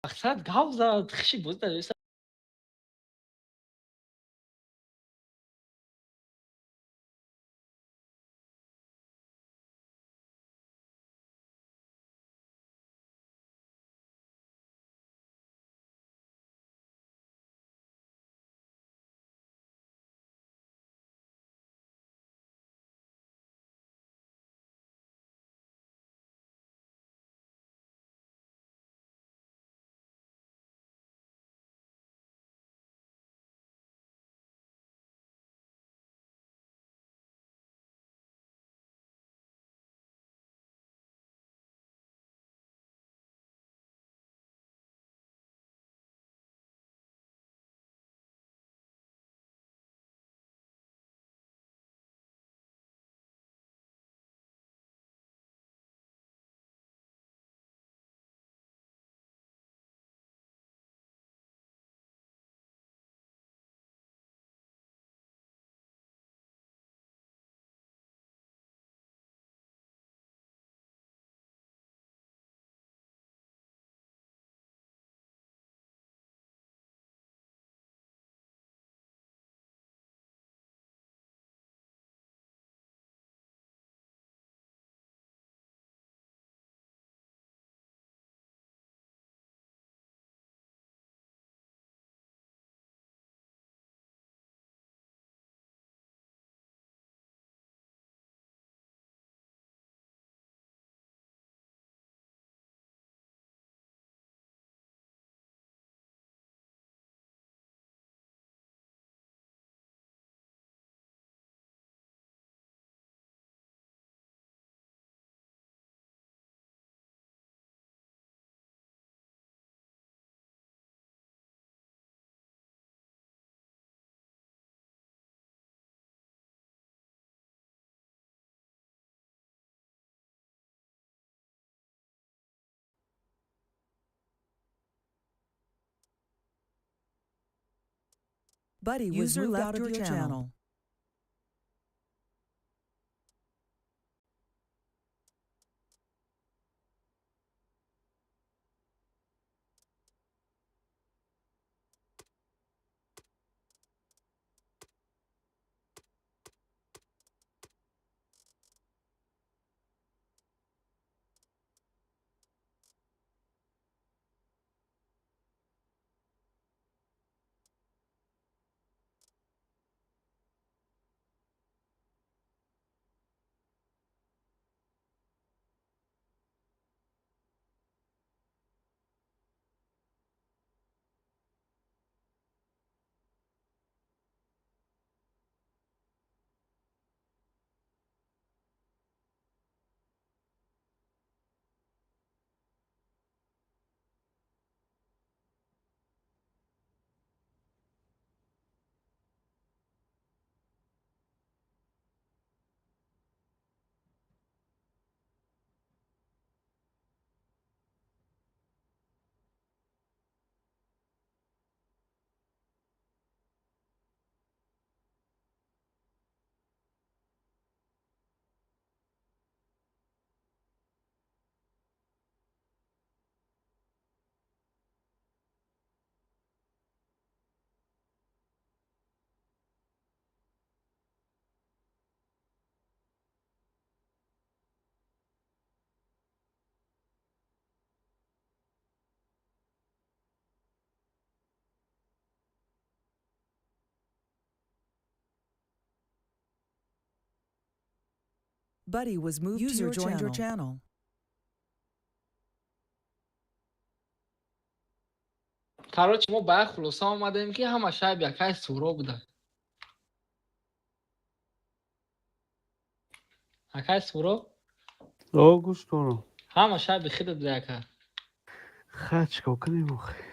Мақсад гав зад, хиши боз дар. Buddy was User moved left out of your your channel. channel. Buddy was moved User to your joined your channel. channel. Короче, мо ба як хулоса омадем, ки ҳама шайб якай суро буда. Акай суро. О, гӯш дорам. Ҳама шайби худат буда, яка. Ха, чикор кунем охи?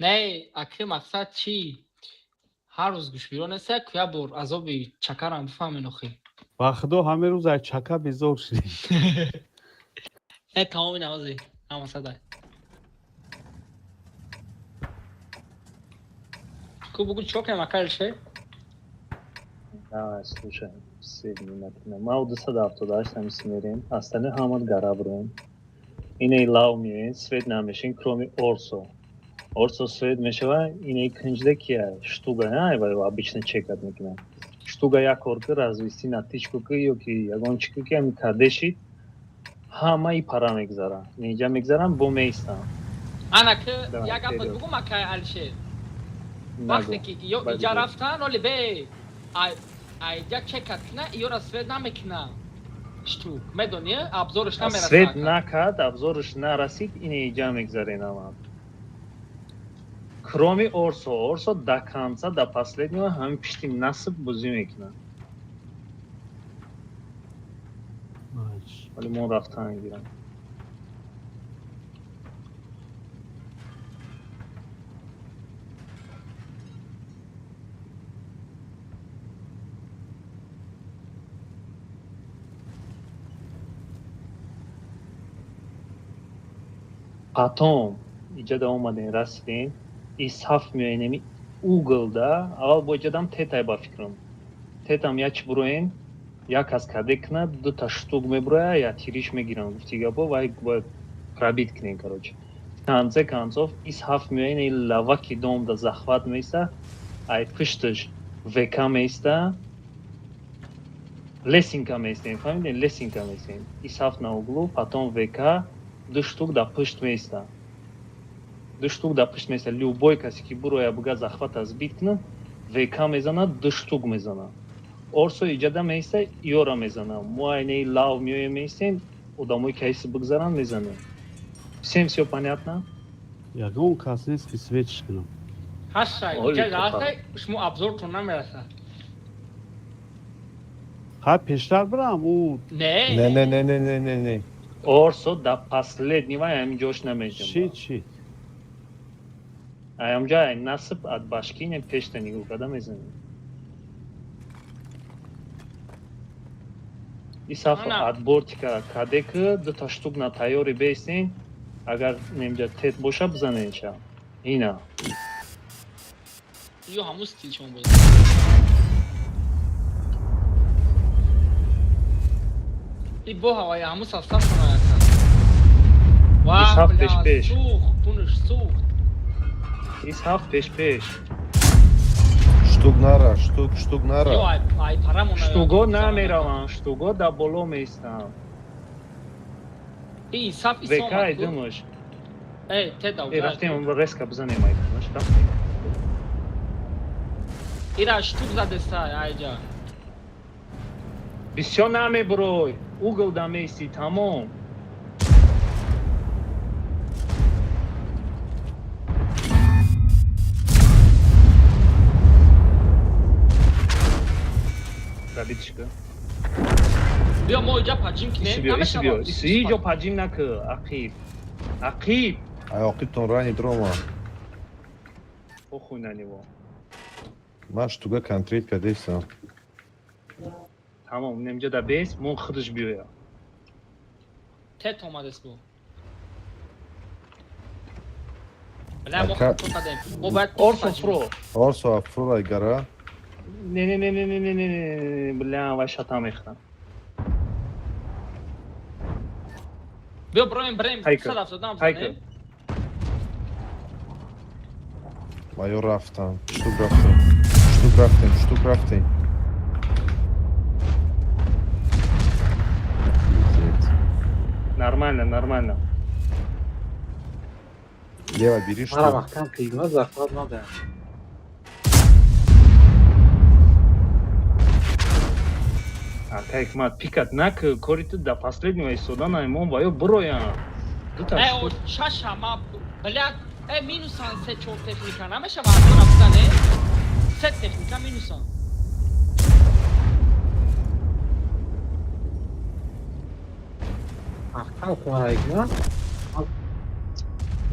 Не, аки, мақсад чӣ? Ҳар рӯз гӯшбиро неста, ку як бор азоби чакарам бифаҳмен охи. Ба худо, ҳамин рӯз аз чака безор шудем. Не, тамоми навози ҳама садай ку бугу чико кунем, акай ше? Давай, слушай, все внимательно. Ма 278 ҳамиси мерем, остальные ҳамат гара броем. Иней лав меоен, свет намешин, кроме Орсо. Орсо свет мешава, иней кунҷда кия? Штуга, ай вай обычно чекат мекунам. Штуга як кор ки развести на тычку ки ё ки ягон чи ки ами кадешид, ҳамаи пара мегзара. Инҷа мегзарам, бо меистам. Ана ки Давай, як гапат вперёд. бугум, акай Алишер. Вақте Нагу. ки ё Баъди иҷа бо. рафтан, оли бе айҷа чекат кина, ёра свет намекуна. Штук. Медони, обзорш намераса. Свет ака. накард, обзорш нарасид, ин иҷа мегзарен ҳамат. Кроме Орсо, Орсо до конца, до последнего ҳамин пишти насб бозӣ мекунад. Вале мо рафтан гирам. Потом иҷада омадем, расидем, и саф меоенем углда, аввал бо иҷадам тетай ба фикрам. Тетам як чи буроен, як аз каде кунад, дута штук мебуроя, я тириш мегирам, гуфти гапо, вай бояд пробить кунем, короче. В конце концов, и саф меоен, и лаваки дом да захват меиста, ай пушташ ВК меиста, лесенка меистем, фаҳмидем? Лесенка меистем. И саф на углу, потом ВК, ду штук да пушт меиста. Ду штук да пушт меиста. Любой касе ки буроя буга захвата сбить кунад, ВК мезанад, ду штук мезанад. Орсо иҷада меиста, ёра мезанад. Мо айнаи лав меоем меистем, одамои кайси бигзаранд мезанем. Всем всё понятно? Ягон кас нест ки светш кунам. Ҳашай, Оли, иҷа тоқа. рафтай, шумо обзортон намераса. Ха, пештар бирам ӯ. Не. Не, не, не, не, не, не, не. Орсо до последнего ҳамин ҷош намеҷам. Шит, шит. Аямҷа ай насб от башки не пешта нигоҳ карда мезанем. И саф Ана. от бортика кадек дута штук на тайёри бестен, агар немҷа тет боша бизаненша. Ина. Ё ҳамун стил шумо боз. И бо ҳавая ҳамун состав шумо ака. И саф Ва, пеш бля, пеш. сӯхт, пунш сӯхт. И саф пеш пеш. Штук нара, штук, штук Ё нара. ай ай парамон. Штуго намераванд, штуго да боло меистанд. И саф ВК исомад. ай думаш. Э, теда Э, рафтем резко бизанем ай думаш, рафтем. Ира штук задеста айҷа. Бисёр намебурой, угол да меистӣ, тамом. Рабитишка. Биё мо иҷа поджим Ису кинем. биё, ису биё, ису иҷо поджим накӣ, ақиб. Ақиб! Ай оқибтон рани дрома. Похуй на него. Ман штуга контрит кардесам. Тамом, немҷа да бес, мон худаш биёя. Тет омадес бо. Бля, мо Ака- хато кардем. Мо бояд Орсо фро. Орсо афрора гара. Не, не, не, не, не, не, не, не, не, бля, вай шата мехӯрам. Биё броем брем Хайка. 170 Хайка. бизанем. Ва ё рафтам. Штук рафтем. Штук рафтем, штук рафтем. Пиздец. Нормально, нормально. Лева, бери Мара штук. маҳкам кигма захват надоям. Ака Ҳикмат, пикат накӣ, кори ту до последнего истодан аймон ва ё буроям. Дута Э, штук. о, шаша ма бля, э минусан се чор техника намешава обзора бизане. Се техника минусан. Маҳкам кун мара Ҳикмат.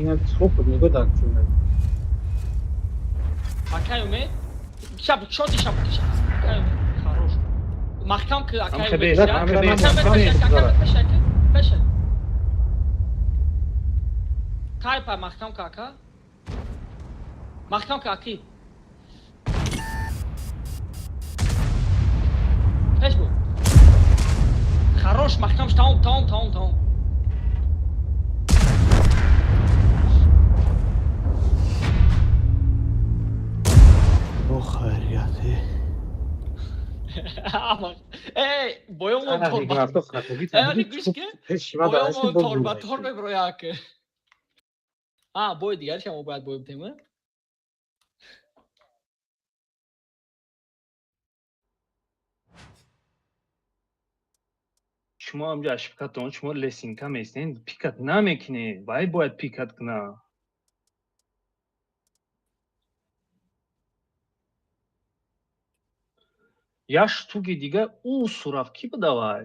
Ина супер нигоҳ дар ҷумла. Акай Умед, шаб шоти шаб акай Умед, хорош. Маҳкам ки акай Ам Умед. хебес, ша. ам хебес, Акай Умед, ам пеша, хебес. акай Умед, пеша, акай, пеша. Тайпа маҳкам ки ака. Маҳкам ки аки. Пеш бу. Хорош, маҳкамш, тамом, тамом, тамом, тамом. Бо хайрияте. Эй, боёмон торба. Эй, гӯш ки. Боёмон торба тор меброяк. А, бой дигар шамо бояд бой битем, Шумо ҳамҷо ошибкатон, шумо лесинка местен, пикат намекунед, вай бояд пикат куна. Як штуки дига ӯ сураф ки бидавай?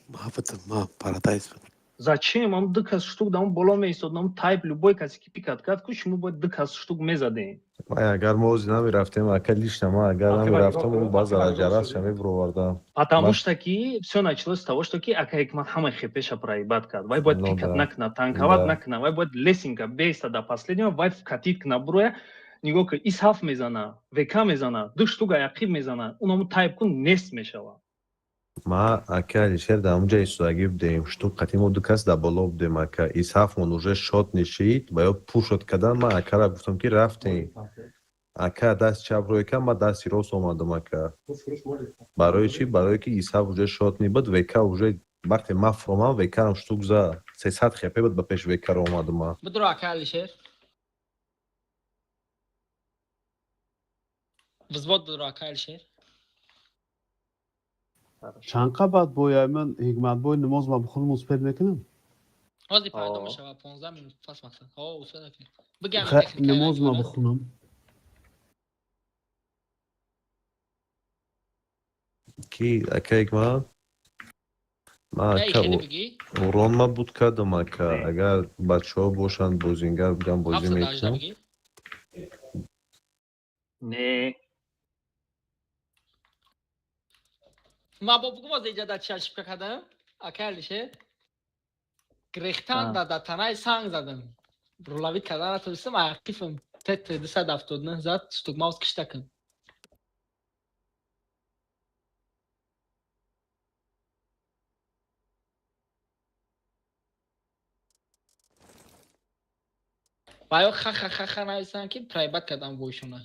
Ма будам, ма парадайз будам. Зачем? Ам ду кас штук дам боло меистод, нам тайп любой касе ки пикат кард, ку шумо бояд ду кас штук мезадем. Ман агар мо ози намерафтем, ака лично ман агар намерафтам, ӯ базара ҷарасша мебуровардам. Потому что ки всё началось с того, что ки ака Ҳикмат ҳамаи хепеша проебат кард. Вай бояд пикат накуна, танковать накуна, вай бояд лесинка беиста до последнего, вай вкатит куна буроя. Нигоҳ кун, исҳаф мезана, вк мезана, ду штука яқиб мезана, унаму тайп кун нест мешава. Ма ака Алишер дар ҳамунҷа истодагӣ будем, штук қатъи мо ду кас дар боло будем ака. Исҳафмон уже шот нишид ва ё пушот кардан, ман акара гуфтам ки рафтем. Ака даст чап рӯй кард, ман дасти рост омадам ака. Барои чӣ? Барое ки Исҳаф уже шот нибуд, ВК уже вақте ман фуромам, ВКрам штук зад. 300 хп буд, ба пеш ВКро омадам ман. Бидро ака Алишер. Взвод бидро ака Алишер. Чанд қа баъд бояй ман Ҳикматбой намоз ма бихонам успед мекунам? Ҳозир пайдо мешавад 15 минут пас мақсад. Ҳо, успед мекунем. Бигам намоз ма бихонам. Ки ака Ҳикмат? Ман ака урон ма буд кардам ака. Агар бачаҳо бошанд бозингар бигам бозӣ мекунам. Не. Ма бо бугум оз иҷа дар чи ошибка кардам? Ака Алишер? Грехтан да танаи санг задам. Рулавит кардан натонистам, ақифам ТТ 279 зад, штук маус кишта кун. Ва ё ха-ха-ха-ха нависанд ки проебат кардам бойшона.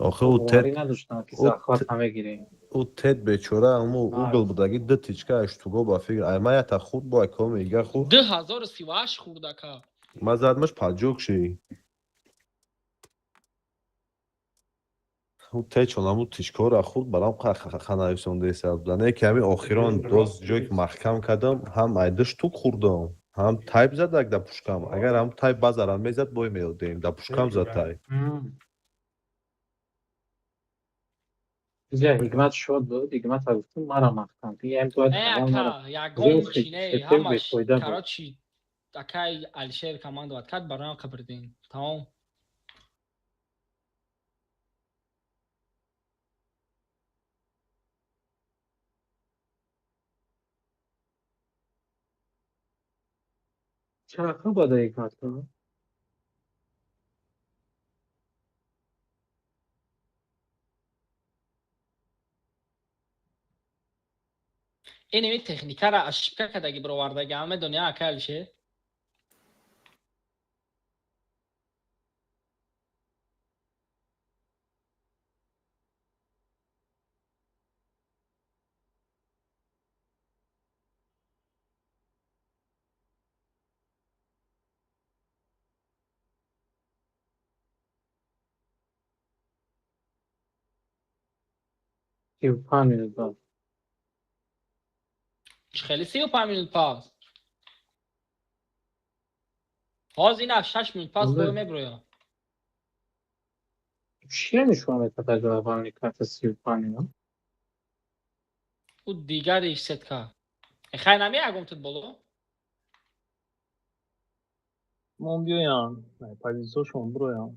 Охе ӯ тет надоштам ки захват намегирем. Ӯ тет бечора ҳаму угл будаги ду тичка аштуго ба фикр. Ай ма ята хурд бо ай коми ига хурд. 2038 хурд ака. Ма задмаш паджок ши. Ӯ течон ҳаму тичкаҳоро хурд барам ха-ха-ха нависондеса буда. Не ки ҳамин охирон боз ҷое ки маҳкам кардам, ҳам ай ду штук хурдам, ҳам тайп задак да пушкам. Агар ҳам тайп базарам мезад, бой медодем. Да пушкам зад тайп. Ҷа Ҳикмат шод буд, Ҳикмата гуфтум мара маҳкам. Ям бояд ягон чи не, ҳамаш короче акай Алишер командовать кард, бароям қабрдин. Тамом. Чақа бада Ҳикмат? Ин ими техникара ошибка кардаги бировардаги, ҳама медони ака Алишер? 35 минут баъд. Хеле 35 минут пас. Ҳозир ина 6 минут пас бо меброя. Чия нишон метадад глобальный карта 35 минут? Ӯ дигари сетка. Хай намеягом тут боло? Мон биёям, позитсияшон бироям.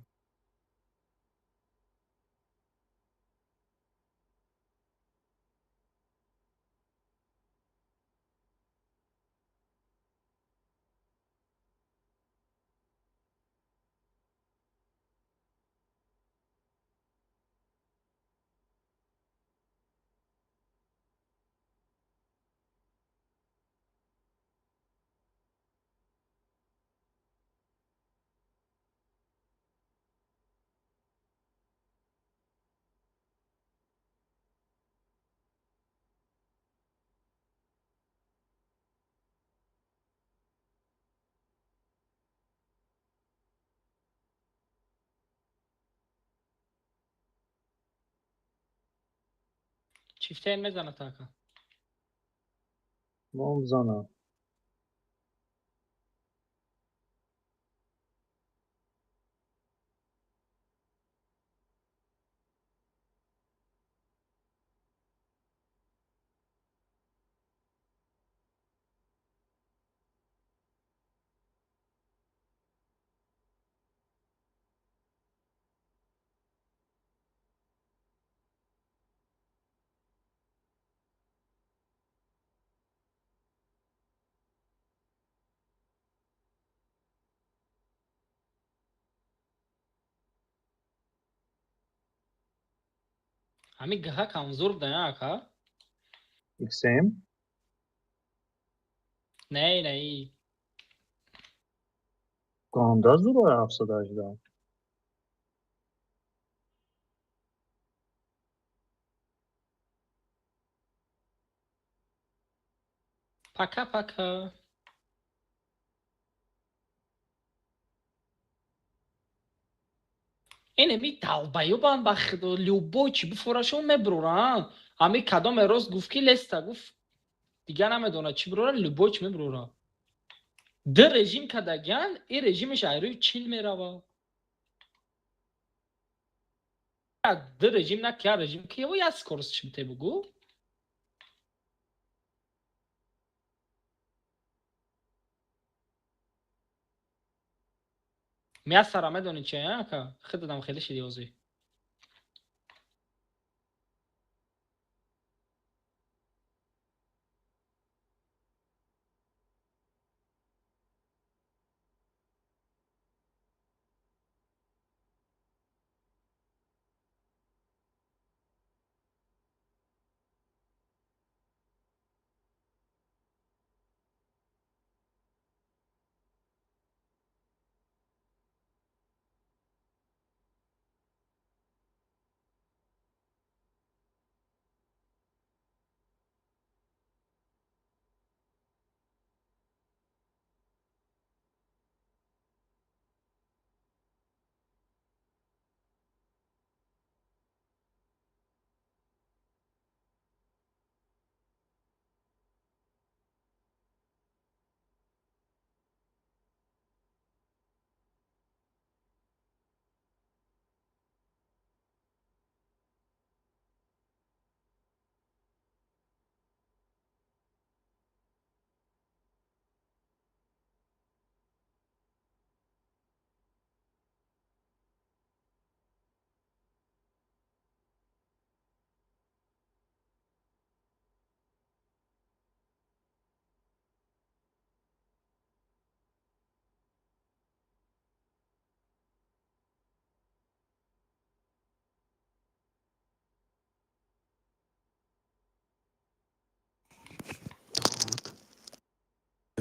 Чифтен мезанад ака. Мом бизанам. Ҳамин гаҳа камзур буда, ака? XM? Не, не. Ганда зура 718. Пока, пока. Инеми долбоёбан, ба худо, любой чӣ бифорашон мебуроранд. Ҳами кадоме рост гуфт, ки леста гуфт, дигар намедонад чӣ бурора, любой чӣ мебурора. Ду режим кардагиан, и режимаш айрӯи 40 мерава. Ду режим на ки, як режим ки як скорость чӣ бите бугӯ? Мияссара медонӣ чи, ака? Худадам хеле шиди ҳозир.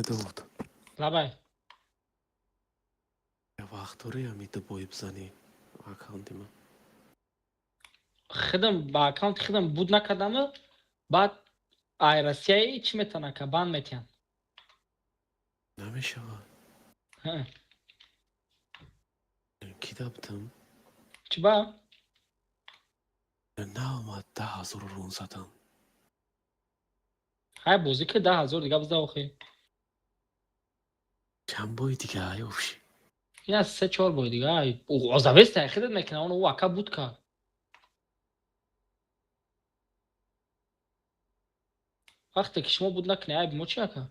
Довуд. Лабай. Вақт дорӣ ҳами ду бой бизанӣ аккаунти ман? Худам ба аккаунти худам буд накардаму, баъд ай Россияи чӣ метавон, ака, банд метиҳанд. Намешавад. Кида будам? Чӣ ба? Наомад 10 000 рун задан. Ҳай, бозӣ ки, 10 000 дига биза охи. Чанд бои дига ай обши? Ин аз се чор бой дига. Озавеста хидат мекунад, он ӯ ака буд кард. Вақте ки шумо буд накунед, айби мо чи, ака?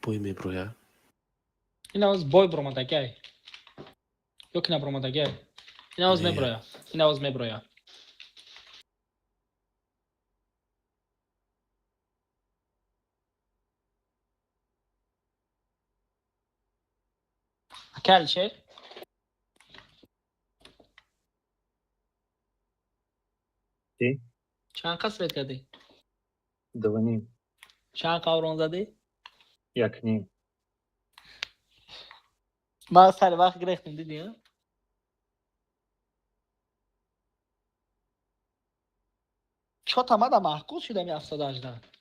Бой меброя? Ин аваз бой биромадагиай. Ё ки набиромадагиай? Ин аваз меброя. Ин аваз меброя. Ака Алишер? Чӣ? Чанд қаср кардӣ? 2,5. Чанд қаврон задӣ? 1,5. Ман сари вақт гирехтем, дидӣ? Чота мада маҳқул шудам 718.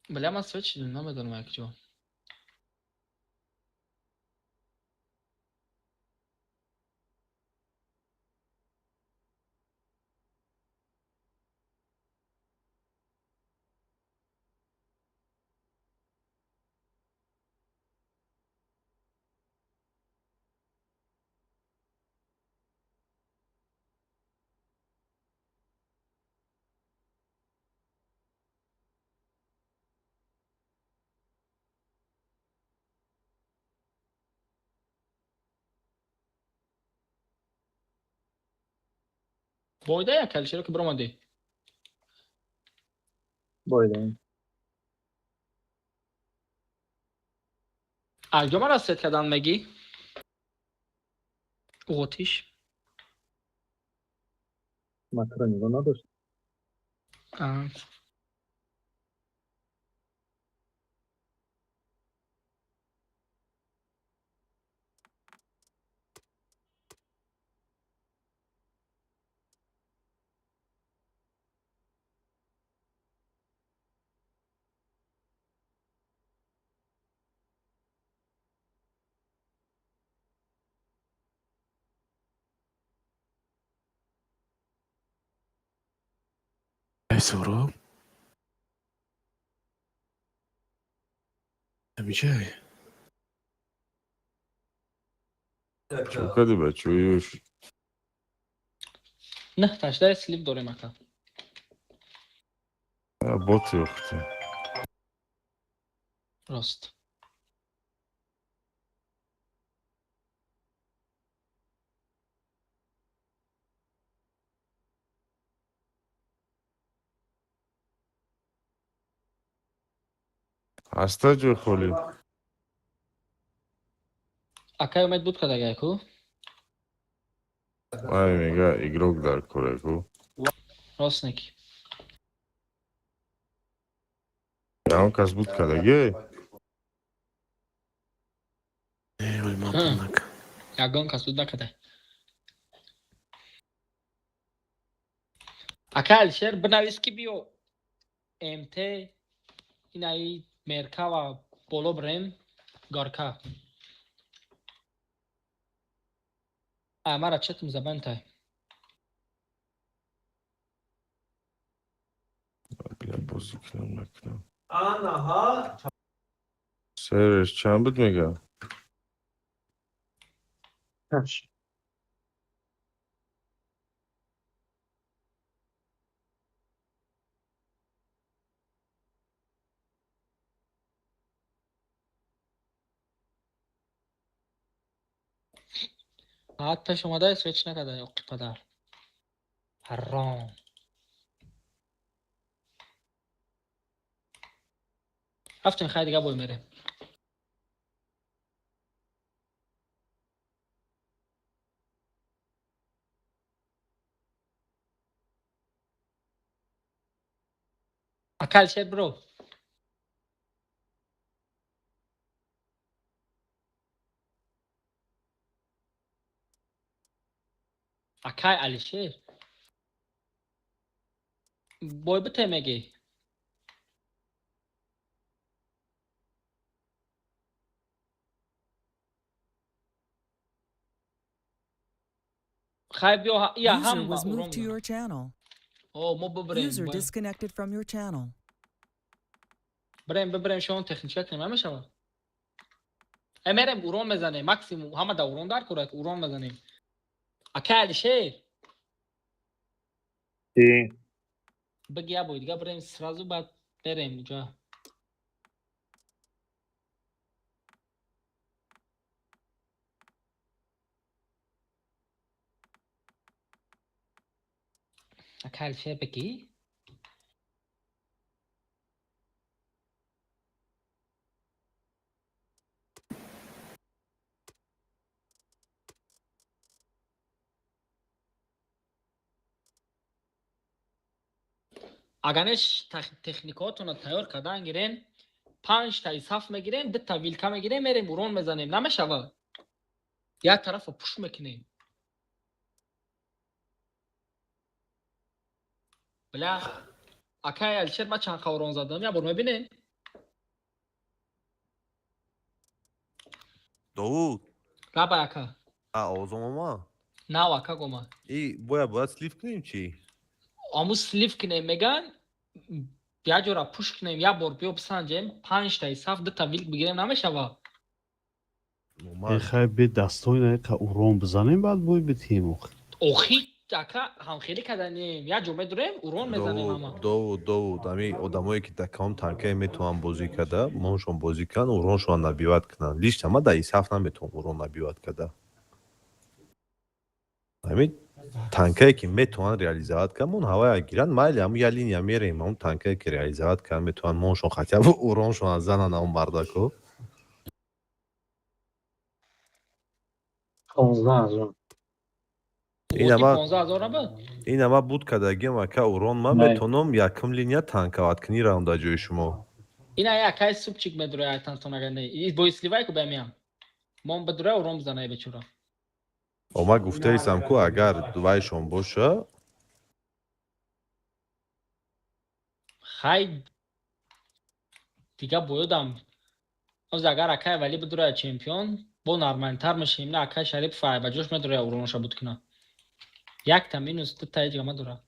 Бля, ман свет шидум, намедонам як ҷо. Бойда як Алишеро ки биромадӣ? Бойда. Аҷо мара свет кардан мегӣ? Уғотиш? Ман туро нигоҳ надоштам. Ай Суҳроб, ҳамиҷай. Чӣ кардӣ, бачаёш? Не, ташдаи слив дорем, ака. Боти охти. Рост. Ҳаста ҷои холӣ? Акай Умед буд кардагай ку? Ай мега игрок дар кора ку. Рост неки. Ягон кас буд кардагӣ? Не, вале ман буд нака. Ягон кас буд накарда. Акай Алишер, бинавис ки биё МТ инаи Меркава боло бирем горка. А мара четм забантай. Бля, бозӣ кунам, накунам. Сервер чанд буд мега? Ҳашт. Саат пеш омада свеч накарда, ёқи падар. Ҳаром. Рафтем, хай, дига бой мерем. Ака Алишер, бро. Акай Алишер. Бой бите мегӣ. Хай биё я User ҳам was урон moved to your channel. О, мо бибирем. User disconnected from your channel. Бирем, бибирем, шон техничка кунем, намешавад? Э, мерем урон мезанем, максимум ҳама да урон дар кора, урон мезанем. Акай Алишер. Чӣ? Биги я бой дига бирем, сразу баъд берем уҷа. Акай Алишер, бигӣ. Аганеш техникаотонро тайёр кардан гирен, панҷта исаф мегирем, дута вилка мегирем, мерем урон мезанем, намешавад? Як тарафо пуш мекунем. Бля, акай Алишер, ман чанд қа урон задам, як бор мебинем? Довуд. Лаба, ака. А овозом омад? Нав, ака, гома. И боя бояд слив кунем чӣ? Аму слив кунем меган, як ҷора пуш кунем, як бор биё бисанҷем, панҷтаи саф дута вилк бигирем, намешава? Хай, бе дастои нақа урон бизанем, баъд бой битиҳем охи. Охи, ака, ҳамхелӣ каданем, як ҷо медурем, урон мезанем ҳама. Довуд, Довуд, ами одамое ки дар кадом танкае метавонанд бозӣ карда, моншон бозӣ кунанд, уроншон набиват кунанд. Лично ман дар исаф наметавонам урон набиват карда. Ами танкае ки метавонанд реализовать кунанд, мон ҳавая гиранд, майли, ҳамун я линия мерем, ҳамун танкае ки реализовать кунанд метавонанд, моншон хотя бы уроншон зананд ҳамун мардако. 15 000. 15 000 набуд? Ина ма буд кардагиам, ака, урон ман метавонам якум линия танковать кунӣ равам дар ҷои шумо. Ина якай субчик медура айтантон, агар не бо сливай ку бемиям мон бидура урон бизана бечора. Ма гуфтаистам ку, агар вайшон боша. Хай, дига боёдам оз, агар акай вали бидура чемпион бо нормальтар мешавем. На, акай Шарипов ай ба ҷош медура уроноша буд куна, якта минус дута ҳеҷ гама дора.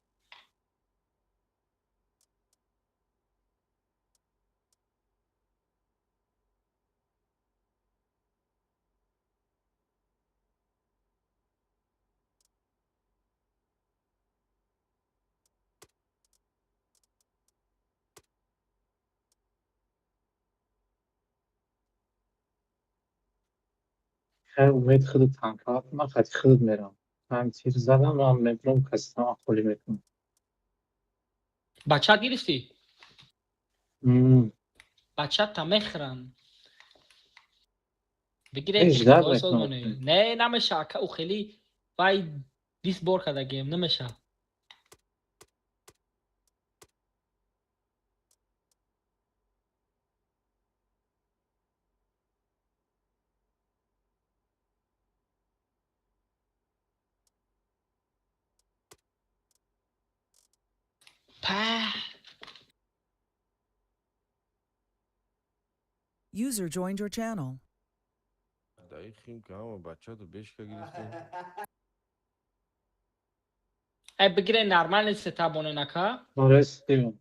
Хай, Умед, худат танкават, ман хати худат мерам. Ман тир задам, ман мебурам, каситама холӣ мекунам. Бачат гирифтӣ? Бачата мехӯранд. Бигиред. Не, намеша, ака, ӯ хеле вай 20 бор кардагием, намеша. Па. User joined your channel. Даи хим ка ҳама бачату бешка гирифтем. Ай, бигире, нормальный сетап бонен, ака. Оре, Стивен.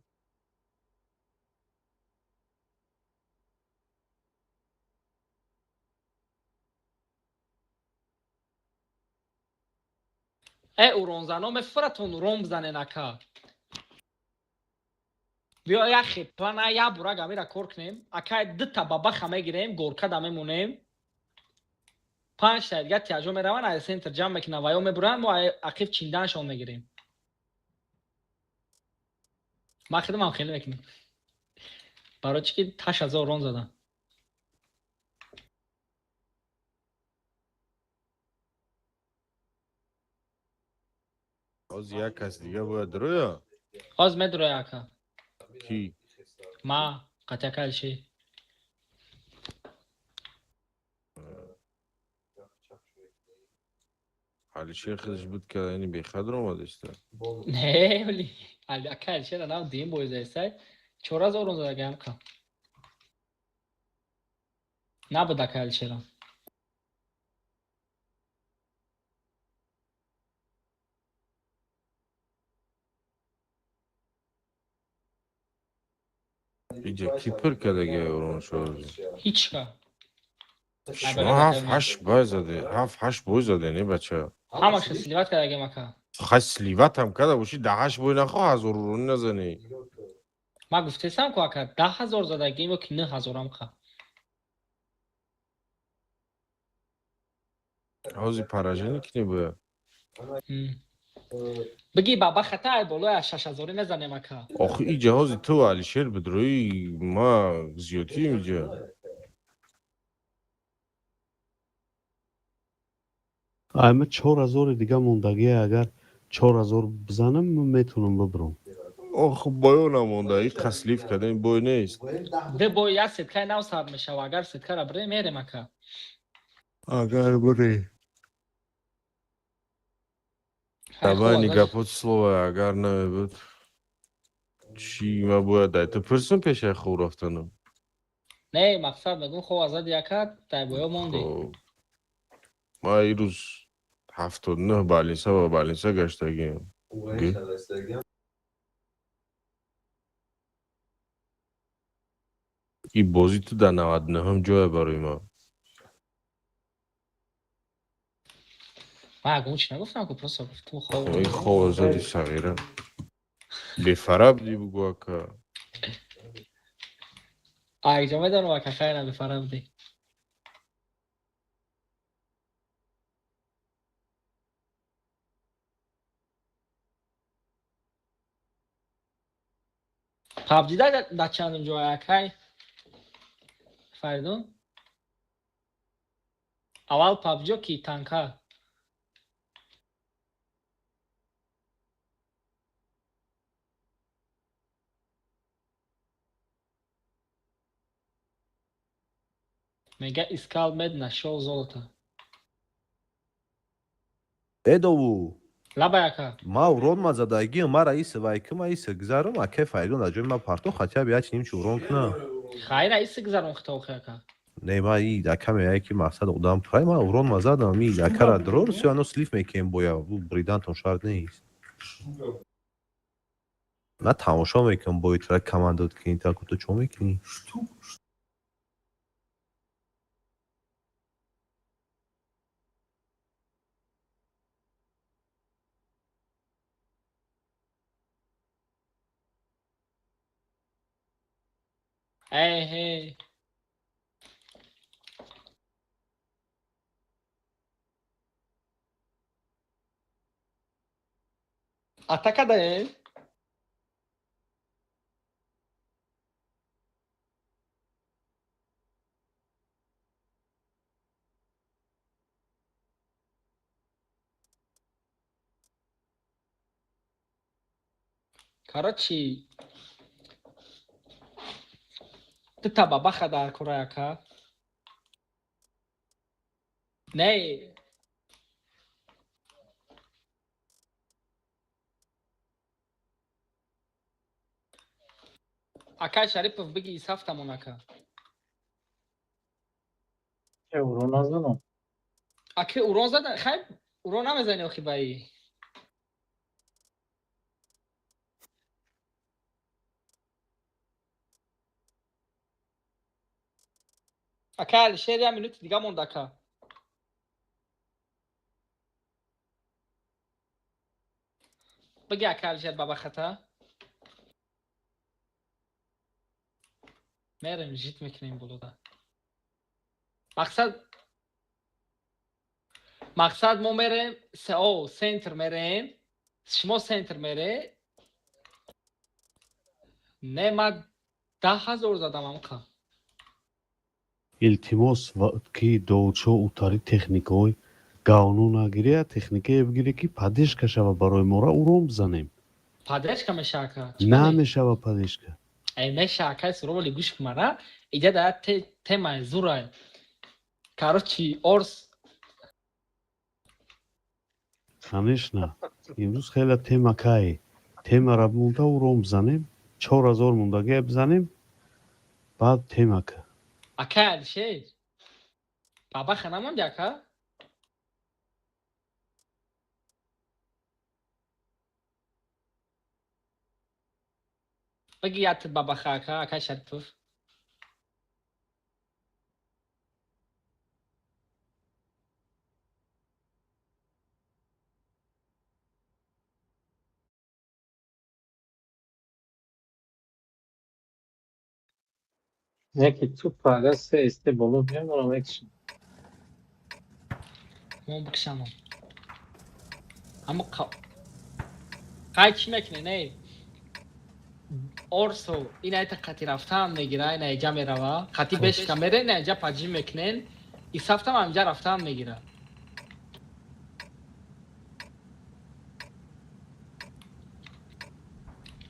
Э, уронзано мефуратон, урон бизанен, ака. Биё, яхе плана я бура гамира кор кунем, ака. Дута бабаха мегирем, горкада мемонем, панҷта дига тиаҷо мераванд, ай центр ҷамъ мекунанд ва ё мебуранд, мо ақиб чинданшон мегирем. Ман худамам хеле мекунем, барои чӣ ки 8000 рон задам. Ҳозир як кас дига бояд дуроя. Ҳозир медуроя, ака. Кӣ? Ма қатяка Алишер. Алишер худаш буд ка, яъне бехадр омадеста. Не, оли ака, Алишера нав дим боизаесай, 4000 рон задагиам ка набуд, ака Алишера. Иҷа кӣ пир кардагиа уроншо? Ҳичка. Шумо ҳафт ҳашт бой заде, ҳафт ҳашт бой заде, не, бача? Ҳамаша сливать кардагиам, ака. Хай, сливать ҳам карда бошӣ, да ҳашт бой нахоҳ ҳазор уронӣ назанӣ. Ман гуфтесам ку, ака, 10 000 задагием ё ки 9000-ам ка. Ҳозир поражение кунӣ бояд. Бигӣ, баба, хата ай болои аз 6000-ӣ мезанем, ака. Охи, иҷа ҳозир ту Алишер бидроӣ, ма зиёдтием иҷа. Ай, ма 4000-и дига мондагие, агар 4000 бизанам, ман метавонам бибурам. Ох, боё намонда, и қаслиф кардем, бой нест. Ду бой, як сеткаи нав сар мешава, агар сеткара бирем, мерем, ака. Агар бурӣ. Давай, не гапот слово, агар намебуд. Чӣ ма бояд дай ту пурсам пешаи хоб рафтанам? Не, мақсад мегум, хова зади, ака, дар боё монди. Хоб, ман ирӯз 79 балинса ба балинса гаштагиам. И бозӣ ту дар 99-ум ҷое барои ман. Ман ягон чи нагуфтам ку, просто гуфтум хов. Ой, хова зади, сағира. Бефара будӣ, бугӯ, ака. Айҷо медонам, ака, хайра, бефара будӣ. Пабҷи да чандум ҷой, акай Фаридун? Аввал пабҷо ки танка? Мега искал мед, нашёл золото. Э, Довуд. Лабай, ака. Ма урон ма задагиам, мара иса вайкима, иса гузарам, акай Фаридун дар ҷои ма парто, хотя бы як нимчи урон кунам. Хайра, иса гузарон хитохи, ака. Не, ма и ака меяй ки мақсад одам пурай, ма урон ма задам, и акара дрор, всё равно слив мекунем боя, буридантон шарт нест. На тамошо мекунам бои тура, командот кунӣ, таку ту чо мекунӣ? Эй, эй. Атака даем. Короче, дута бабаха дар кора, ака. Не, акай Шарипов, биги исафтамон, ака. Э, урон назадам. Аки, урон зада, хай, урон намезани охи баи. Ака Алишер, я минути дига монда, ака. Биги, ака Алишер, бабахата. Мерем, жит мекунем болода. Мақсад мо мерем, о, центр мерем, шумо центр мере. Не, ма 10 000 задам амқа. Илтимос, ки Довудшо утари техникаҳои говно нагиря, техникае бигире, ки поддержка шава барои мора, урон бизанем. Поддержка меша, ака. Намешава поддержка. Э, меша, акай Суровали, гӯш кун, мара. Иҷа да темаи зурай. Короче, орс Конечно, имрӯз хеле тема кай темара монда, урон бизанем, 4000 мондагия бизанем, баъд тема ка. Акай Алишер. Бабаха намонди, ака? Биги ят бабаха, ака, акай Шарипов. Яке тупо агар се СТ боло биям, маро мекушам. Мо бикшанам. Ама қай чӣ мекунӣ, не? Орсо, ин айта қати рафтаам мегира, ин айҷа мерава. Қати бешка мере, ин айҷа паҷӣ мекунен. Исафтам амҷа рафтаам мегира.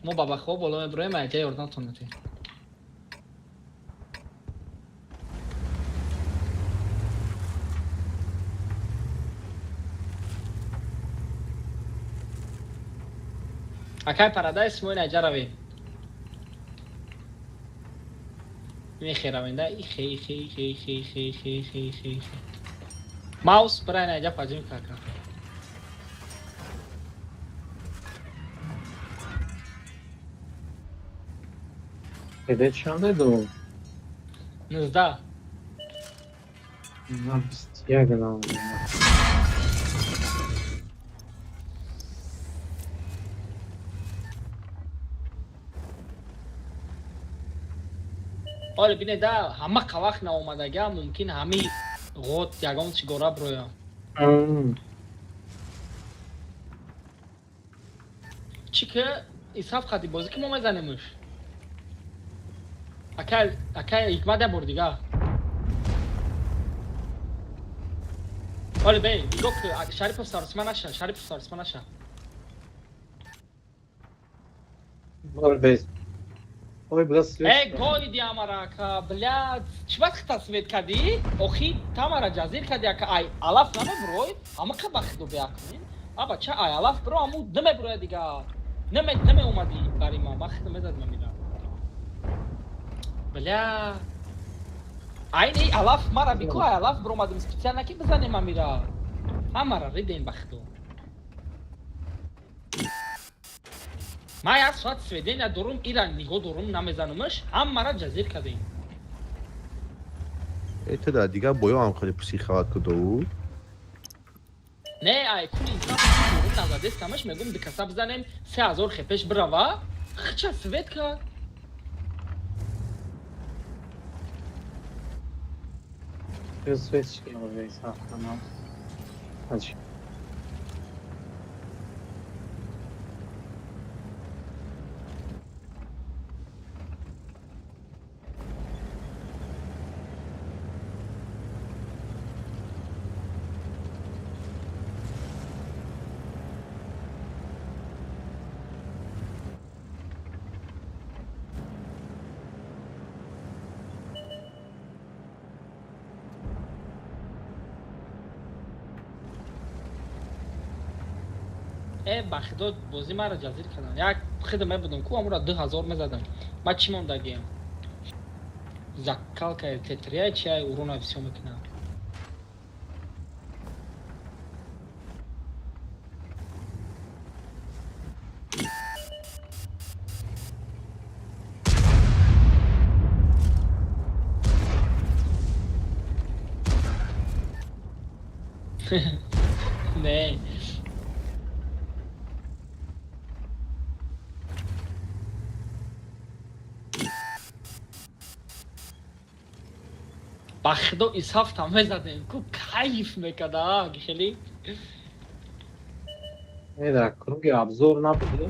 Мо бабахо боло мебироем, айҷа ёрдамтон метиҳем. Акай Парадайс, мо ин айҷа равем. Ихе равенда, ихе, ихе, ихе, ихе, ихе, ихе, ихе, ихе, ихе. Маус бирай наиҷа паҷим кака. Педе чанде ду? 19. На 21 нам. Оле бине да ҳама қавақ наомадага мумкин ҳами ғот ягон чи гора броя. Чӣ ки исаф хати бозӣ ки мо мезанемш. Акай акай ҳикмат як бор дига. Оле бей, нигоҳ ки Шарипов саросима наша, Шарипов саросима наша. Бор без. Ой, бля, свет. Э, гоиди амара ака, блядь, чӣ вақт тасвет кардӣ? Охи тамара ҷазир кардӣ ака, ай алаф намебурой, ҳама ка бахту беақлин. А бача ай алаф биро, аму намебуроя дига. Наме намеомадӣ бари ма, бахт мезад мемира. Бля. Айни алаф мара бику, ай алаф биромадим специально ки бизанем амира. Ҳамара ридем бахту. Ман як соат сведения дорум, ира нигоҳ дорум, намезанумаш, ҳамара ҷазир кардем. Э, ту дар дигар боё ҳам хеле психоват ку Довуд. Не, ай кули инсон дорум назадестамаш, мегум дикаса бизанем, 3000 хепеш бирава, хича свет кард. Свет шикем уже сахтанам. Э, бахидо бозӣ маро ҷазир карданд. Як хида мебудам ку амура 2000 мезадам. Ма чӣ мондагиам? Закалка тетрия чиай урона всё мекунам. Не. Ба худо исҳафтам мезадем ку кайф мекарда хеле. Не, дар круги обзор набуди?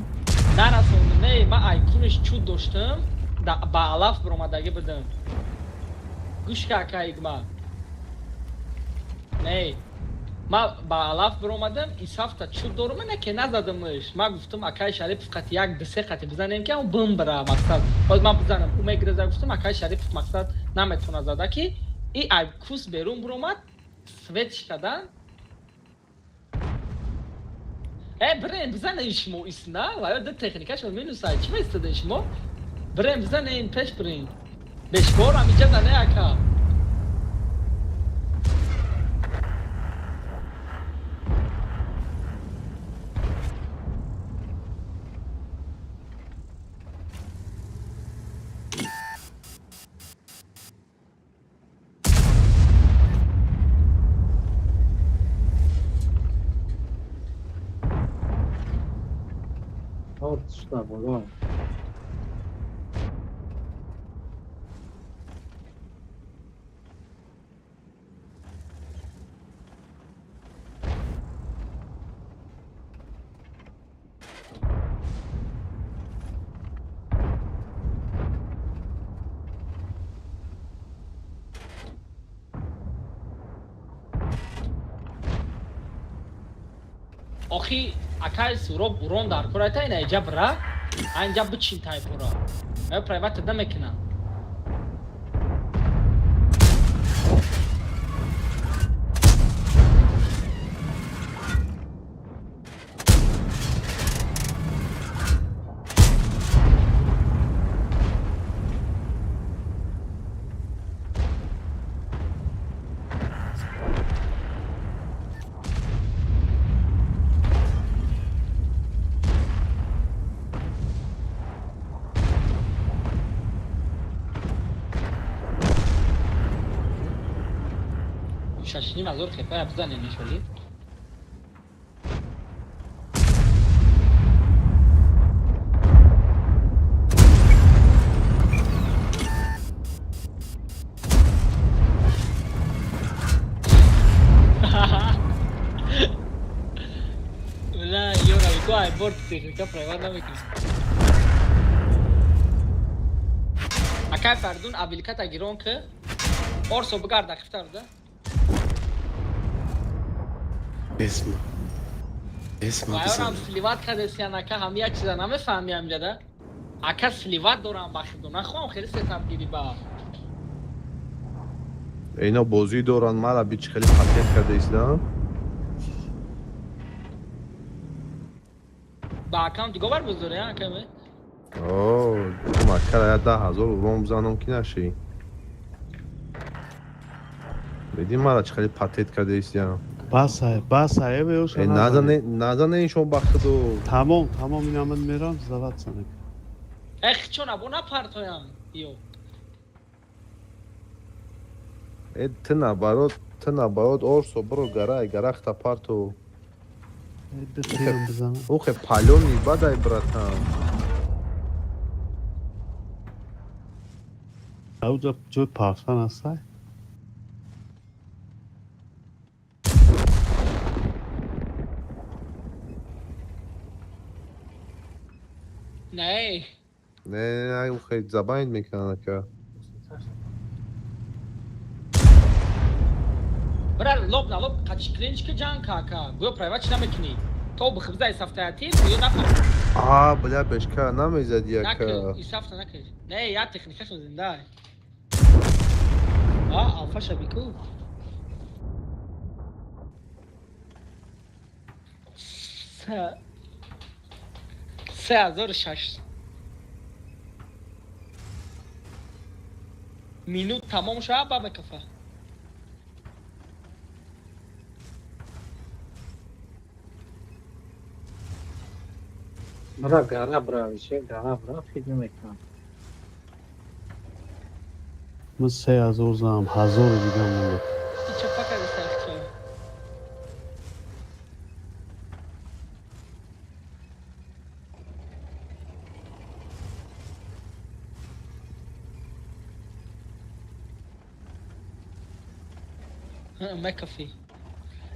Нарасондум, не, ман айкунаш чуд доштам, ба алаф биромадагӣ будам. Гӯш ка ака Игма. Не, ман ба алаф биромадам, исҳафта чуд дорум, не ке назадамш. Ман гуфтам акаи Шарипов қати як ду се қати бизанем ки ам бимбира мақсад. Боз ман бизанам, ӯ мегиреза гуфтам акаи Шарипов мақсад наметавона зада ки и ай кус берун биромад, свет шикадан. Э, бирем бизанем шумо исна, ва ё ду техникашон минусай, чӣ местаден шумо? Бирем бизанем, пеш бирем. Бешбор ам иҷа зане ака. Вот сюда, боло. Охи акай Суроб урон дар кор айта ина иҷа бира, анҷа бичин тайпора. Ё приват намекунам. 6,5 ҳазор хепая бизанем иншолли. Бля, ёра, ку ай борт техника прайват намекунӣ. Акай Фардун абилката гирон ки орсо бигарда хифтарда. Бесма. Бесма Вайорам бизанам. Сливать кадесиян ака, ҳам як чиза намефаҳми ҳамҷада. Ака, сливать дорам ба хидо нахоҳам хеле сетап гири ба. Ино бозӣ доранд, мара бич хеле пакет карда истам. Ба аккаунт диговар бузоре ака ме? О, макара я 10 000 урон бизанам ки наши. Беди мара чӣ хеле патет карда истиям. Басай, басай, эве. Э, назане, назане ишон ба худу. Тамом, тамом, инамад мерам, сдаваться нак. Эх, чон або напартоям. Ё. Э, ты наоборот, орсо биро гарай, гарахта парту. Бихирам бизанам. Ухе палёни бадай, братан. Ауҷа ҷои партан ҳастай? Не. Не, не, ухе забанит мекунанд ака. Бра лоб на лоб қачи клинчка ҷанг ака. Гӯё прайват чи намекунӣ. То бихибза исафтаяти, гӯё нафар. А, бля, бешка намезади ака. Накр, исафта накр. Не, я техникашон зинда. А, алфа шабику. 3006 минут тамом шава ба мекафа. Бра гара бра, више гара бра, фидми мекунам. Ман 3000 занам, ҳазори дига монда. Чапа карди сахча. Мекафи.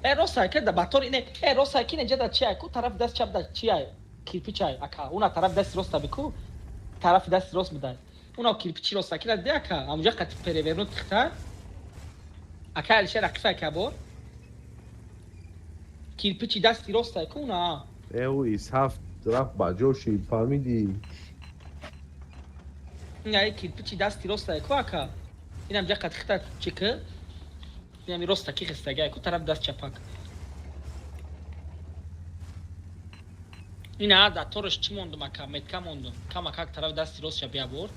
Э, роста ки да батор ине, э, роста ки не ҷада чия ку тарафи даст чап да чия кирпичай ака. Уна тарафи даст роста бику. Тарафи даст рост бидай. Уна кирпичи роста ки да ака. Амҷа қати перевернут тихта. Ака Алишер рақифа ка бор. Кирпичи дасти роста ку уна. Э, ӯ исҳафт рафт ба ҷо шид, фаҳмидӣ? Ина кирпичи дасти роста ку ака. Инам ҷа қати хита чики. Инами роста ки хистага ку тараф даст чапак. Ина да торш чӣ мондум ака, метка мондум. Камакак тараф дасти рост ша бия бор.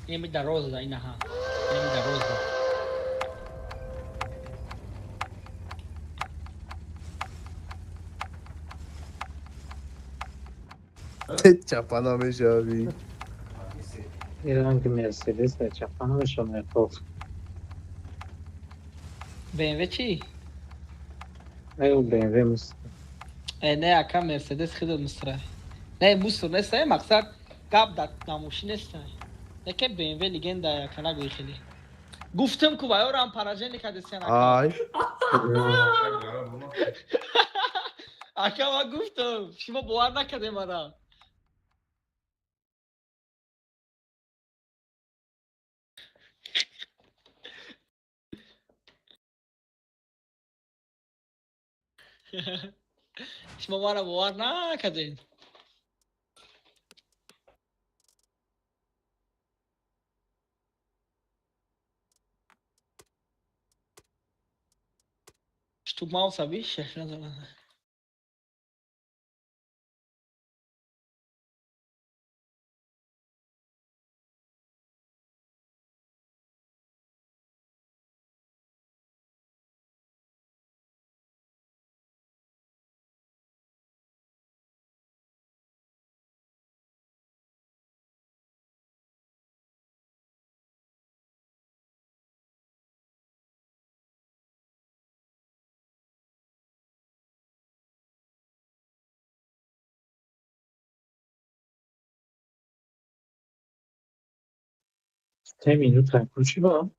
Инами да роза ина ҳа. Инами да роза. Чапа намешавӣ. Иран ки Мерседес чапа намешавам мехоҳ. BMW чӣ? Ай, BMW мус. Э, не ака, Мерседес хидо мусра. Не, мусор нест, э, мақсад гап да намоши нест. Яке BMW легенда ака, нагӯи хеле. Гуфтам ку вайорам поражение кадесян ака. Ай. Ака, ма гуфтам, шумо бовар накардем мара. Шумо мара бовар накардем. Штук мауса биш, назарам. 3 минута кучи ба.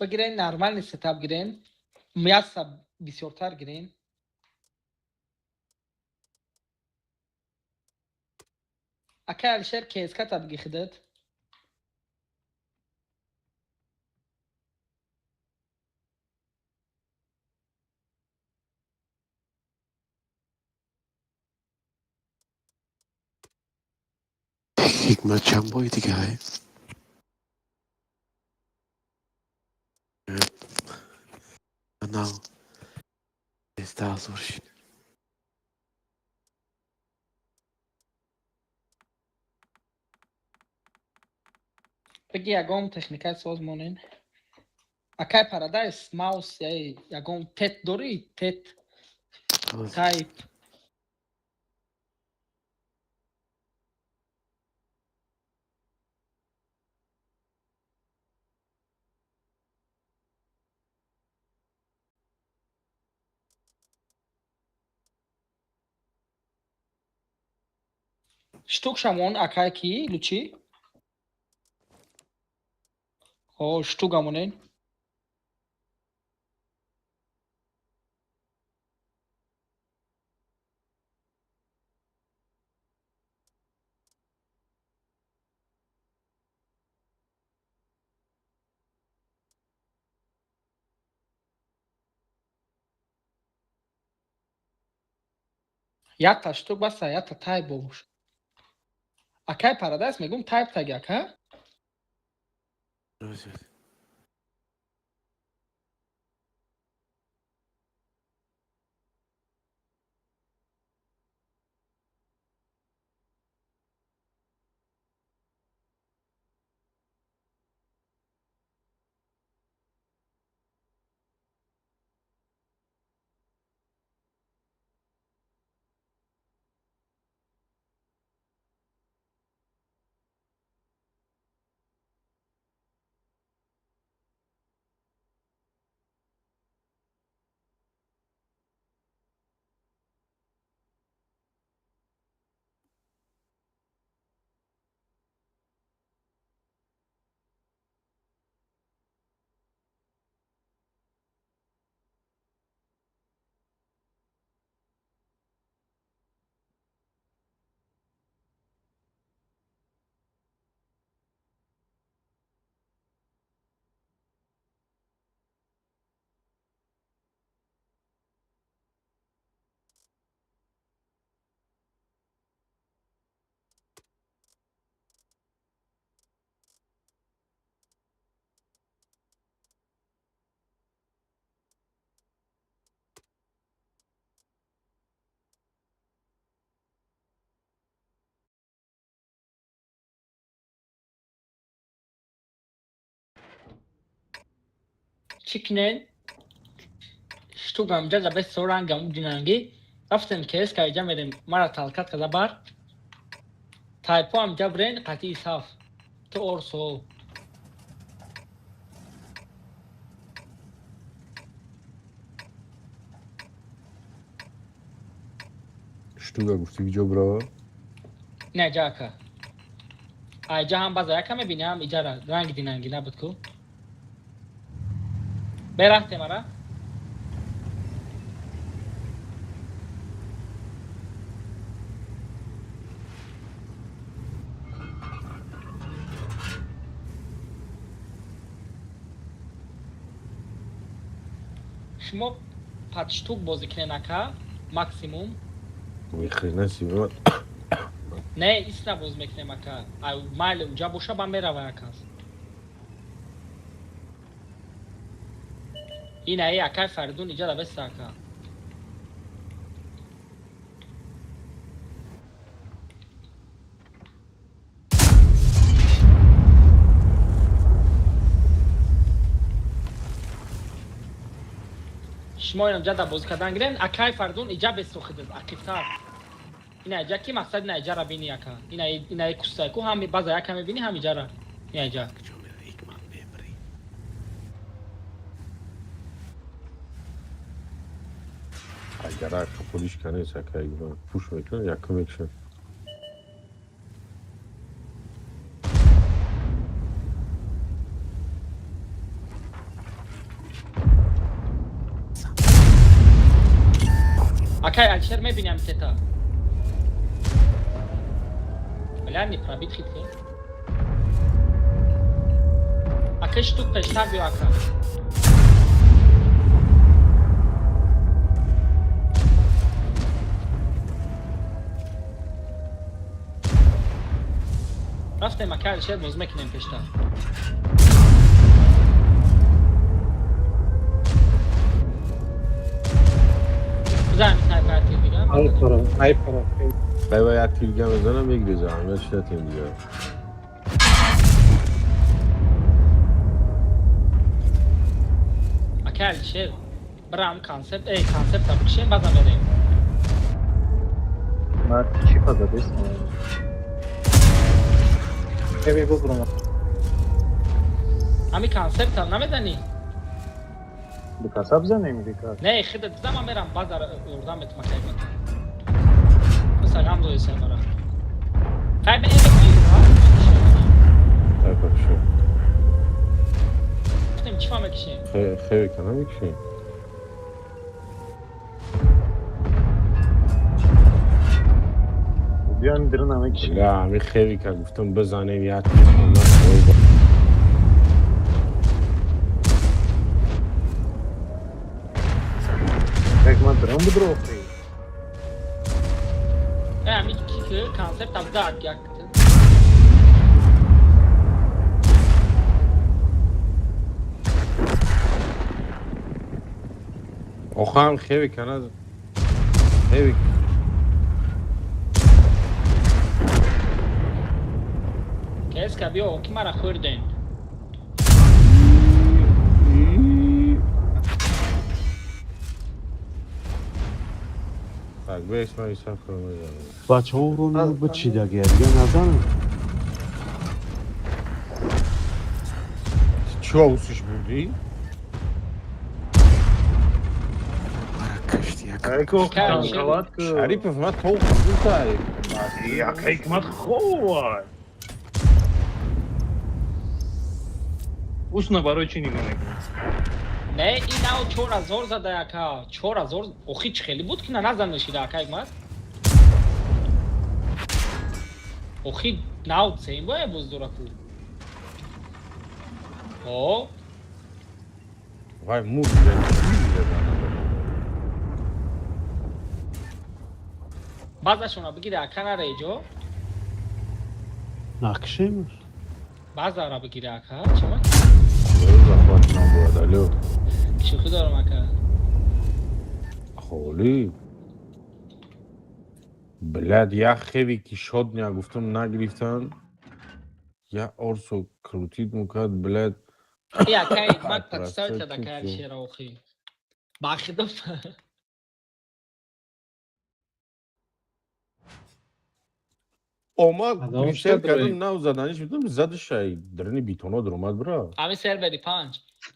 Бигирен, нормальный сетап гирен, мясо бисёртар гирен. Акай Алишер, кската биги худат. Ҳикмат чанд бои дига ай? Нав 13 000 шид. Биги, ягон техникаи соз монен. Акай Парадайс, маус ягон тет дорӣ, тет тайп? Штук шамон, акай ки лучи. О, штука монен. Якта штук баса, якта тайп бош. Акай Парадайс, мегум, тайп таги, ака. Чӣ кинен? Штугам ҷа бес рангам динанги. Рафтем кс кайҷа мерем, мара талкат када бар. Тайпоам ҷабрен қатъи саф. Ту орсо. Штуга гуфти, ҷо брава? Не, ҷа ака. Айҷа ҳам база яка мебинам, иҷара ранги динанги набуд ку. Берахте мара. Шумо патштук бозӣ кунен, ака, максимум. Ни хрена себе. Не, исна боз мекунем, ака. Ай майли уҷа боша, ба мерава якас. Ина е, акай Фаридун, иҷа да беста, ака. Шумо инам ҷада бозӣ кардан гирен, акай Фаридун иҷа бесохидаз, ақибтар. Ина иҷа ки мақсад ина иҷара бини ака. Ина ина кустай ку ҳами база яка мебини ҳам иҷара. Ина иҷа. Агар қапулиш канес ака пуш мекунад, якум мекушад. Акай Алишер мебинам тета. Бля, не пробит хит. Акай штук пештар биё ака. Рафтем акай Алишер боз мекунем пештар. Бизанем снайпер тир дигар. Ай пара, ай пара. Бай як тирга мезанам мегрезам, ҳамин чи натем дигар. Акай Алишер бирам концепт, эй концепта бикшем базам мерем. Ман чӣ фаза дестам? Хеви бубрум. Ҳами концепта намезанӣ? Ду каса бизанем дигар. Не, хидат бизан ман мерам базар ёрдам метум акай ман. Бисагам доисай мара. Хай бе эме Так вообще. Гуфтем чӣ мекишем? Хеви кана мекушем. Биён дирна мекишем. Бля, ҳами хеви ка гуфтам бизанем як тир хонда. Як ман дирам будро охи. Э, ҳами ки концепта биза як Охам хеви кана хеви. Кеска биё ки мара хӯрден. Так, бес ман исаф кунам мезанам. Бачаҳо ро бичидагия дига назанам. Чӣ усиш бурдӣ? Мара кашти як. Айко Акай Алишер. танковат ку. Шарипов ман то хурдутай. Акай ҳикмат хова. Усна барои чӣ нигоҳ мекунӣ? Не, ин нав 4000 зада ака. 4000 охи чӣ хеле буд ки на назан мешида ака ҳикмат. Охи нав цем боя боз дора ку. О, Вай мурд, бля. Базашона бигире ака наре иҷо. Накшемаш. Базара бигире ака. Чима? Захват набояд, алё. Шӯхӣ дорам ака. Холи. Блядь, як хеви ки шод ня гуфтам нагирифтан. Я орсо крутит мукад, блядь. Э ака ҳикмат Красавчик, подставить кард ака всё. Алишера охи. Бахидов. Омад Адам прицел шад кардам рӯй. нав заданиш будам задашай дарни битона даромад бра. Ҳами сервери панҷ.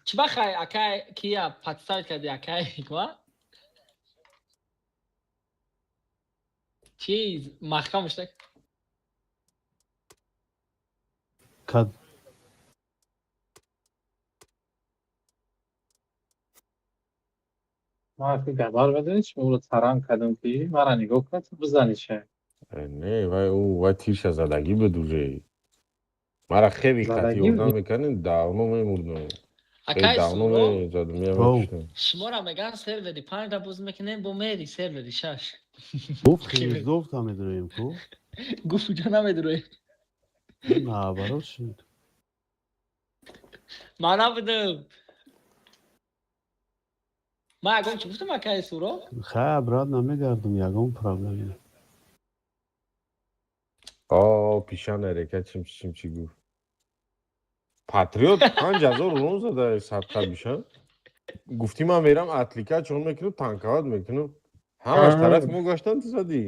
Чӣ бахай ака кия подставить карди ака ҳикмат? Чиз маҳкам муштак. Кад Ман ки габар медонӣ чи ӯро таран кардам ки мара нигоҳ кард бизани ша. Э, не, вай ӯ вай тирша задагӣ буд уже. Мара хеви қати Задагӣ ёрдам буд? мекардем, давно мемурдам. Акай давно Суро, мезадам, Оу. мекуштам. шуморо меган сервери панҷ да боз мекунем, бо мери сервери шаш. Гуфт хелиздовта медроем ку. Гуфт уҷа намедуроем. Наоборот шуд. Ман набудам. Ман ягон чӣ гуфтам акай Суро? Хай брат намегардум ягон проблеме. О, пишан эрека чим чим чӣ гуфт. Патриот 5000 рон зада садқа бишан. Гуфтӣ ман мерам атлика чон мекунам, танкават мекунам. Ҳамаш тарафи мо гаштан ту задӣ.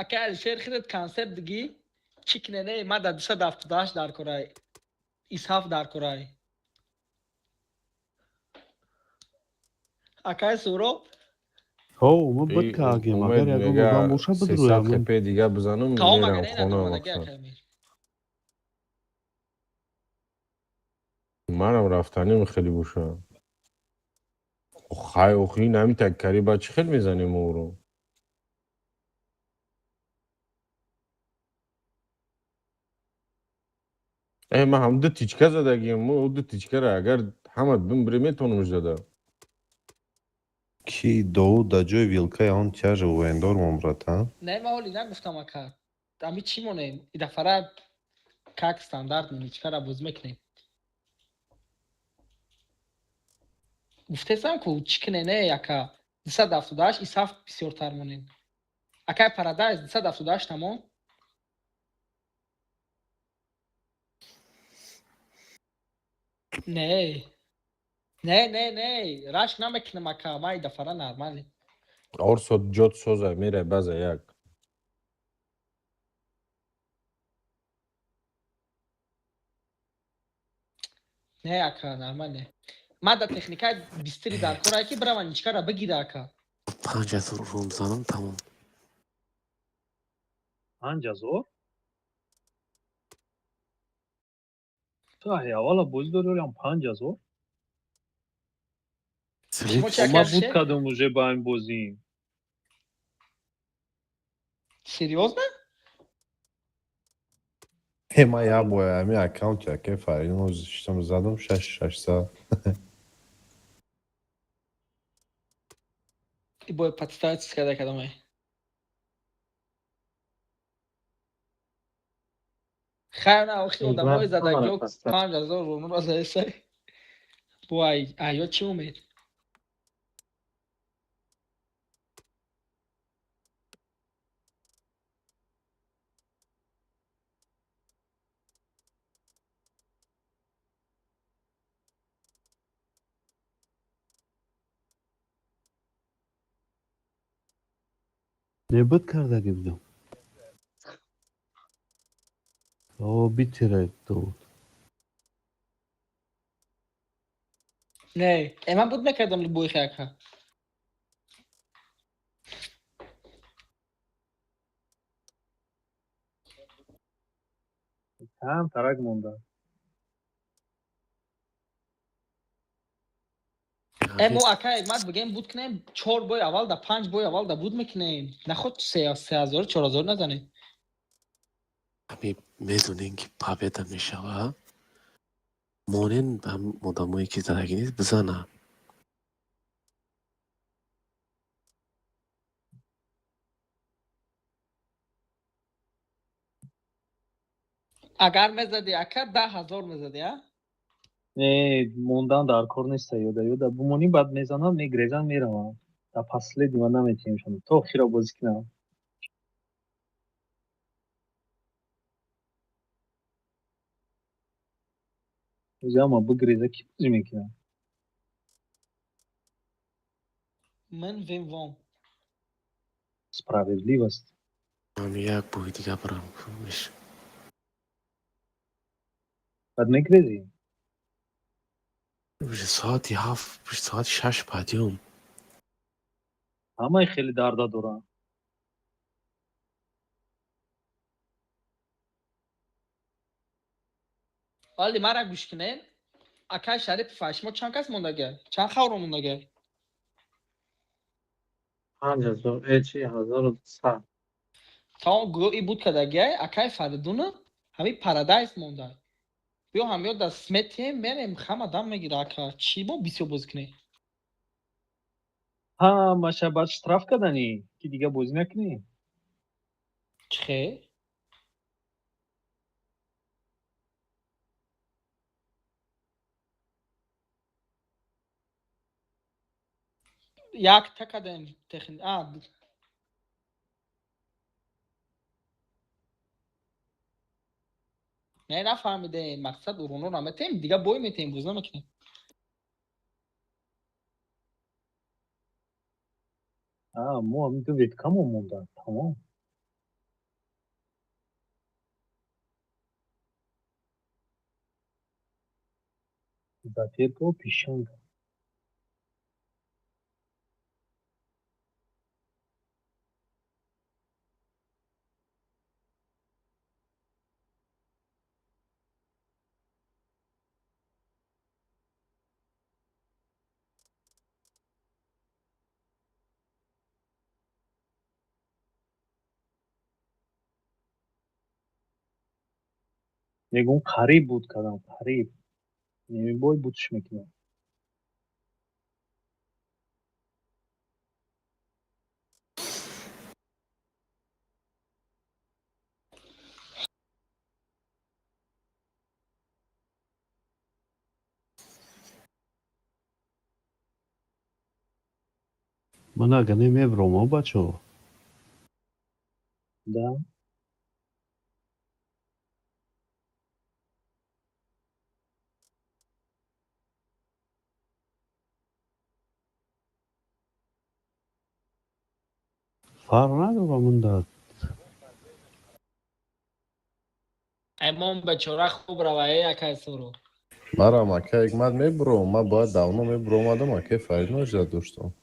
Ака Алишер, худат концепт диги чӣ кине? Не, ма дар 278 дар корай, исҳаф дар корай. Акай Суроб. Ҳо, ма буд каагем, агар ягон одам боша, сесад бидроям. Хп дига бизанам, Тамом. мерам Агар ина хона. домадаги Мақсад акай Амир. Манам рафтаним хеле боша. Хай, охи ин ҳамин таккари ба чӣ хел мезанем ӯро? Э, ман ҳам ду тичка задагием, мо ду тичкара агар ҳама бимбире, метавонам зада. Ки Довуд дар ҷои вилкаи он тяжа вендор мон, братан. Не, ма ҳоли нагуфтам, ака. Ами чӣ монем? И дафара как стандарт ничкара боз мекунем. Гуфтесам ку чӣ кине? Не, ака, 278 исҳаф бисёртар монем. Акай Парадайз, 278 тамом. Не, не, не, не, рашк намекунам, ака, ма и дафара нормале. Орсо ҷот соза, мерай база як. Не, ака, нормале. Ма дар техникаи бистири дар корае ки бирава ничкара бигира, ака. 5000 рум занам, тамом. 5000? Ту аҳи аввала бозӣ дори, олиам 5000? Шумо чӣ, Ма ака буд Алишер? кадом уже ба ин бозӣ. Серьёзно? Э, ман як бор ҳамин аккаунти акаи Фаридун шитам, задам шаш шашсад. И бой подставить када кадомай. Хайр, на, охи одамои задагиё 5000 румро заесай. Бо ай айё чӣ умед? Не, буд кардаги будам. О, битирай, Довуд. Не, э, ман буд мекардам любой хе, ака. Кам тарак монда. Э, мо, ака, ман бигем, буд кунем чор бой аввал да, панҷ бой аввал да буд мекунем. Наход 3000, 4000 назанем. Ҳами медонем, ки победа мешава. Монен ҳам одамое ки задагӣ нест, бизана. Агар мезади, ака, 10 000 мезади, а? Не, мондан дар кор неста, ёда ёда бумонӣ, баъд мезанам, мегрезан, меравам. Дар последний ма наметиҳемшон, то охиро бозӣ кунам. Ама бигреза, ки бозӣ мекунам? Ман вем вом. Справедливость. Ҳам як бой дига барам меш. Баъд мегрезӣ. Соати 7, соати 6 баъдиём. Ҳамаи хеле дарда дорам. Вале мара гӯш кунен. Акай Шарипов, шумо чанд кас мондага? Чанд хавро мондага? 5000, э, чи, 1100. Тамом, гӯё и буд кардагиай, акай Фаридуна, ҳами Парадайз монда. Биё, ҳамё да сметием, мерем, ҳама дам мегира, ака. Чӣ мо бисёр бозӣ кунем? Ҳамаша баъд штраф карданӣ, ки дига бозӣ накунӣ. Чӣ хел? Якта кардем техни. А, Не, нафаҳмидем. Мақсад уронро метем, дига бой метем, боз намекунем. А, мо ҳамин ду веткамо монда, тамом. Затерко пишанга. Мегӯм қариб буд кардам, қариб. Немибой будш мекунам. Ман ага немебром, о бачо. Да. Фарқ надорам ман. Эмон бечора хуб рава, э акай Суро. Марам ака Ҳикмат мебуром, ман бояд давно мебуромадам, ака Фарид муроҷиат доштам.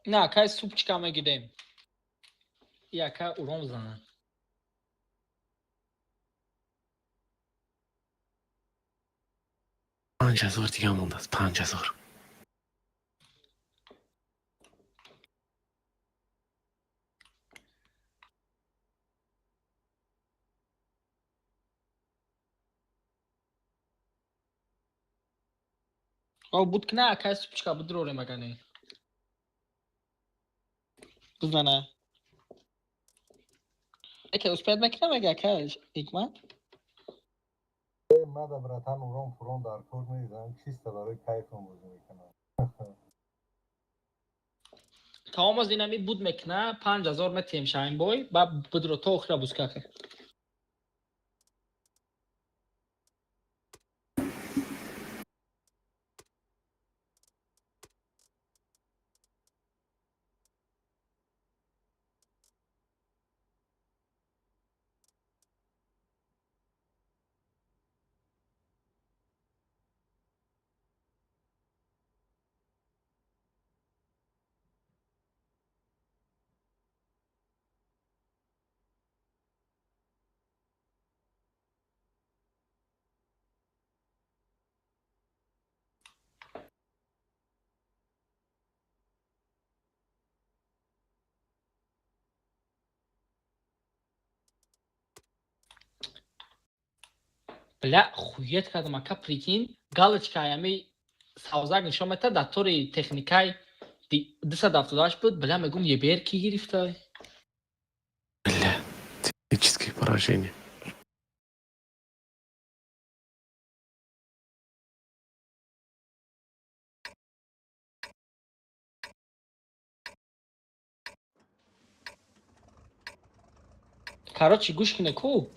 На, акай супчика мегидем. И ака урон занад. 5000 дига мондааст, 5000. О, буд ки на, акай супчика бидурорем ага не. Бизана. Ака успеет мекунам ага ака Ҳикмат? Мада братан, урон фурон дар кор незам, чисто барои кайфам бозӣ мекунам. Тамом, аз инами буд мекуна, 5000 метиҳем Шаҳинбой, баъд будро то охира бузкака. Бля, хует кардам, ака, прикинь, галочка ами савзак нишон мета дар тори техникай 278 буд, бля, мегум ЕБР ки гирифтай. Бля, техническое поражение. Короче, гӯш куне ку.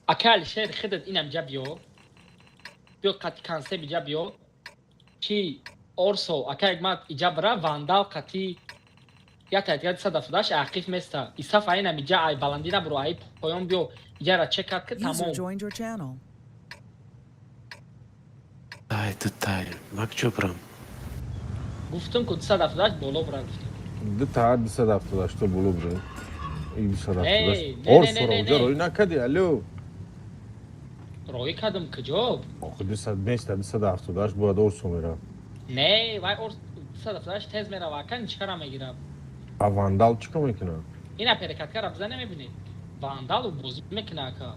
Ака Алишер, худат инам ҷа биё. Биё қати консеп иҷа биё. Чи Орсо, ака Ҳикмат иҷа бира, вандал қати як таи 278 ақиф места. Исаф айнам иҷа ай баландӣ набуро, ай поён биё. Иҷара чекат ки User тамом. joined your channel. Тай, ду тай. Ман куҷо бирам? Гуфтум ку 278 боло бира гуфтум. Ду та 278 боло бирем. И 278. Эй, не, не, не, Орсоро не, уҷа не. роӣ накардӣ, алло. Роӣ кардам куҷо? Охи 200 места 278 бояд Орсо мерафт. Не, вай Орс 278 тез мерава, ака ничкара мегирад. А вандал чӣ кор мекунад? Ина перекаткара биза намебинед. Вандалу бозӣ мекуна ака.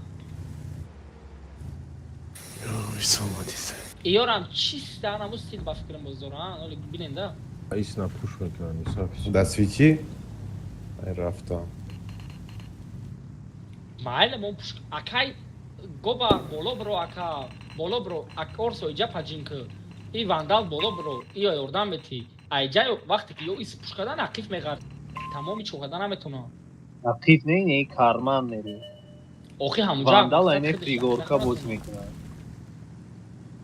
Ой, сомадиса. Иёрам чиста анаму стил ба фикрам боз доран, оли бинен да. Исна пуш мекунанд, Исаф. Да свечи? Ай рафтам. Майли мо пуш акай гоба боло биро ака, боло биро ак Орсо иҷа паҷин ку. И вандал боло биро, иё ёрдам метӣ. Айҷа вақте ки ё ис пуш кардан ақиф меғард. Тамоми чо кардан наметонам. Ақиф не, карман мери. Охи ҳамунҷа Вандал айне фригорка боз мекунад.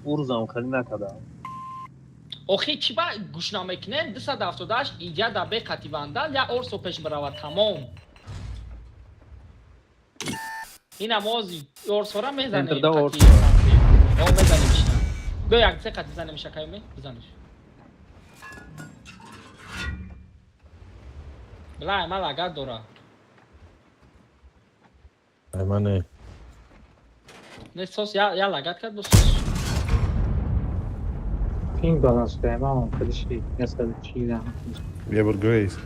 Урзам хеле накардам. Охи чӣ ба гӯш намекунем? 278 иҷа да бе қати вандал я орсо пеш биравад тамом. Ина мози орсора мезанем. Центрда қати орсо. О мезанем ишна. Биё як се қати бизанем шакайме, бизанеш. Бла, ма лагат дора. Ай ма не. Не сос я лагат кард бо сос. Пинг баланс шуда, ман худиши 140. Я бор грейс.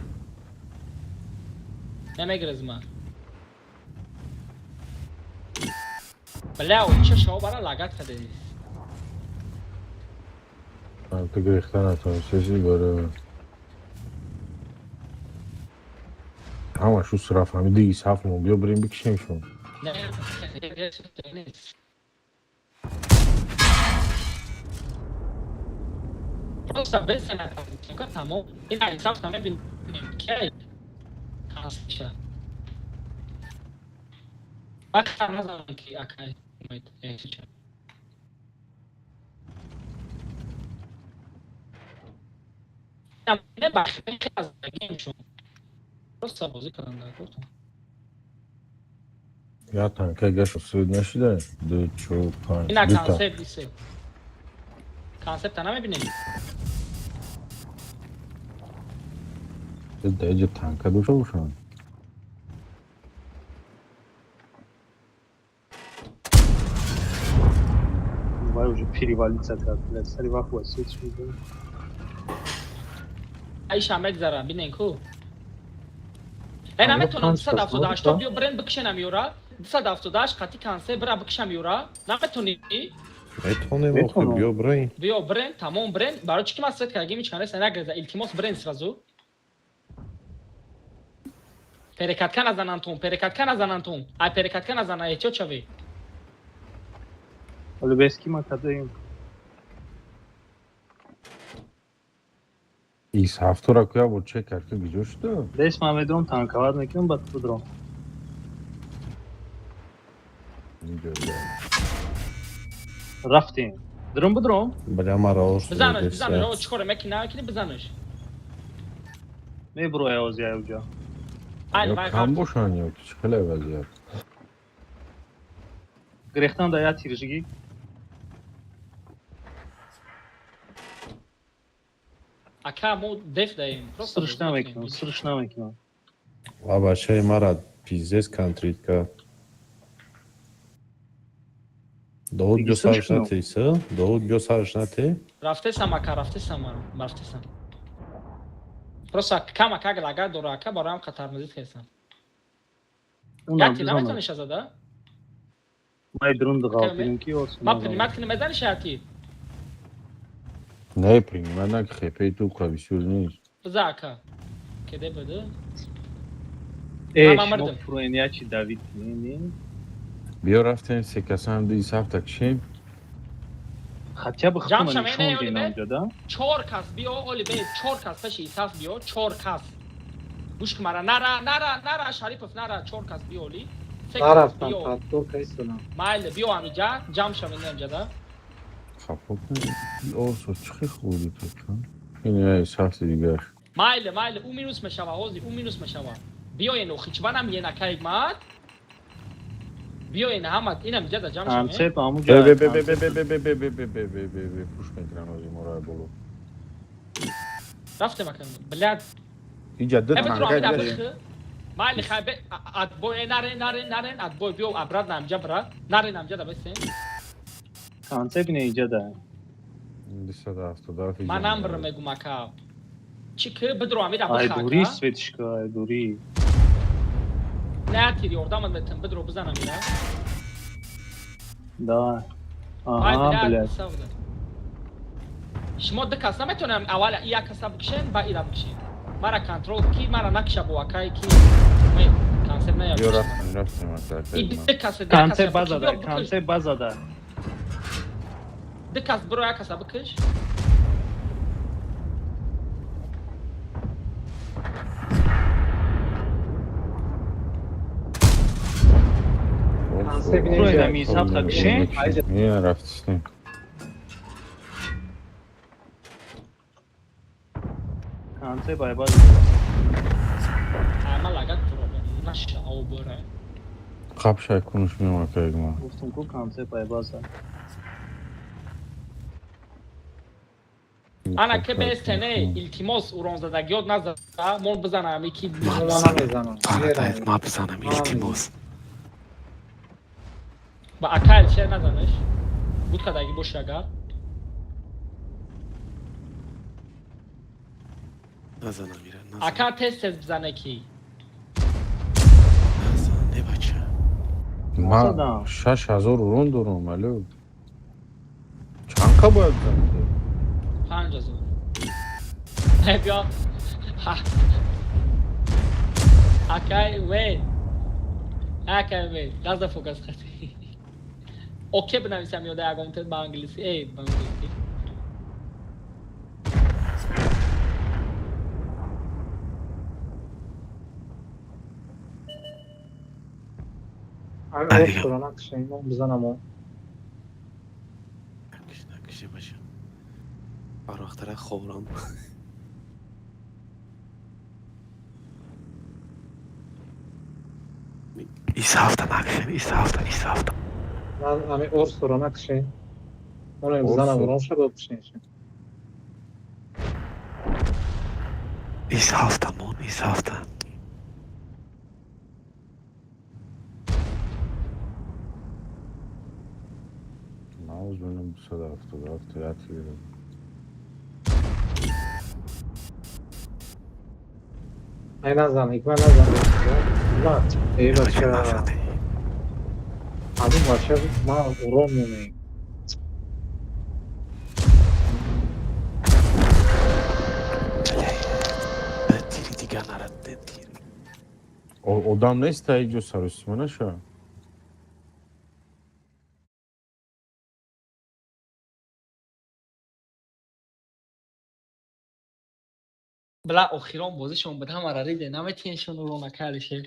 Намегрез ма. Бля, ча шао бара лагат кардедис. Ту гирехта натонистеси барои ҳамаш ӯ сира фаҳмиди исҳаф мо биё бирем бикишемшон. Не, просто бесена тамом. Ин исҳаф намебинем ки ҳастша. Вақт назанам ки акай умед ча. Не бахи аз геймшон. Просто бозӣ кардан дар кор. Я танка гашу суд нашида. 2 4 5 Ина дута. концепт исе. Концепта намебинем. Даҷа танка дошта бошанд. Вай уже перевалиться кард. Блядь, сари вақт васит шуд. Айша мегзара, бинен ку. Э наметонам 278 биё бренд бикшенам ёра. 278 қати концепт бира бикшам ёра. Наметонӣ? Метонем охи биё бренд. Биё бренд, тамом бренд. Барои чӣ ки ман свет кардагим ҳеч канест нагреза. Илтимос бренд сразу. Перекатка назанан тун, перекатка назанан тун. Ай перекатка назана, эҳтиёт шавӣ. Ҳоло бес ки ма кадаем. Исҳафтора ку як бор чек кард ки куҷо шуда? Бес ман медурам танкават мекунам баъд будром. Рафтем. Дурум будром? Бля мара орсо. Бизанаш, бизанаш, о чӣ коре мекунӣ, намекунӣ, бизанаш. Мебуроя ози ай уҷа. Ай Ё вай кам бошанд ё ки чӣ хеле вазъият? Гирехтан да я тиржигӣ. Ака мо деф даем. Просто Срш намекунам, срш намекунам. Ва бачаи мара пиздец контрит кард. Довуд биё сараш нате, иса? Довуд биё сараш нате. Рафтесам ака, рафтесам, рафтесам. Просто кам ака лагар дора ака, бароям қатар мазид хесам. Яки наметониш азада? Май дурум дғалтирим ки орсо. Ма принимать кунем мезаниш яки? Не принимать на хепе ту қабисюр нест. Биза ака. Кеде буду? Э, шумо фуроен ячи Давид не? Биё рафтем се касам ду исҳафта кишем. Хотя бы Ҷамъ худмон шавем, нишон не, дем Оли, онҷа, да? Чор кас биё, оли бе, чор кас пеши исҳаф биё, чор кас. Гӯш кун мара, нара, нара, нара, Шарипов, нара, чор кас биё, оли. Се кас Нарафтам, биё. подпорка истодам. Майли, биё ҳамиҷа, ҷамъ шавем инҷа да. Хафо кун. Орсо чӣ хел хӯрди ту? Ин я исҳафти дигар. Майли, майли, ӯ минус мешава, ҳозир, ӯ минус мешава. Биёен, охи, чибанам енакайк мад. Биёен ҳама, инам иҷа да ҷамъ шавем. Концепт ҳамуҷа. Бе бе бе бе бе бе бе бе бе бе бе бе бе пуш мекунам ози моро боло. Рафтем ака, блядь. Иҷа ду Э, битро, танка ҳамина дигар. бихи. Майли, хай, бе, отбой, нарен, нарен, нарен, отбой, биё, обратно ҳамиҷа бира. Нарен ҳамиҷа да бесен. Концепт не иҷа да. 277 Ман намбирам мегум ака. Чӣ ки бидро ҳамира Ай биха дури ака. светишка, ай дури. Не тир ёрдамат метам, бидро бизанам ира. Да. Ай, Аҳа, блядь, блядь. савда. Шумо ду кас наметонам аввал як каса бикшен, ба ира бикшен. Мара контрол ки, мара накша бо акай ки. Ме концепт Биё наёб. рафтем, рафтем ака. И ду кас, ду кас Концепт базада, бикиш, концепт базада. ду кас биро як каса бикиш. Не, рафтистем. Конце байбаз. Ама лагат наша обора. Қапшай кунуш меомад ягма. Гуфтум ку конце байбаза. Ана ке бестене илтимос уронзадагиёт наза мон бизанам ики намезанам. Ма бизанам илтимос. Ба акайл шер назанеш. Буд кадаги боши агар. Назанам ира, назанам. Ака тез тез бизане ки. Назан, не бача. Ма 6000 урон дорам, алло. Чанд ка бояд бизанам? 5000. Бیا. Акай вей. Акай вей. Наза фокус хати. Окей бинависам ёда ягон тез ба англиси. Эй, ба англиси. Ай, орсуро накушем, мон бизанам. Накуше бача. Ҳар вақтара хобрам. Ис ҳафта накушем, ис ҳафта, ис ҳафта. Ами орсуро накушем. Монем бизанам, урон шаб кушем. Ис ҳафта мон, ис ҳафта. Мауз бинам 277 як тиро. Ай назан, ҳикмат назан. Ҳикмат, эй бача. Ҳамин бача ман урон мемоем. Тири дигар нарад, тир. Одам нест иҷо саросима наша. Бла охирон бозишон буд ҳамара риде наметиеншон урон акалише.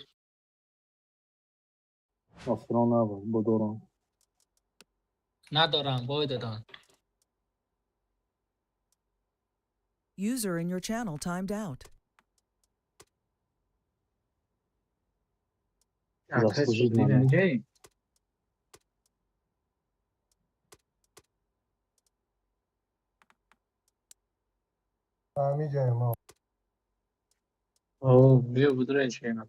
Охирон набуд, бодорам. Надорам, бой додан. User in your channel timed out. Заслужить надо. Ҳамиҷаем. О, биё будра чена.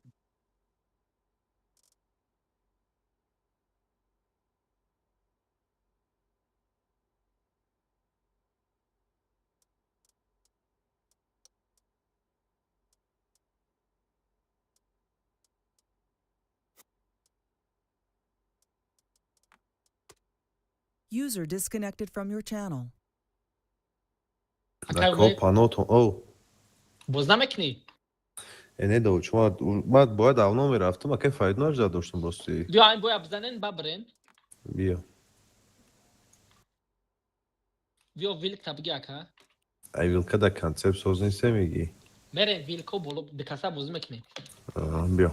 User disconnected from your channel. Нако панотон. О. Боз намекунӣ? Не дов, чума ман бояд давно мерафтам, ака файда нажда доштам рости. Биё айн боя бизанен ба бирен. Биё. Биё вилк та биги ака. Ай вилка да концепт соз нест меги. Мерем вилко боло дикаса бозӣ мекунем. Биё.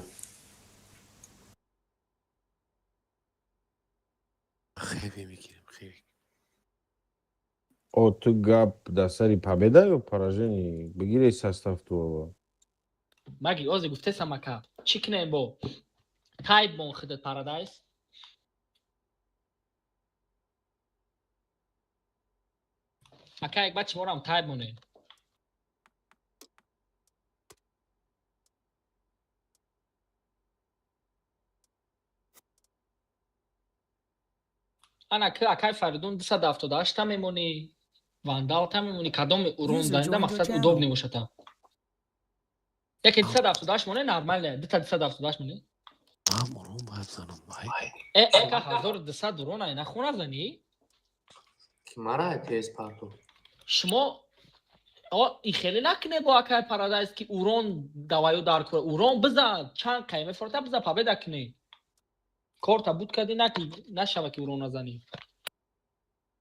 Хеле мегирем, хеле. О, ту гап дар сари победа ё поражение? Бигирей состав ту ава. Маги ози гуфтесам ака. Чӣ кунем бо? Тайп мон худат парадайз. Ака як бачи морам тайп монем. Ана ки акай Фаридун 278 та мемонӣ, вандал та мемонӣ, кадом урон User даинда joined your мақсад channel. удобный бошад. Яке 278 моне нормально, дута 278 моне. Ман урон бояд бизанам. Ай. Э, ака 1200 урон ай нахона занӣ? Ки мара тез парту. Шумо о и хеле накне бо акай парадайз ки урон даваю дар кура. Урон бизан, чанд қайме форта бизан победа кунӣ. Корта буд кардӣ наки нашава ки урон назанӣ.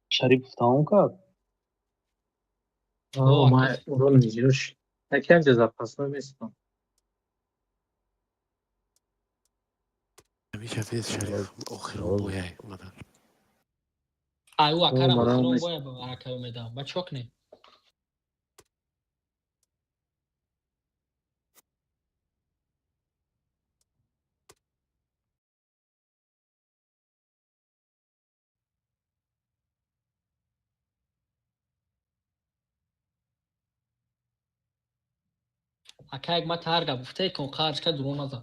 Шарипов тамом кард? О, ман урон мезиёш. Якам ҷа запасной местам. Ҳамиша вес, Шариф, охирон бояй омада. Аю акарам Барам охирон нест. боя ба ака Умедам. Ба чӣ кунем? Ака як ма тарга гуфтае кун қарз ка дурӯғ назан.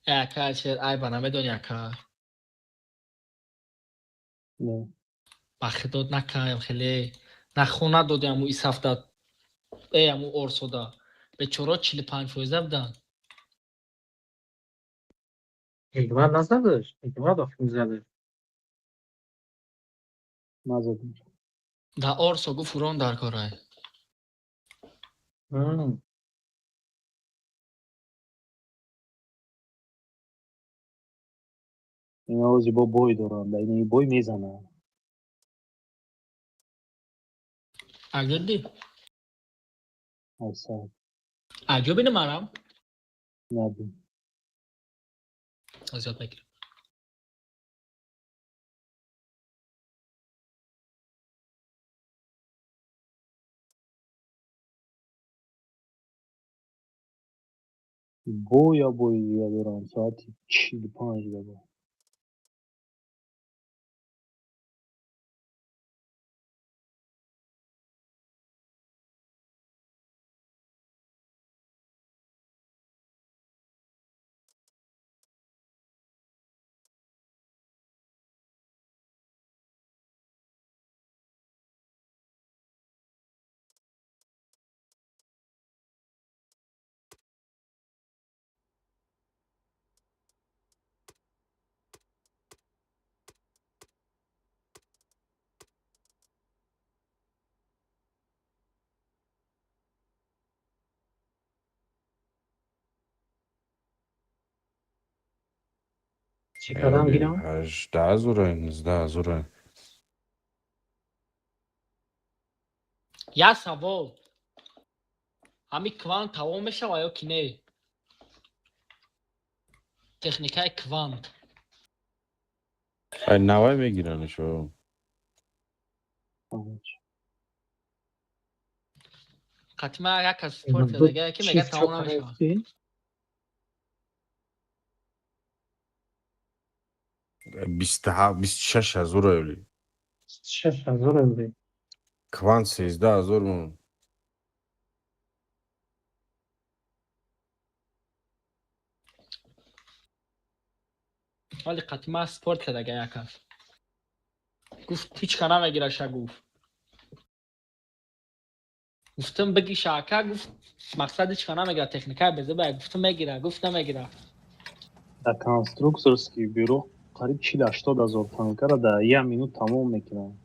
Ака шер айба намедони ака. Не. Ба хидот накаем хеле. На хона додем аму исафта. Аму орсода. Бечоро 45% буданд. Ҳикмат назадаш? Ҳикмат охир задаш. Назадам. Да орсо гуфт урон дар корай. Ин ози бо бой доранд, дар ин бой мезананд. Аҷоди? Айсад. Аҷо бини марам? Набин. Зиёд мегирам. Боя бои дига доранд соати 45 дабо. Чӣ кардам гирам? 18 ҳазора, 19 ҳазора. Як савол. Ҳами квант тамом мешава ё ки не? Техникаи квант. Ай навай мегираншо. Қатима як кас спорт кардагия ки мега тамом намешавад. 26 ҳазора ёли. 6 ҳазор ёли. Квант 13 ҳазор мон. Вале қатима спорт кардагия як кас. Гуфт ҳеч ка намегираша гуфт. Гуфтам бигиша ака, гуфт мақсад ҳеч ка намегира техникаи безаба, гуфтам мегира, гуфт намегира. Дар конструкторский бюро қариб 40-80 ҳазор танкара дар як минут тамом мекунанд.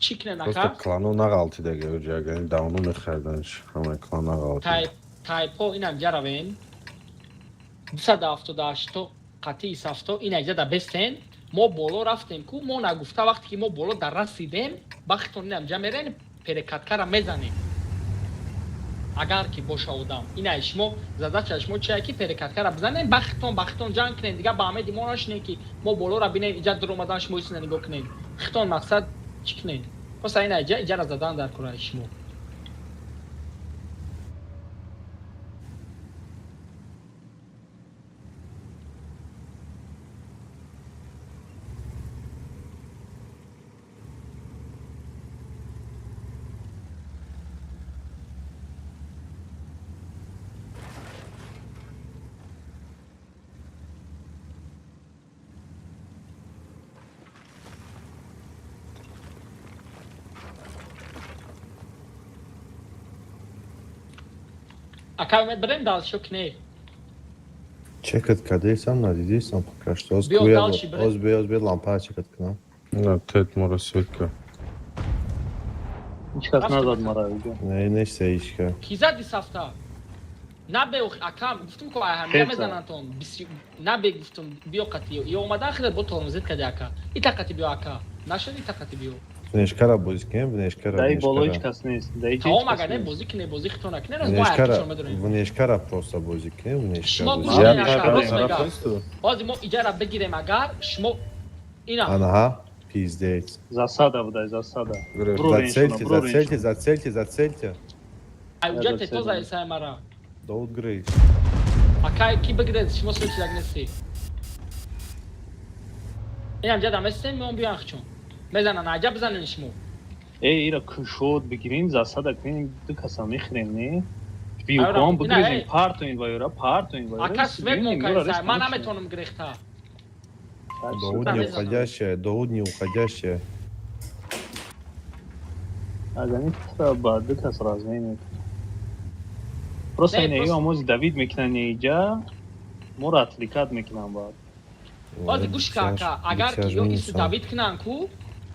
Чӣ кунем Просто ака? Клано нағалтидаги оҷа, агар ин давно мехариданш, ҳамаи клан нағалтида. Тайпо инам ҷаравен. 278 қатъи сафто ина ҷа да бестен. Мо боло рафтем ку, мо нагуфта вақте ки мо боло дар расидем, бахтон инам ҷа мерен, перекаткара мезанем. Агар ки боша одам. Ина шумо задача шумо чия ки перекаткара бизанем, бахтон бахтон ҷанг кунем, дига ба амеди мо нашинем ки мо болора бинем, иҷа дуромадан шумо исина нигоҳ кунем. Хитон мақсад чӣ кунем? Просто ина иҷа иҷара задан дар кораи шумо. Ака Умед, бирем дальше ки не? Чекат кардесам, надидесам пока что. Оз Биё, куя дальше бре. оз бе, оз бе лампа чекат кунам. На тет мора светка. Ҳеҷ кас Рафтем, назад ака. мара иҷа. Не, не сеишка. Ки зади сафта? Набе ака, гуфтум ко ҳамида Тета. мезанантон. Набе гуфтум биё қати. Ё омадан хеле бо тормозит кади ака. Ита қати биё ака. Нашуд ита қати биё. Внешкара бозӣ кунем, внешкара, Даи боло ҳеҷ внешкара. кас нест. Даи ҳеҷ Тамом кас агар не нест. бозӣ кине, бозӣ хитона кине, раз мо Внешкара, якчон медонем. внешкара просто бозӣ кунем, внешкара Шумо бозӣ. гӯш Я кунед, ака, тараф рост мега. тараф несту. Ҳозир мо иҷара бигирем агар, шумо ина Анаҳа, пиздец. Засада будай, засада. Гирифт. Брорен шуна, Зацельте, брорен зацельте, шуна. зацельте, зацельте. Ай уҷа Я тето зацелил. заисай мара. Дауд Грейс. Ака ки бигиред, шумо сочи як нести. Инам ҷада местем, меом биён хчон. Мезанан, аҷа бизанен шумо. Э, ира кушод бигирем, засада кунем, ду каса мехӯрем, не? Айра, Биёкон ина, бигирезем, эй. партоин ва юра, партоин ва юра. Ака свет мон Юра, кайсай, ман рес наметонам гирехта. Дауд Там не мезанам. уходящая, Дауд не уходящая. Агани тра ба ду кас размен мекунем. Просто Не, ина просто- ё мози Давид мекунан иҷа, моро отвлекать мекунан баъд. Ҳозир гӯш ка ака, агар ки ё ису Давид кунан ку,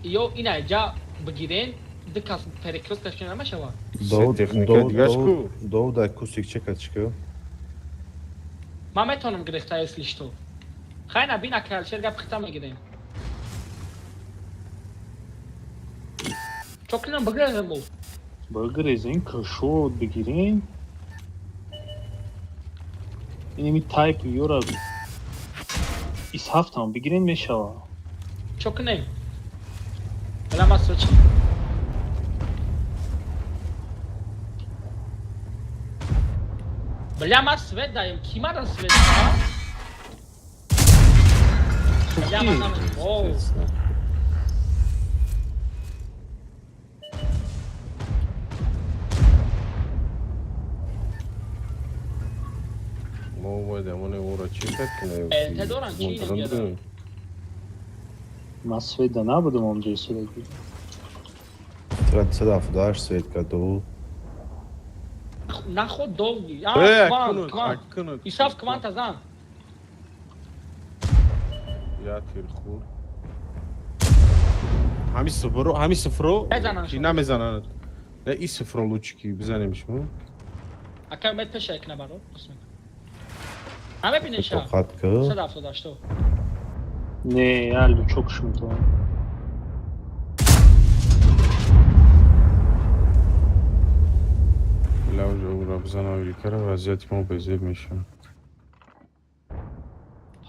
ё ина иҷа бигирен, ду кас перекрёст кашкина намешавад. Дауд, техника Дауд, дигаш Дауд, ку. Дауд ай кусик чекат чика. Ман метонам гирехта, если что. Хай на бин ака, алшер гап хита мегирем. Чо кунам бигирем мо? Бигирезем, кушод бигирем. Инами тайп юра ис ҳафтам бигирем мешава. Чо кунем? Ала ма сочи. Бля, ма свет даем. Ки мара свет да? Бля, ма нам. О, Мо бояд амоне ора чекат кунем. ЛТ доран, чи инам ҷада? Ман света набудам онҷо истодагӣ. Тра 278 свет ка Дауд. Наход довги. Э, А, квант, кунут, квант. кунут. Исаф кванта зан. Я тир хур. Ҳами сифро, ҳами сифро Мезананд ки шумо. намезананд. Не, и сифро лучики бизанем шумо. Ака умед пеша як набаро. Ҳаме бинеша. Тоқат ка. 178. Не, я лючок метавонам. Лавжа ура бизанам великара вазъияти мо безеб мешавад.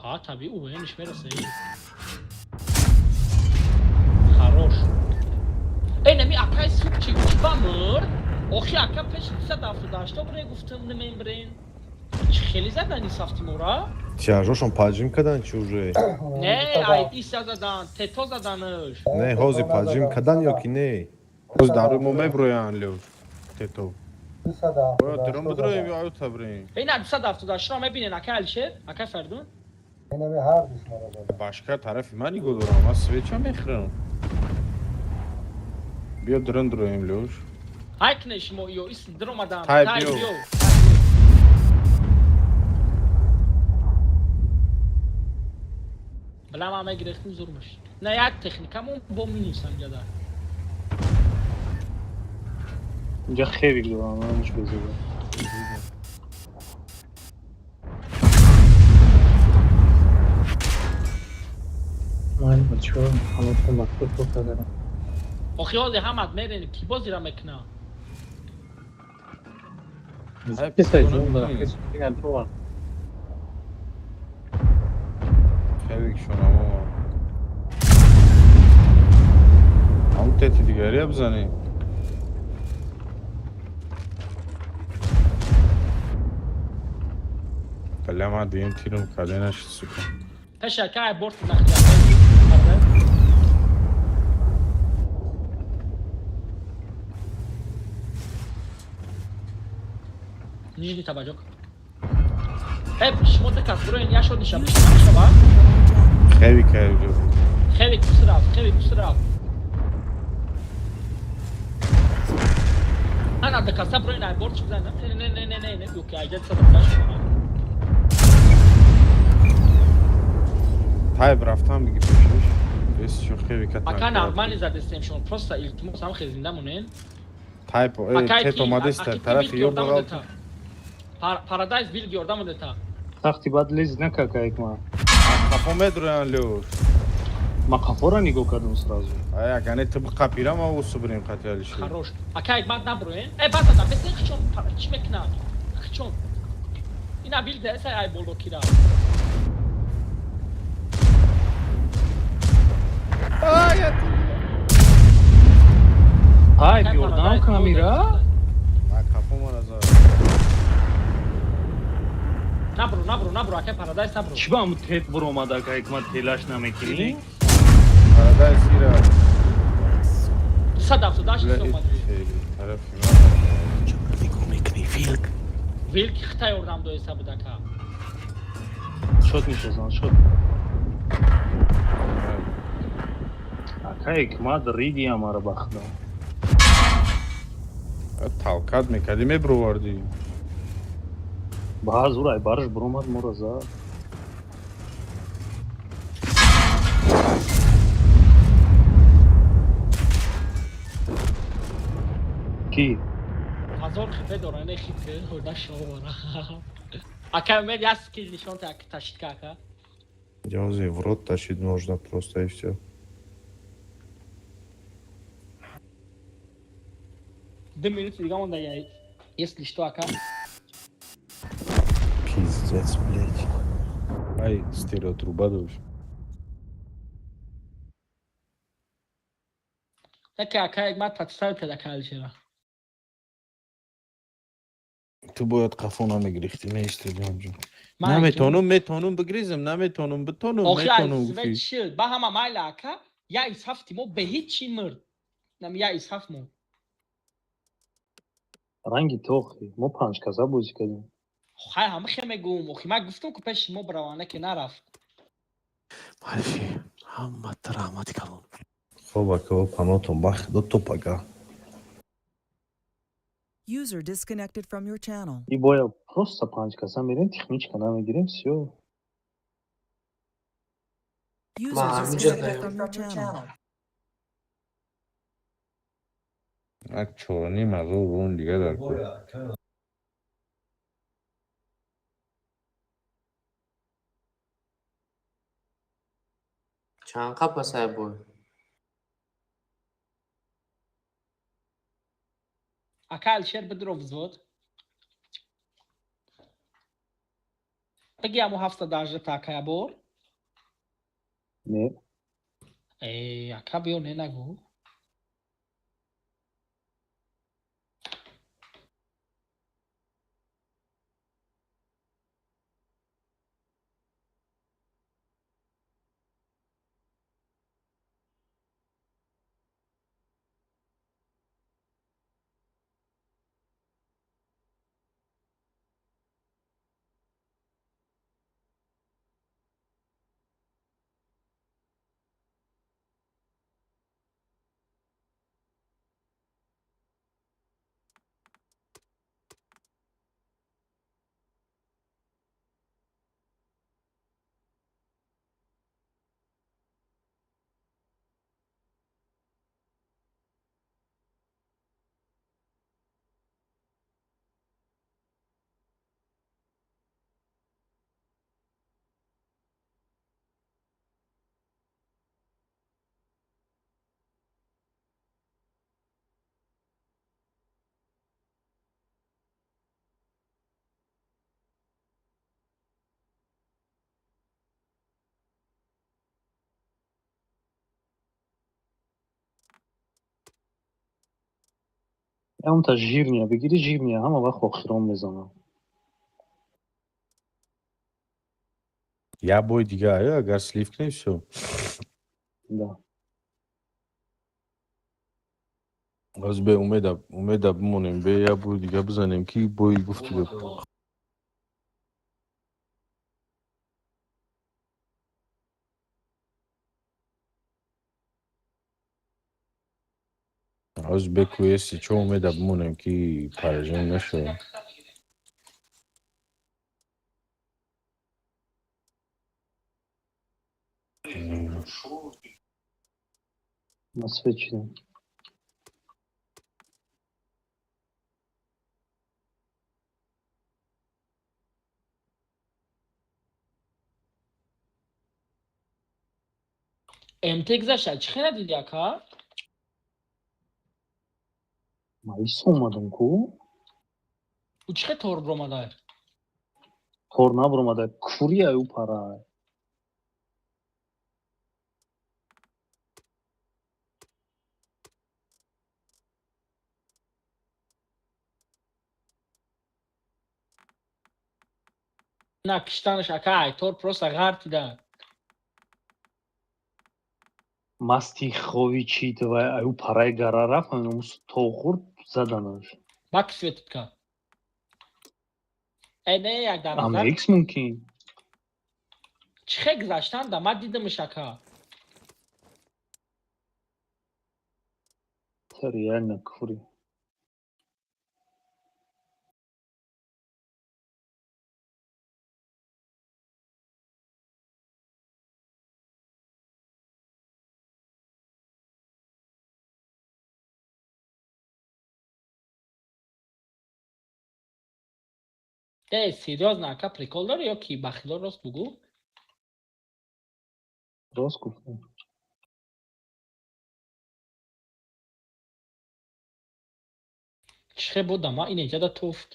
Ҳа, табиӣ УВН-ш мераса. Хорош. Эй, нами акай супчик чиба мурд? Охи ака пеши 278 бре гуфтам намембрен. Чи хеле задани сафти мора? Тиражошон поджим кадан чи уже? Не, ай иса задан, тето заданаш. Не, ҳози поджим кадан ё ки не? Боз дар рӯи мо меброянд лёш. Тето. Бояд дрон 278 бидроем задан. ё аюта бирем. Эй, на 278 ро мебинен ака Алишер, ака Фардун. Инами ҳар душмара задан. Башка тарафи ман нигоҳ дорам, ман свеча мехӯрам. Биё дрон дроем лёш. Ай кне шумо ё ис дромадан. Тай Тай биё. биё. Бла ма мегирехтим зурмаш. На як техникамон бо минус ҳамҷада. Инҷа хевик дорам, манш безеба. Ман бачаҳо ҳаматон ба худ фото дорам. Охи ҳози ҳамат мерен ки бозира мекуна? Писай ҷон да, ҳеҷ надорам. Хеле шонам омад. Ҳамун тети дигария бизанем. Бля, ман дуюм тирм каде нашид, сука. Пеша кай борт нахтя. Нижний табачок. Э, шумо дакас буроен я шод ниша бишта намешава? Хеле кайҷо. Хеле кусраф, хеле кусраф. Ана дакаса буроен ай борт чизан. Не не не не не не, окей, айҷа сада шумо. Тайб рафтан биги пешиш. Бес чо хеви кат. Ака, нормально задестем шумо, просто илтимос, ҳам хел зинда монен. Тайп Акай тет ки омадеста аки тарафи вилки ё ёрдам бағал. дета. Парадайз вилки ёрдам дета. Сахти бад лез накака ҳикмат. Қафо медроян, лёш. Ма қафора нигоҳ кардам сразу. Ая гане ту қапира ма усу бирем қати Алишер. Хорош. Ака, ҳикмат, наброен. Э, базада, бесен хичон чӣ мекунад? Хичон. Ина вилк эса ай боло кира. Ая Ай, Ака, ёрдам Парадайз кунам ира? А қафо мара за. Набро, набро, набро, ака, Парадайз набро. Чӣ ба ҳамун тет буромада, ака ҳикмат, телаш намекунӣ? Парадайз ира. 278 омад. Тарафи Нигоҳ мекунӣ, вилк. Вилки хита ёрдам доиса буд, ака. Шот мешазан, шот. Ака ҳикмат, риди амара ба худо. Талкат мекардӣ, мебровардӣ. Ба зур ай барш буромад, моро зад. Ки? 1000 хипе дора, не хит ки, хурда шовара. Ака, умед, як скил нишон та ташид ка, ака. Ҷози в рот тащить можно просто и всё. 2 минути дига монда, я если что, ака. Пиздец, блядь. Ай, стереотруба дошт. Яке ака ҳикмат подставить кард ака Алишера. Ту бояд қафо намегирифтӣ, меистодӣ онҷо. Ман Наметонум, метонум бигризм, наметонум, битонум, Охи ай метонум свет гуфтӣ. шид. Ба ҳама майла, ака, я из ҳафти мо бе ҳеҷ чӣ мурд. Нам я из ҳафт мо. Ранги тохи. Мо панҷ каса бозӣ кардем. Хай, ҳама хе мегӯм. Охи ман гуфтам ку пеши мо бравана ки нарафт. Марифи, ҳамата раҳмати калон. Хоб, ака, панотон ба худо, то пага. User disconnected from your channel. И боя просто панҷ каса мерем, техничка намегирем, всё. User Ма, ҳаминҷо disconnected даём. from your channel. Як 4,5 ҳазор рун дига дар кор. Чанд қапасай бой? Ака Алишер, бидро взвод. Бигӣ ҳамун 718 та, ака, я бор. Не. Э, ака, биё, не нагӯ. Ҳамта жирния бигири, жирния ҳама вақт охирон мезанам. Як бой дига, ая, агар слив кунем, всё. Да. Аз бе умеда, умеда бимонем, бе як бой дига бизанем, ки бои гуфти бе. Аз бе куеси чо умеда бимонем, ки поражен нашавем. Ма свет шидам. МТ гузашта, чӣ хела диди, ака? Ма ис омадам ку. Ӯ чӣ хел тор биромадай? Тор набиромада, курия ӯ парай. На киштанаш, ака, ай тор просто ғартида. Масти хови чи вай аю парай гара рафт, номус то хурд заданаш. Бак светит ка. Э, не, як дар назар. Амекс мумкин. Чӣ хел гузаштан да ман дидамш, ака. Та реально кури. Э, серьёзно, ака, прикол дори ё ки бахило, рост бугӯ? Рост гуфтам. Чӣ хел буда, ман ин иҷада туфт.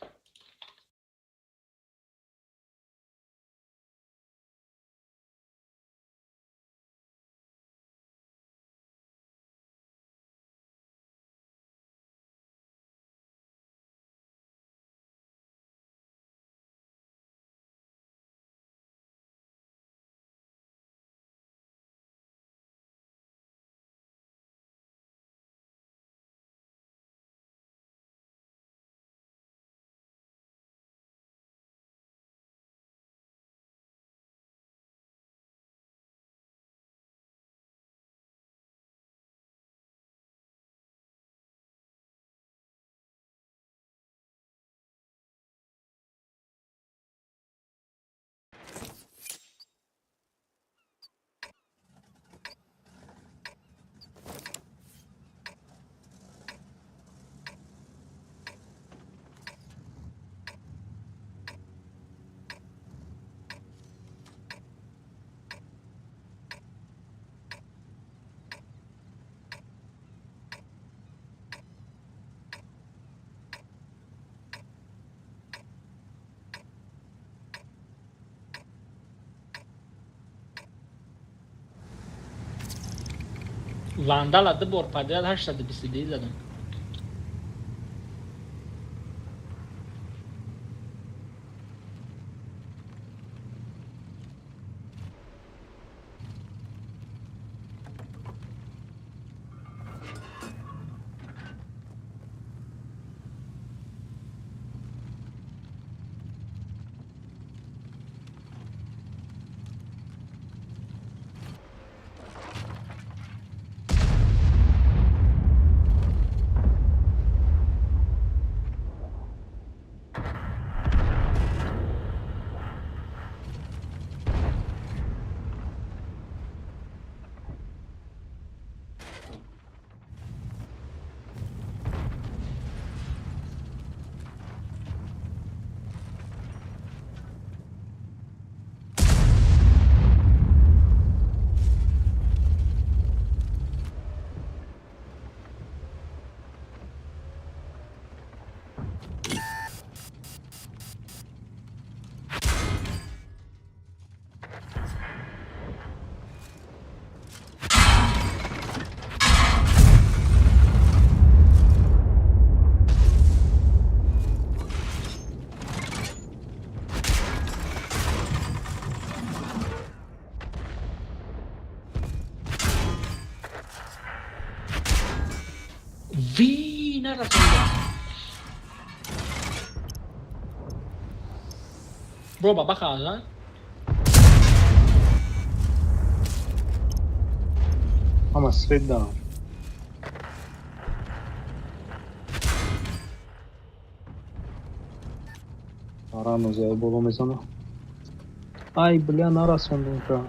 Вандала ду бор подряд 822 задам. Ви нарасонда. Бро, баба хазан. Ама свет дам. Рано зая боло мезана. Ай, бля, нарасондум ка.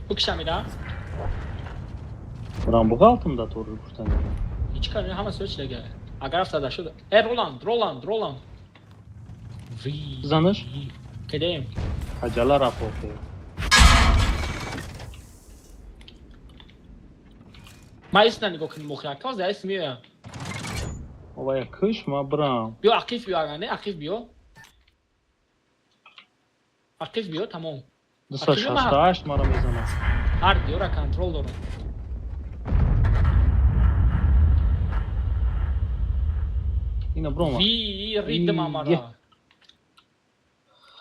Бикшамира. Брам буғалтым да торри гуфтан. Ҳеҷ кар ҳама соч дега. Агар афтада шуд. Э Роланд, Роланд, Роланд. Ви. Занаш? Кедем. Аҷала рафт охир. Ма исна нигоҳ кунем охир. Ака за ис меоям. Ова я куш ма брам. Биё ақиф биё ага, не ақиф биё. Ақиф биё тамом. 268 мара мезанад. Ҳар диёра контрол дорам. Ина брома. Ви ритм амара.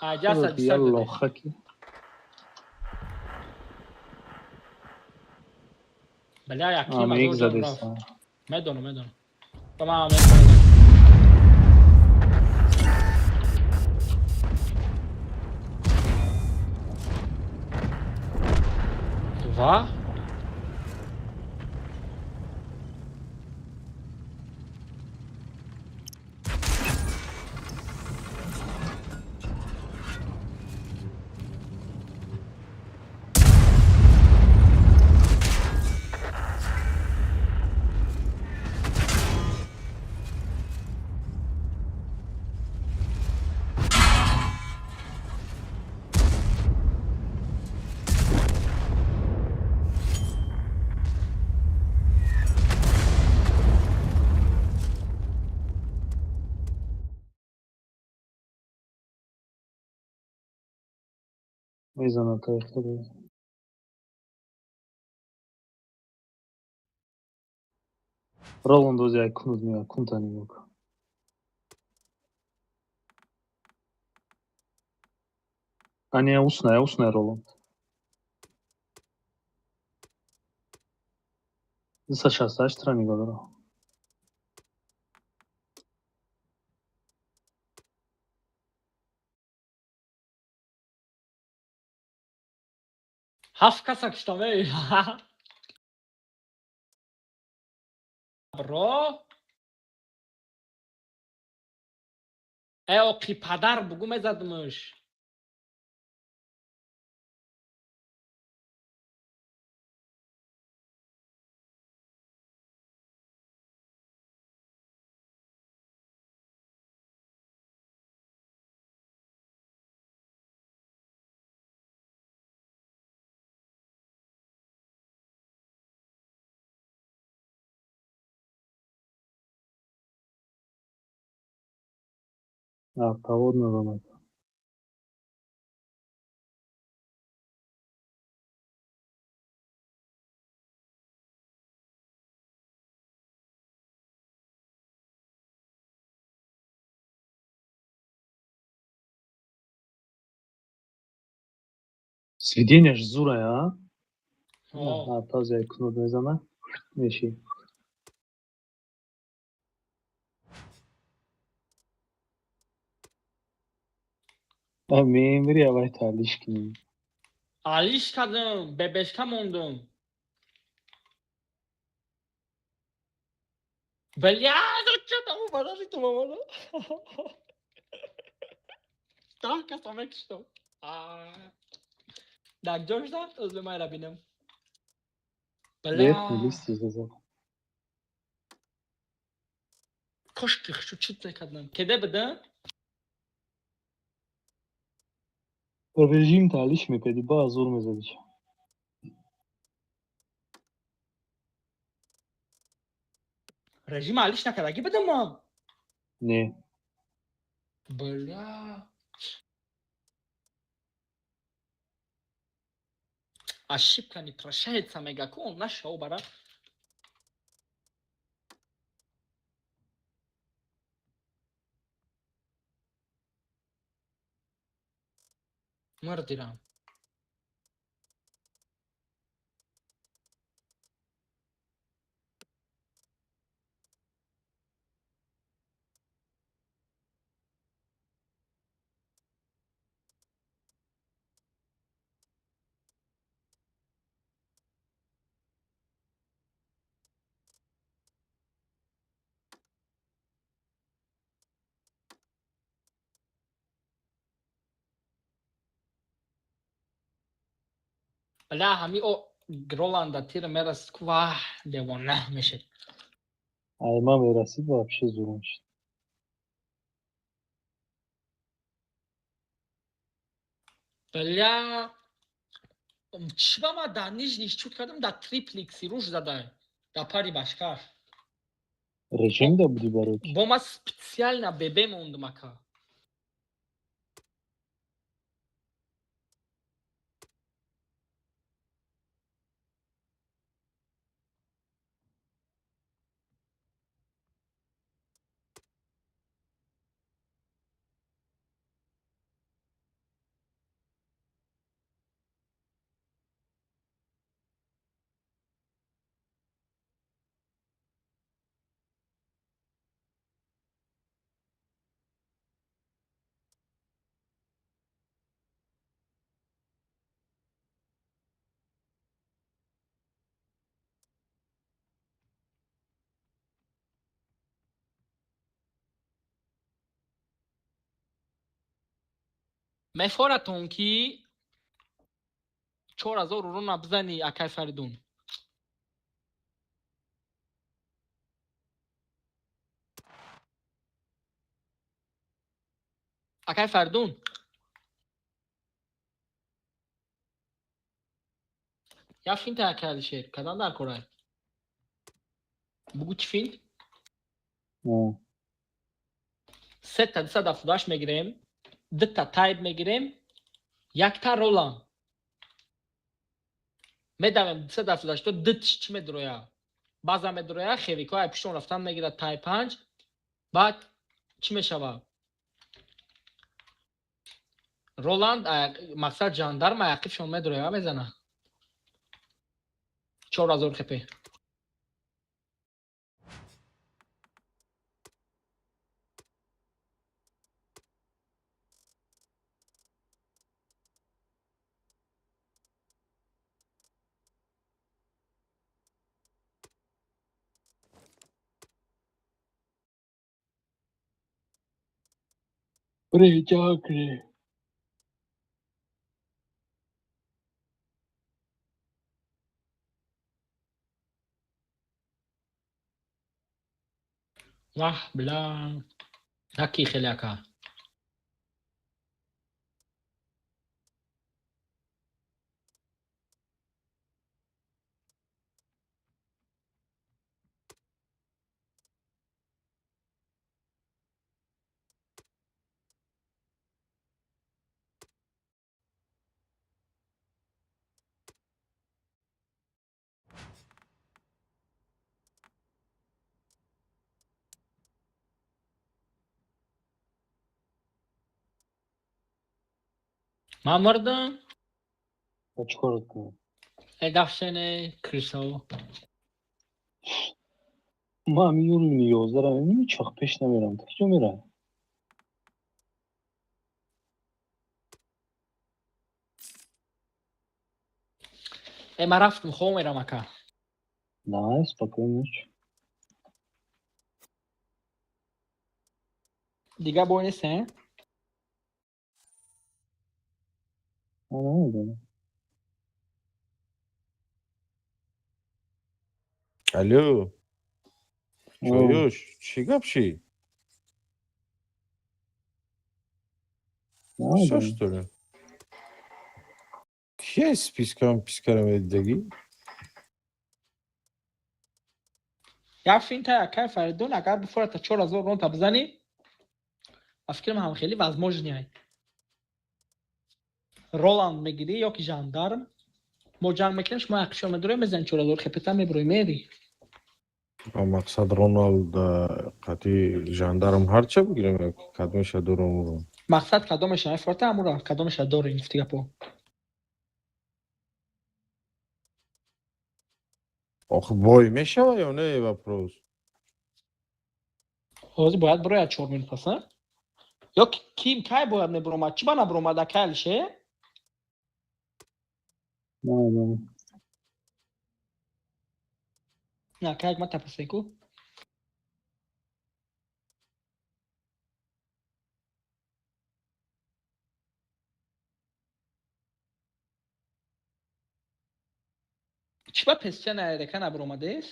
Аҷаса Я лохаки. Бля, яким Ам задеста. Медонам, медонам. Ба ман медонам. Ва? Мезанад то ихтиёр. Роланд ози ай кунуд меояд, кунта нигоҳ кун. А не, усная, усная Роланд. 268 ра нигоҳ дорам. Ҳафт каса киштам, эй. Бро. Э оқи падар бугу мезадмуш. Автовод надонад. Сведенияш зурая, а? О, Тази ай кунуд мезана. Меши. А мемри авай талиш кунем. Алиш кардам, бебешка мондум. Бля, зачем там подожди, ту мама. Так, каса мекиштам. Дар ҷош рафт, озбе майра бинам. Бля. Верхний листи зазад. Кошки хшу чит мекардам. Кеде буда? Режим талиш мекарди, ба зур мезадиш. Режим алиш накардаги будам ма? Не. Бля. Ошибка не прощается, мега-кун, нашел бара. Мардирам. Бля, ҳами о Роланда тир мерасид ку, ваҳ, девона мешед. Ай ман мерасид, вообще зур мешид. Бля, чӣ ба ман дар нижний шут кардам, дар трипликси руш задай, дар пари башкаш. Режим да будӣ барои ки? Бо ман специально бебе мондум, ака. Мефоратон ки 4000 урона бизанӣ, акай Фаридун? Акай Фаридун, я финта, акай Алишер, кадан дар корай, бугу, чӣ финт? Сета 278 мегирем, дута тайп мегирем, якта Роланд медавем. 278 дутш чӣ медуроя? Баъзан медуроя, хевикҳо ай пуштон рафтан мегирад, тай панҷ. Баъд чӣ мешавад? Роланд, мақсад, жандарм аяқибшон медуроя, мезана 4000 хп. Бре. Ваҳ, бля, наки хеле, ака. Ман мурдам. Чӣ корот кунам? Э, дафшене крисо. Ман ҳамин уровни 11-ра мебинам, ҳеҷ вақт пеш намерам. Куҷо мерам? Э, ман рафтум, хоб мерам, ака. Давай, спокойной ночи. Дигар бой нест, э? Намедонам. Алло, чоюш, чӣ гап ши? Всё, что ли? Кия спискам пискара медидагӣ? Як финта, акай Фаридун, агар бифората 4000 ронта бизанӣ, ба фикрам ҳам хеле возможный ай. Роланд мегирӣ ё ки жандарм, мо ҷанг мекунем, шумо яқишо медурем, мезанӣ 4000 хепета, мебурӣ, мери. Мақсад, Роналд қати жандарм ҳарча бигирем ё кадомеша дорум? Мақсад, кадомеша мефорта, амура кадомеша дорем, гуфти гапо. Ох, бой мешава ё не, вопрос. Ҳозир бояд бирояд 4 минут пас, а? Ё ким кай бояд мебуромад? Чӣ ба набуромад, акай Алише? Намедонам. На, кай ма тапасеку. Чӣ ба песчаная река набаромадест?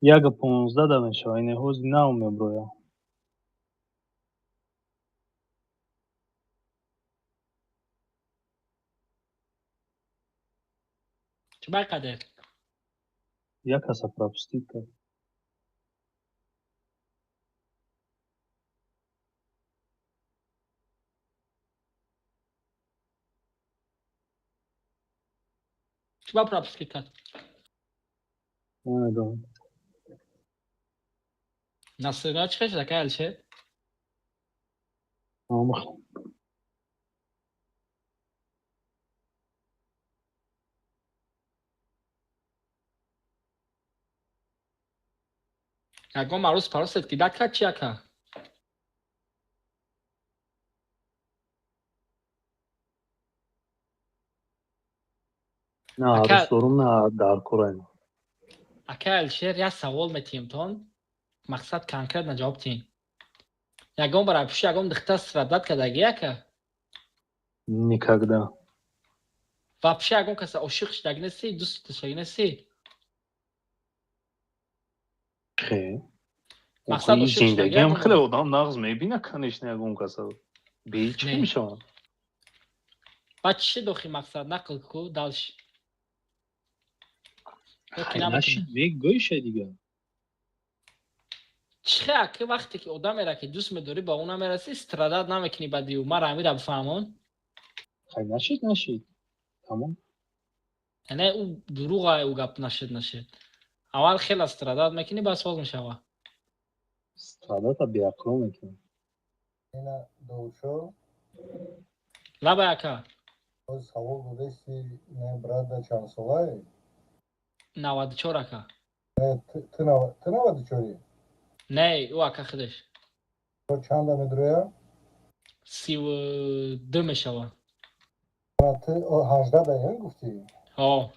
Яга 15 да мешава, ине ҳози нав меброя. Чӣ ба қадар? Як каса пропустить кард. Чӣ ба пропустить кард? Намедонам. Насрина чӣ хел ака Алишер? Омах. Ягон марӯз паросед кида кард чи ака? На арӯс дорум, на дар кораем. Ака Алишер, як савол метиҳем-тон. Мақсад конкретно ҷавоб диҳем. Ягон бар пушти ягон духтар страдать кардагӣ ака? Никогда. Вообще ягон каса ошиқ шудагӣ нестӣ, дӯст доштагӣ нестӣ? Хе. Мақсад ошиқ шудагӣ Зиндагиам ягон хеле одам нағз мебина, конечно, ягон каса. Бе чӣ Не. мешавад? Баъд чӣ шуд охи мақсад? Нақл ку дальше. Ё ки Хай наметавонӣ? нашид, мегӯиша дигар. Чӣ хел ака вақте ки одамеро ки дӯст медорӣ ба ӯ намерасӣ, страдать намекунӣ баъди ӯ. Мара ҳамира бифаҳмон. Хай нашид, нашид. Тамом. Не, ӯ дурӯғае ӯ гап нашид нашид. Аввал хела страдать мекунӣ, баъд соз мешава. Страдать а беақло мекунам. Ина Довудшо, Лабай ака. боз савол додасти, не брат да чанд солае? 94 ака. Не, ту 94-ӣ? Не, ӯ ака худаш. То чанда медроя? 32 мешава. Ту 18 да ин гуфтӣ? Ҳо.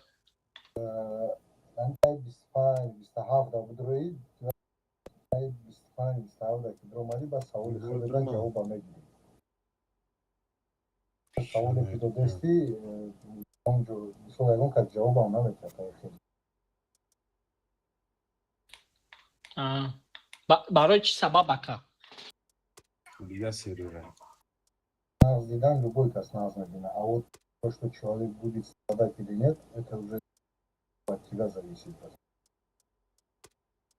25, 27 да бидроӣ, 25, 27 да ки биромадӣ, баъд саволи худро ҷавоба мегирӣ. Саволе ки додасти, онҷо мисол ягон кас ҷавобам наметиҳад хеле. Барои чӣ сабаб ака? Дига сервера. Нағз дидан любой кас нағз мебина, а вот то, что человек будет страдать или нет, это уже от тебя зависит.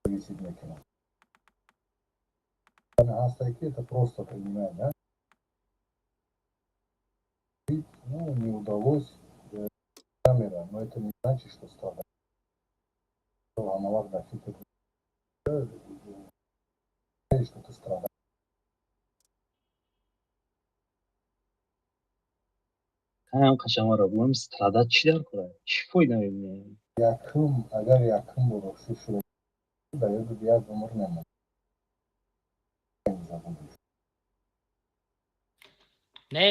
Зависит мекунад. Ҳастае ки это просто принимает, да? Ну, не удалось, камера, но это не значит, что страдает. Ҳама вақт дар фикр, что ты страдаешь. Ҳам қашамара бугӯм, страдать чӣ дар кора? Чӣ фоида мебинем? Якум, агар якум бор ошиқ шуда, дар ёдат як умр мемонад. Забудешь. Не,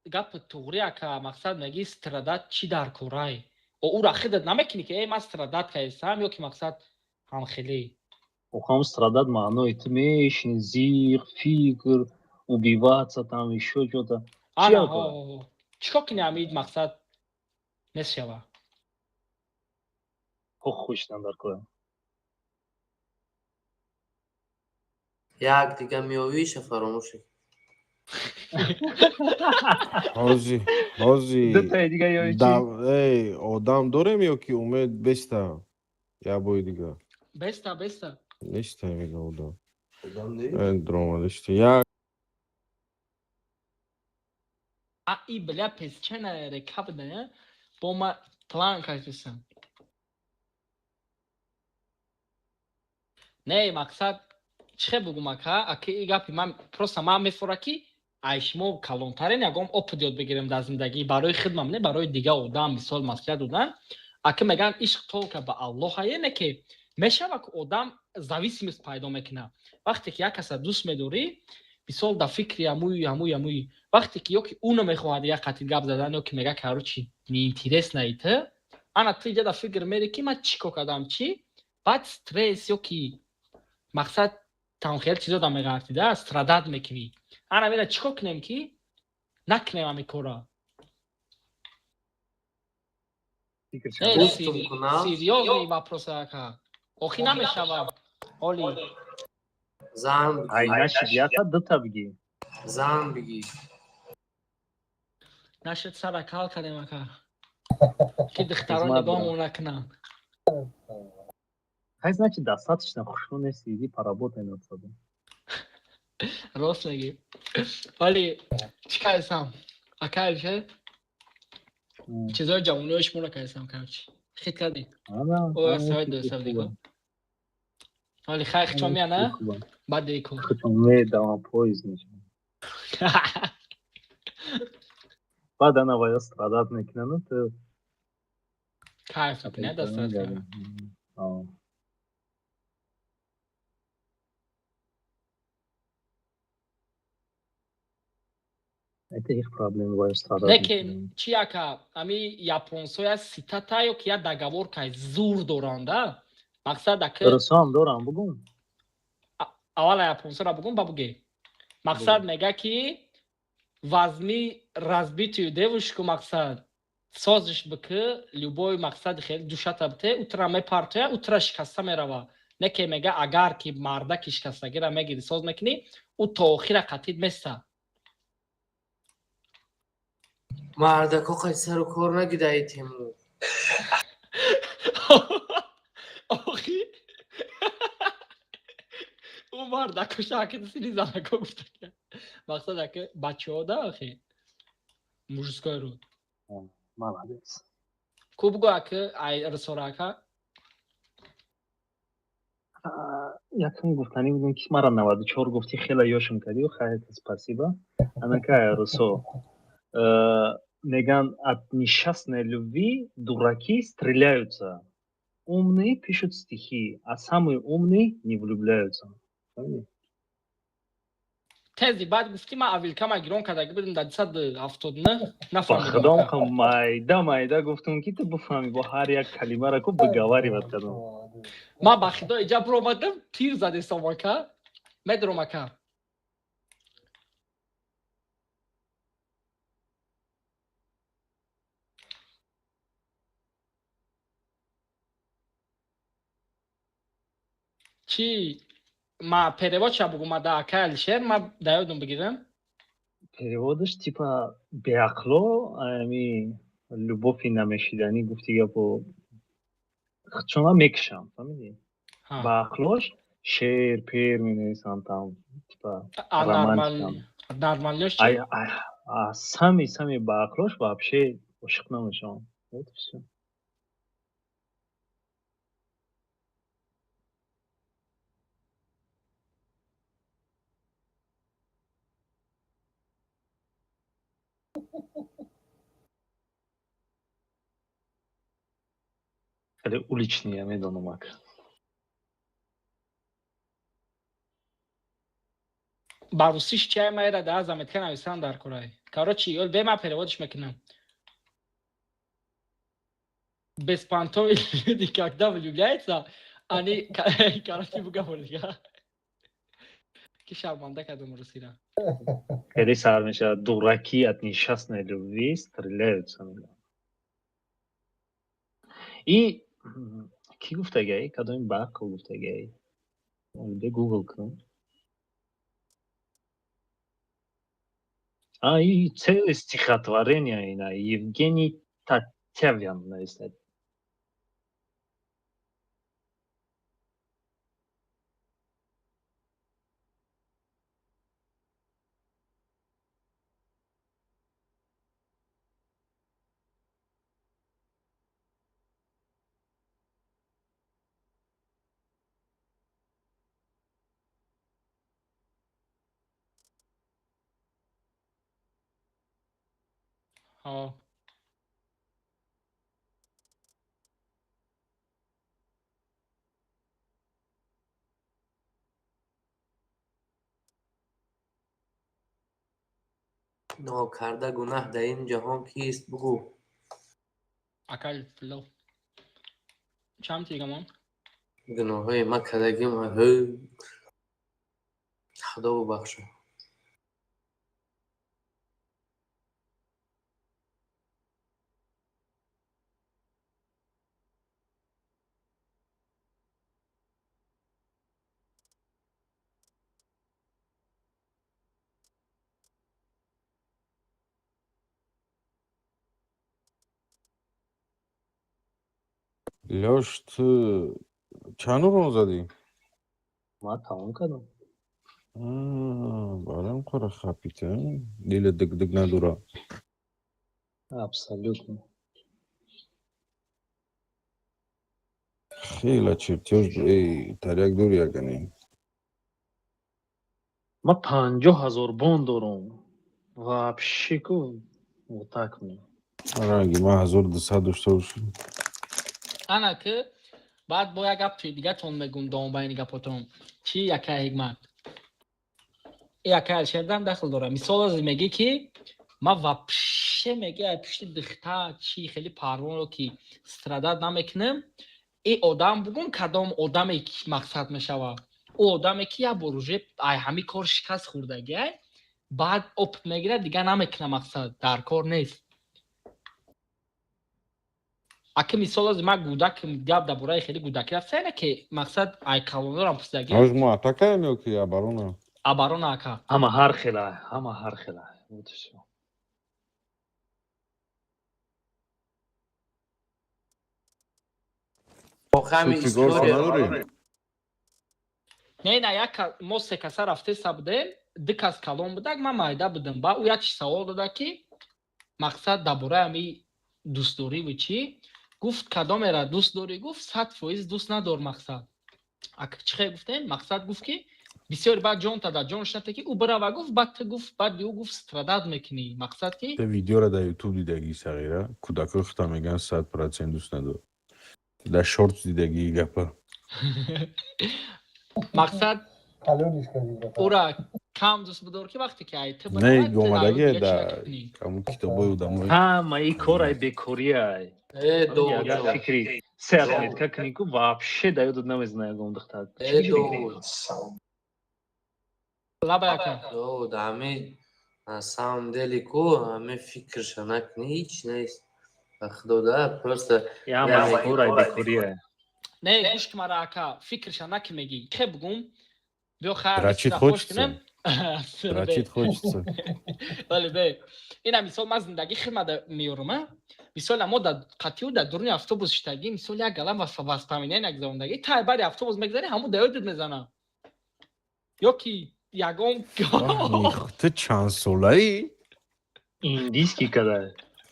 гапи туғри, ака, мақсад меги страдать чӣ дар корай? О, ура хидат намекунӣ, ки э, ман страдать кардам, ё ки мақсад ҳамхелӣ. Охам страдать маънои ту мешини, зиқ, фикр, убиваться там, ещё что-то. Чӣ Ана дар кора? Чӣ кор кунӣ, ҳамин мақсад нест шава? Хох хушдан дар кора. Як дига меовиша, фаромӯше. Ҳози, ҳози. Дутаи дига ё чӣ? Эй, одам дорем ё ки умед беста? Я бои дига. Беста, беста. Неста, мега одам. Одам нест? Дромадашта. Як А и бля песчана река буда, бо ма план кардисам. Не, мақсад чӣ хел бугум, ака, аки и гапи ман просто ман мефора, ки ай шумо калонтарен, ягон опыт ёд бигирем дар зиндагӣ, барои хидмам не, барои дига одам мисол маслиҳат додан. Аки мегӯянд, ишқ только ба Аллоҳае, не ки мешава, ки одам зависимость пайдо мекунад. Вақте ки як каса дӯст медорӣ, мисол, дар фикри ҳамуи ҳамуи ҳамуи, вақте ки ё ки ӯ намехоҳад як қатил гап задан, ё ки мега, короче, неинтересно и ту, ана ту иҷа дар фикр мери, ки ман чӣ кор кардам, чӣ, баъд стресс ё ки мақсад тамхел чизо да меғартӣ, да страдать мекунӣ. Ана мера чӣ кор кунем, ки накунем ҳамин корро? Серьёзный вопрос, ака, охи намешавад оли. Зан. Ай, нашид, якта дута бигӣ. Зан бигӣ. Нашид, сара кал кардем, ака, ки духтарон нигоҳмон накунанд. Хай, значит, достаточно хушрӯ нести, иди поработай над собой. Рост мегӣ, вале чӣ кардесам, ака Алишер, чизои ҷавониҳои шуморо кардесам, короче, хит кардӣ. Совет додесам диго, вале хай, хичон мея на баъд деко. Хичон медавам, поезд мешавам. Баъд ана вая страдать мекунану ту кайф мекунӣ, дастат. Это их проблема, вая страдать. Лекин чи, ака, ами японсоя ситата ё ки я договор кай зур доранда, мақсад ака. Русоам дорам, бугум. Аввала японсора бугум, ба буге. Мақсад мега, ки возьми разбитую девушку, мақсад созиш бикӣ, любой, мақсади хеле душата бите, утра мепартоя, утра шикаста мерава. Не ке мега, агар ки мардаки шикастагиро мегири, соз мекунӣ, ӯ то охира қатид места. Мардако қайсару кор нагидаи тему. Охи ӯ мардако шакли сини занако гуфта, мақсад аки бачаҳо да, охи мужской род. Молодец. Ку бугӯ, аки, ай рисора, ака. Якум гуфтанӣ будем, ки мара 94 гуфтӣ, хеле ёшум кардӣ, хайр, спасибо. Анакая русо меган: от несчастной любви дураки стреляются, умные пишут стихи, а самые умные не влюбляются. Тези баъд гуфтӣ, ман авилкама гирон кардаги будем дар 279, нафаҳмидам. Худом, майда майда гуфтум, ки ту бифаҳмӣ, бо ҳар як калимаро ку выговаривать кардам. Ман ба худо иҷа биромадам, тир задестам, ака, медурам, ака. Чӣ, ма перевод ша бугум да, ака Алишер, ма да ёдум бигирам. Переводаш типа беақло ами любови намешиданӣ гуфти гапо чуна мекушам, фаҳмидӣ? Баақлош шеър пер менависам, там типа романтикам. Нормалёш? Сами сами баақлош вообще ошиқ намешавам, вот и всё. Хеле уличный я, медонам, ака. Ба русиш чай майра да заметка нависан дар курай. Короче, ёл бе ма переводиш мекунам. Беспонтовые люди, когда влюбляются, они, короче, бугавор дига. Ки шарманда кардам русира. Хеле сар мешавад. Дураки от несчастной любви стреляются. И кӣ гуфтагай? Кадоми баъқл гуфтагай? Бе гугл кунам. А, и целое стихотворение ина Евгений Татевян нависад. Ҳо. Нокарда гунаҳ дар ин ҷаҳон кист, бугӯ? Акал фло. Чанд тигамон? Гуноҳҳои ма кардагим, ҳӯ, Худо бубахша. Лёш, ту чанд урон задӣ? Ман тамом кардам. Барам қора хапита. Дила диг-диг надора. Абсолютно. Хела чертёж, эй, таряк дори ягани. Ман 50 000 бон дорам. Вообще ку вот так мне. Ранги ман 1200 дошта бошам. Ана ки баъд бо як гап дигатон мегум дом байни гапотон. Чӣ, яка ҳикмат? Яка алшердам дахл дора. Мисол, аз мегӣ ки ма вообще, меги, ай пушти дихта чӣ хеле парвонро ки страдать намекунем. И одам бугум, кадом одаме ки мақсад мешава? Ӯ одаме ки як бор уже ай ҳами кор шикаст хӯрдаги, ай баъд опыт мегирад, дигар намекуна, мақсад дар кор нест. Аки мисол, аз ма гудак гап дар бораи хеле гудакӣ рафта, ина ки мақсад ай калонорам пурсидаги. Ҳоз мо атакаем ё ки оборона? Оборона, ака. Ҳама ҳар хела, ҳама ҳар хела. Вот и всё. Охами Ту фигурсо история. надорӣ? Не, на як мо се каса рафтеса будем, ду кас калон будак, ман майда будам. Ба ӯ як чи савол дода ки мақсад дар бораи ҳами дӯстдориву чӣ гуфт, кадомера дӯст дорӣ, гуфт, 100% дӯст надор. Мақсад, ака, чӣ хел гуфтем, мақсад гуфт ки бисёр баъд ҷонта дар ҷон шунате ки ӯ бирава, гуфт, баъд ту, гуфт, баъди ӯ, гуфт, страдать мекунӣ, мақсад ки. Те видеора дар ютуб дидагӣ, сағира, кӯдакҳои хута мегӯянд 100% дӯст надор. Дар шортс дидагӣ гапа. Мақсад Калониш кардӣ, братан. ӯра кам дӯст бидор ки вақте ки ай ту Не, биравад, ту омадагӣ дар ӯ дига чӣ дар накунӣ. ҳамун китобҳои одамои. Ҳамаи кор ай бекориай. Э, Як Довуд. фикри се отметка кунӣ ку, вообще да ёдат намезана ягон духтар. Э, Довуд. Лаба, ака. Довуд, ҳами на самом деле ку ҳами фикрша накунӣ, ҳеч нест. Ба худо да, просто Ҳамаи кор ай бекориай. Не, гӯш ки мара, ака, фикрша наки, мегӣ ке бугум, биё хайр. Дрочить хочется. Дрочить хочется. Бале, бе ина мисол ман зиндагӣ хидмат меёрам, а мисол мо дар қатиу дар дуруни автобус шитагӣ, мисол як галам воспоминания гузарондагӣ, тай баъди автобус мегзарӣ, ҳамун да ёдат мезана ё ки ягон. Ту чанд солаӣ? Индийский кадай.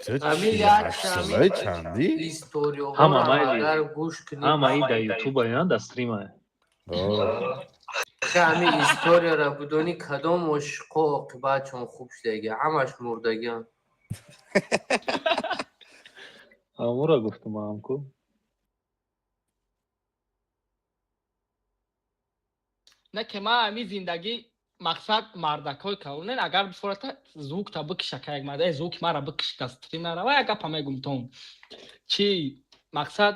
Ту ҳами як 8 солаи чандӣ? историёҳоро Ҳама майли. агар гӯш кунӣ, Ҳамаи дар ютуба, дар стрима. ҳами историяро будонӣ, кадом ошиқо оқибатшон хуб шудаги, ҳамаш мурдагиан. Ҳамура гуфтум ҳам ку. Не ки ма ами зиндагӣ мақсад мардакҳои калонен, агар бифората звукта бикиша, ка як марда звуки мара бикиш, да стрим нарава, як гапа мегум том. Чи мақсад?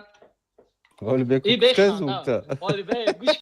Оли беку И кушта беханда. звукта. Оли бе гӯш.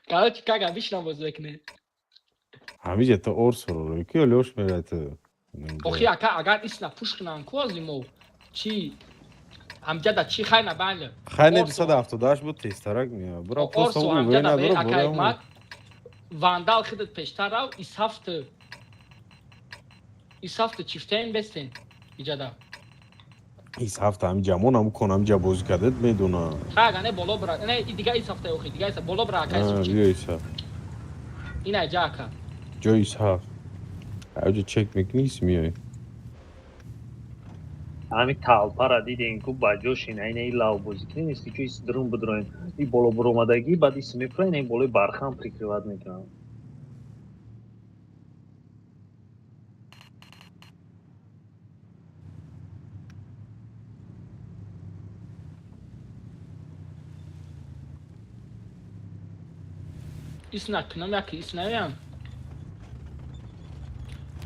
Короче, как обычно бозӣ мекунем. Ҳамиҷа то орсоро рӯй ки лёш мерад. Охи ака, агар исна пуш кунан ку аз мо чи ҳамҷада чи хай на бале. Хай не, 278 буд, тезтарак меяд. Бура Орсо ҳамҷада бе ака Ҳикмат, вандал худат пештар рав, исафту чифтаин бестен иҷада. Исҳафта ҳами ҷамон ҳаму кон ҳамиҷа бозӣ кардед, медона. Хай, ага не, боло бира, не, и дига исҳафта, охи дига иса боло бира, ака Исуфчик. Биё исҳафт. Ина ҷа ака. Ҷои исҳафт. Аҷа чек мекунӣ, ис меои. Ҳами талпара дидем ку, ба ҷош ина ина и лав бозӣ кунем, если чо ис друн бидроем, и боло буромадагӣ, баъд ис мепура, ина болои бархам прикрывать мекунам. Ис накунам, яки ис наям.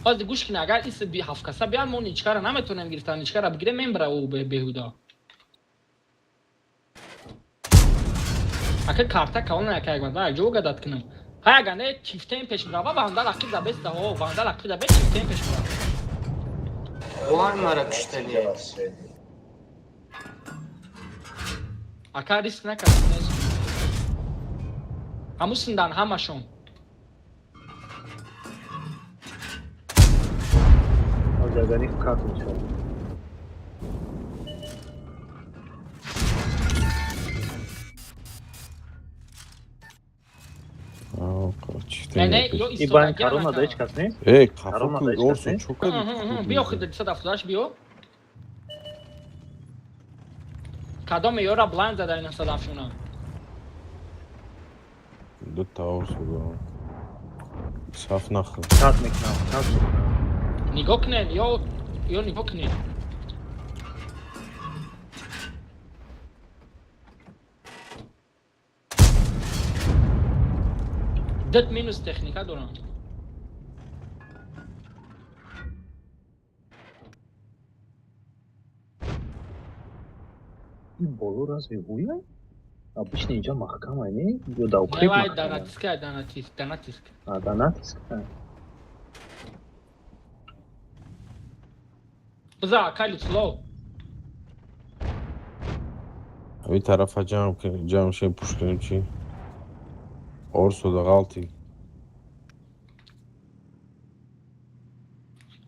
Ҳозир гӯш кун, агар ис би ҳафткаса биям, мо ничкара наметавонем гирифтан, ничкара бигирем, мембара ӯ беҳуда. Ака, карта калон, ака як ман ҷо гадат кунам. Ҳай, ага не, чифтаин пеш мирава, вандал ақиб да беста, ҳо, вандал ақиб да бе, чифтаин пеш мирава. Вой, мара куштани. Ака, риск накард. Ҳаму синдан ҳамашон. Ҷагани кат мешавад. Не, ё И байн корона да ҳеҷ кас нест? Э, қафо Корона ку да ҳеҷ кас Орсо нест? чо кардӣ? Биё хида 278 биё. Кадом ёра блайнд зада ина 107 шуна? Дута Орсо дорам. Саф нахӯр. Кат мекунам, кат мекунам. Нигоҳ кунед, ё нигоҳ кунед. Дет минус техника дорам. Ин боло разве гӯя? Обычно инҷа маҳкама не? Ё да укреп Не, вай маҳкама? Да натиска, да натиск, да натиск. А, да натиск. Биза, кали слоу. Ҳамин тарафа ҷамъ кунем, ҷамъ шем, пуш кунем чӣ? Орсо да ғалти.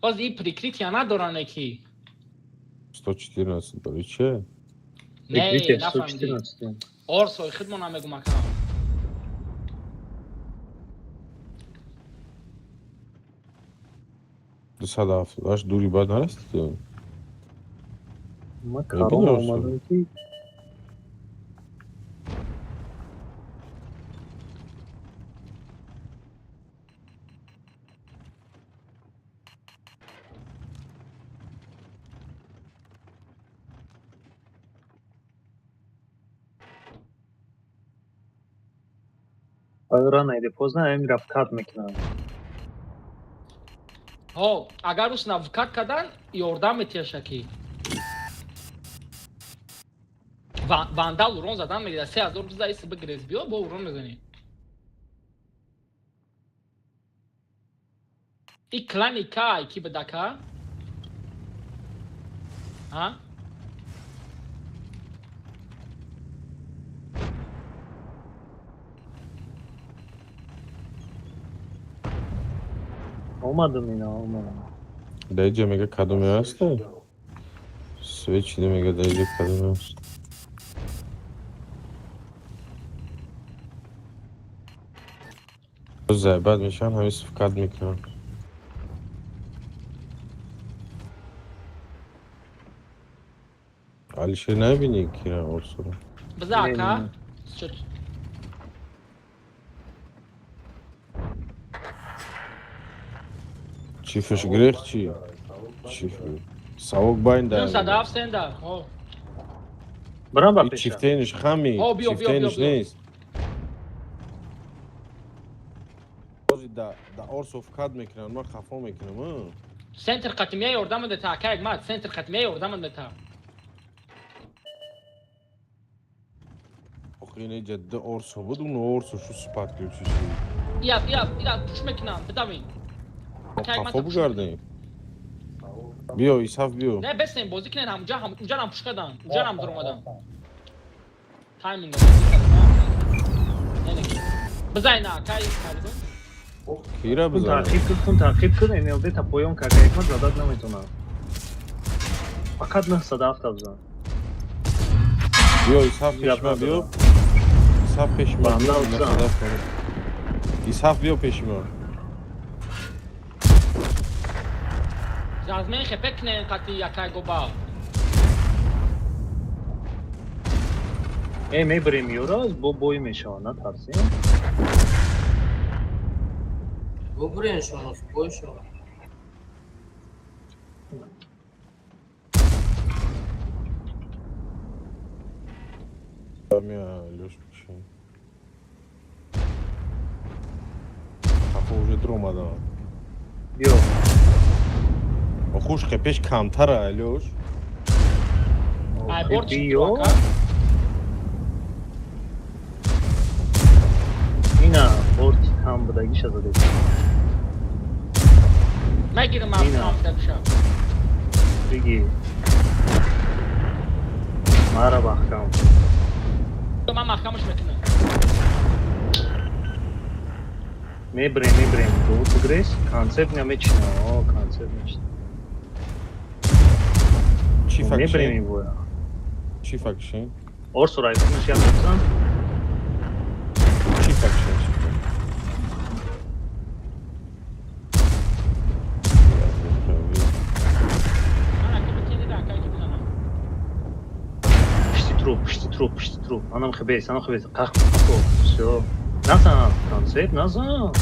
Боз и прикрытия надоране ки. 114 барои че? Не, Прикрытие нафаҳмидӣ. 114. Орсои хидмо намегум, ака. 278 дури бад нарасиди? Ма Мебини корона Орсо? омадам ки рано или поздно ами рафкат мекунам. Ҳо, агар ус навкат кардан, ёрдам метиҳаша ки. Вандал урон задан мегирад. 3000 биза ис бигирез биё, бо урон мезанӣ. И клани кай ки бадака? Ҳа? Омадам, ина омадам. Даиҷа мега кадоме ҳаста? Свечида мега даиҷа кадоме ҳаст? Зайбат мешаванд, ҳамин сифкат мекунанд. Алишер, намебинӣ кира Орсоро? Биза, Не, ака. не. Чё- Чифш грех чи? Чиф савок байн да. 97 сенда. Ҳо. Барам ба пеша. Чифтениш хами, Ҳо, биё, биё, биё, чифтениш биё. нест. Бози да Орсо фкат мекунанд, ман хафо мекунам, а? Центр қатимия ёрдам мета, ака Ҳикмат, центр қатимия ёрдам мета. Охи ине ҷадда Орсо буд, он Орсо шу спад ключиши. Ия, ия, ия, пуш мекунам, бидавин. Ака Ҳикмат, Хафо бугардем. Биё, Исаф, биё. Не, бесем, бозӣ кунен ҳамуҷа, уҷарам пуш кардан, уҷарам дуромадан. Тайминг. Бизай на, ака Фаридун. Кира Кун бизанам? таъқиб кун, кун таъқиб кун, НЛД та поён карда, Ҳикмат задат наметонам. Фақат 907 бизан. Биё, Исаф, Гап пеши ман биё. надорам. Исаф, пеши ман биё. Банда бизан. Исаф, биё пеши ман. Размен хепе кунен қати якай гоба. Э, мебарем ёра, бо бой мешава, натарсем. Бубурен шумо, бой шумо. Мия, Лёш, пеши. Хафо уже дуромадам. Биё. Охуш хепеш камтара, Лёш. Ай борт Биё. ака. Ина борти кам будагиша задед. Мегирам ман Ина. кам дакша. Биги. Мара бахкам. Ман маҳкамаш мекунам. Мебрем, мебрем. Довуд бугрес, концепт намечина. О, концепт мечина. Чӣ Мебрем факшен? ин боя. Чӣ факшен? Орсо райфонаш як бизан. Чӣ факшен? Чӣ факшен? труп. Анам хебес, анам хебес. Қақ, всё. Назан, концепт, назан.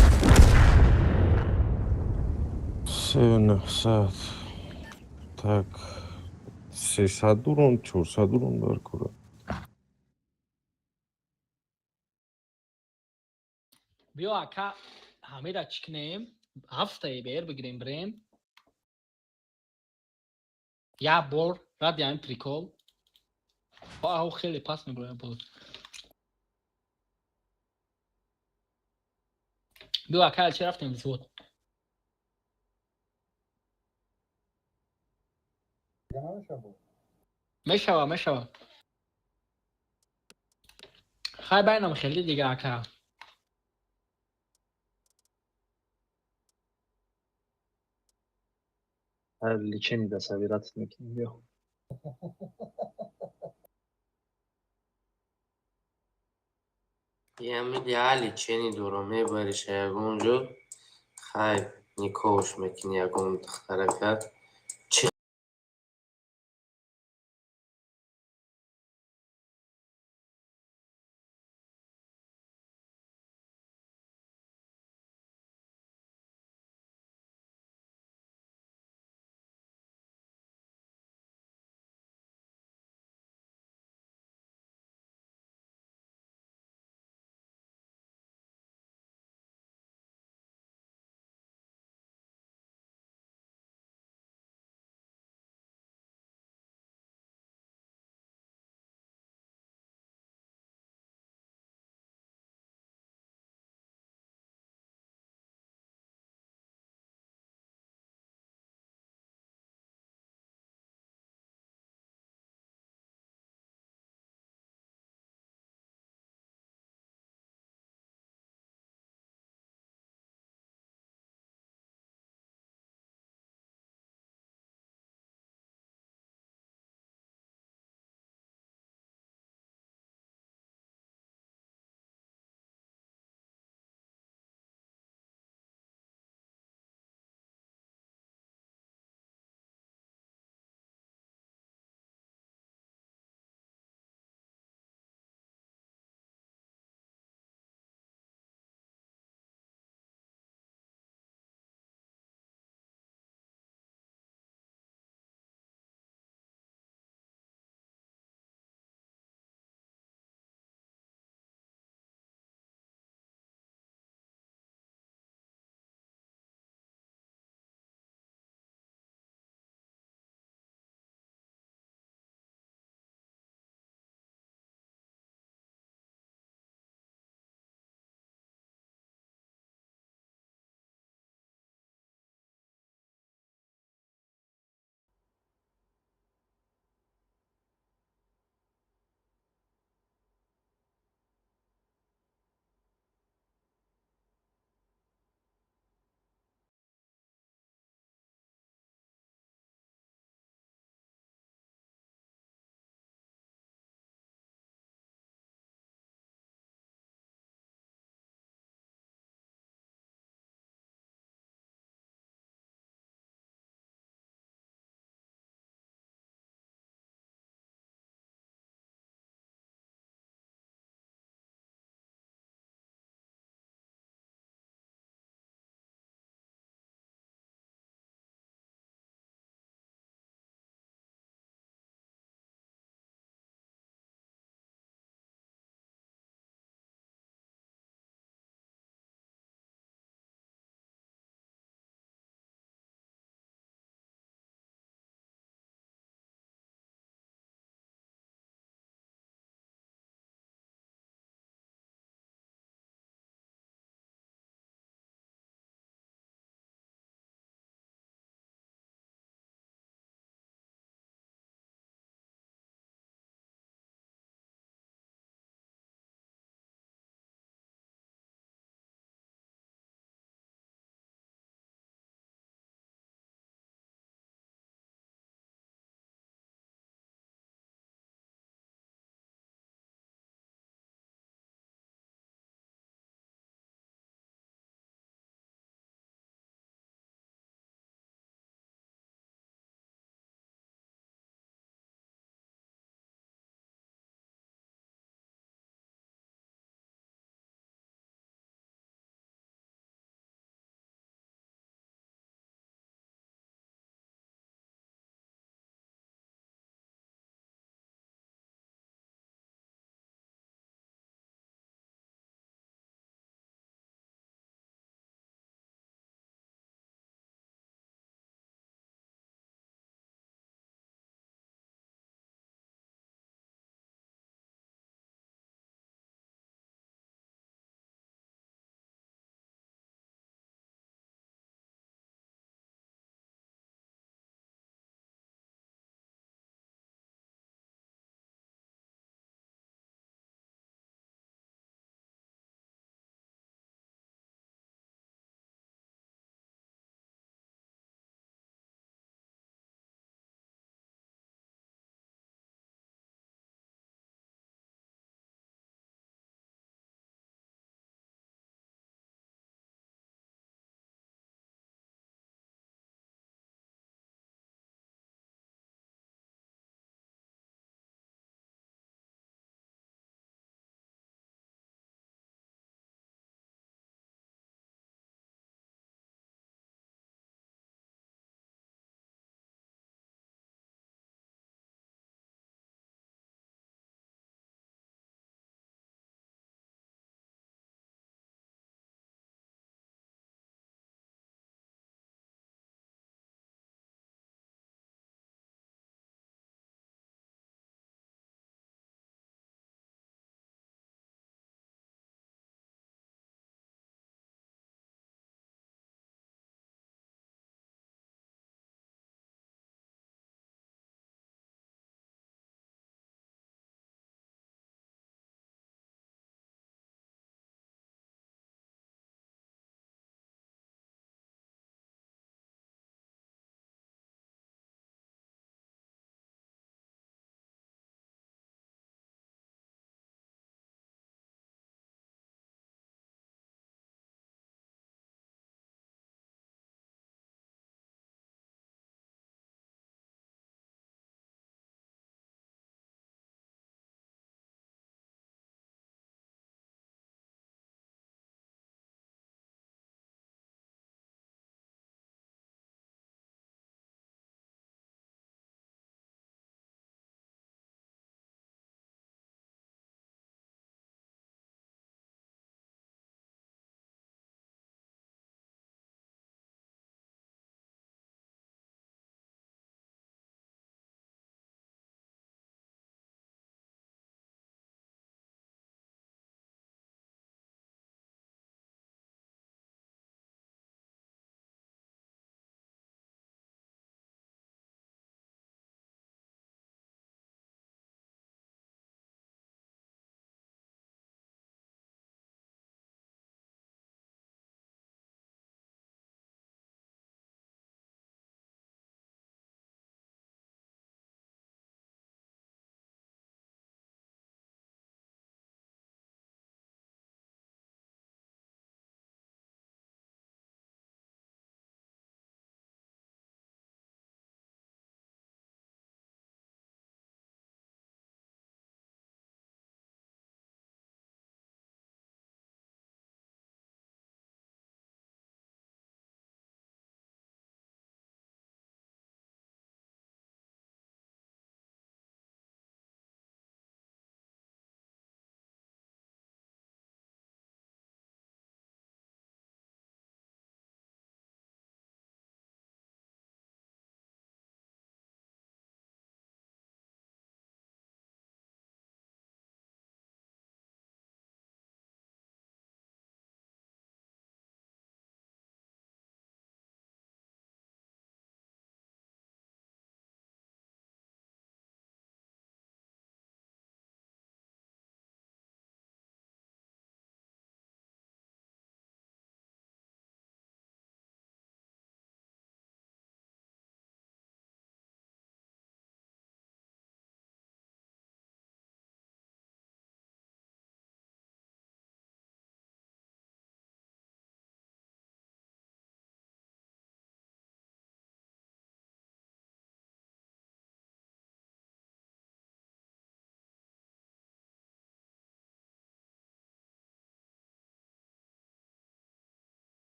3900. Так, 300 урон, 400 урон дар кора. Биё, ака, ҳамира чӣ кунем? Ҳафтае бер бигирем, бирем. Як бор ради ҳамин прикол. Ау, хеле пас меброям боз. Биё, ака, чӣ рафтем взвод. Мешава, мешава. Хай, байнам хеле дига, ака. Лечение да собираться мекунем, биё. Ями я лечение дорам, мебариша ягон ҷо. Хай, никоҳш мекунӣ ягон духтарака. Чӣ?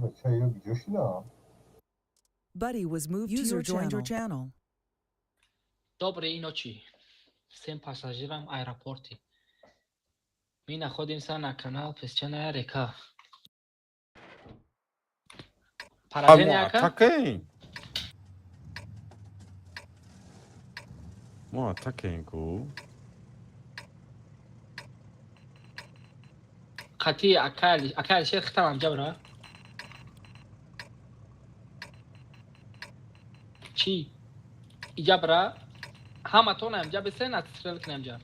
Бача ё куҷо шидам? Buddy was moved to User your joined your channel. channel. Доброй ночи всем пассажирам аэропорте. Мы находимся на канал Песчаная река. Поражение, Мо ака? атакаем. Мо атакаем ку. Қати ака Алишер хитам ҷабра. Чӣ? Иҷабра? Ҳаматон амҷа бисен, отстрел кунем ҷа.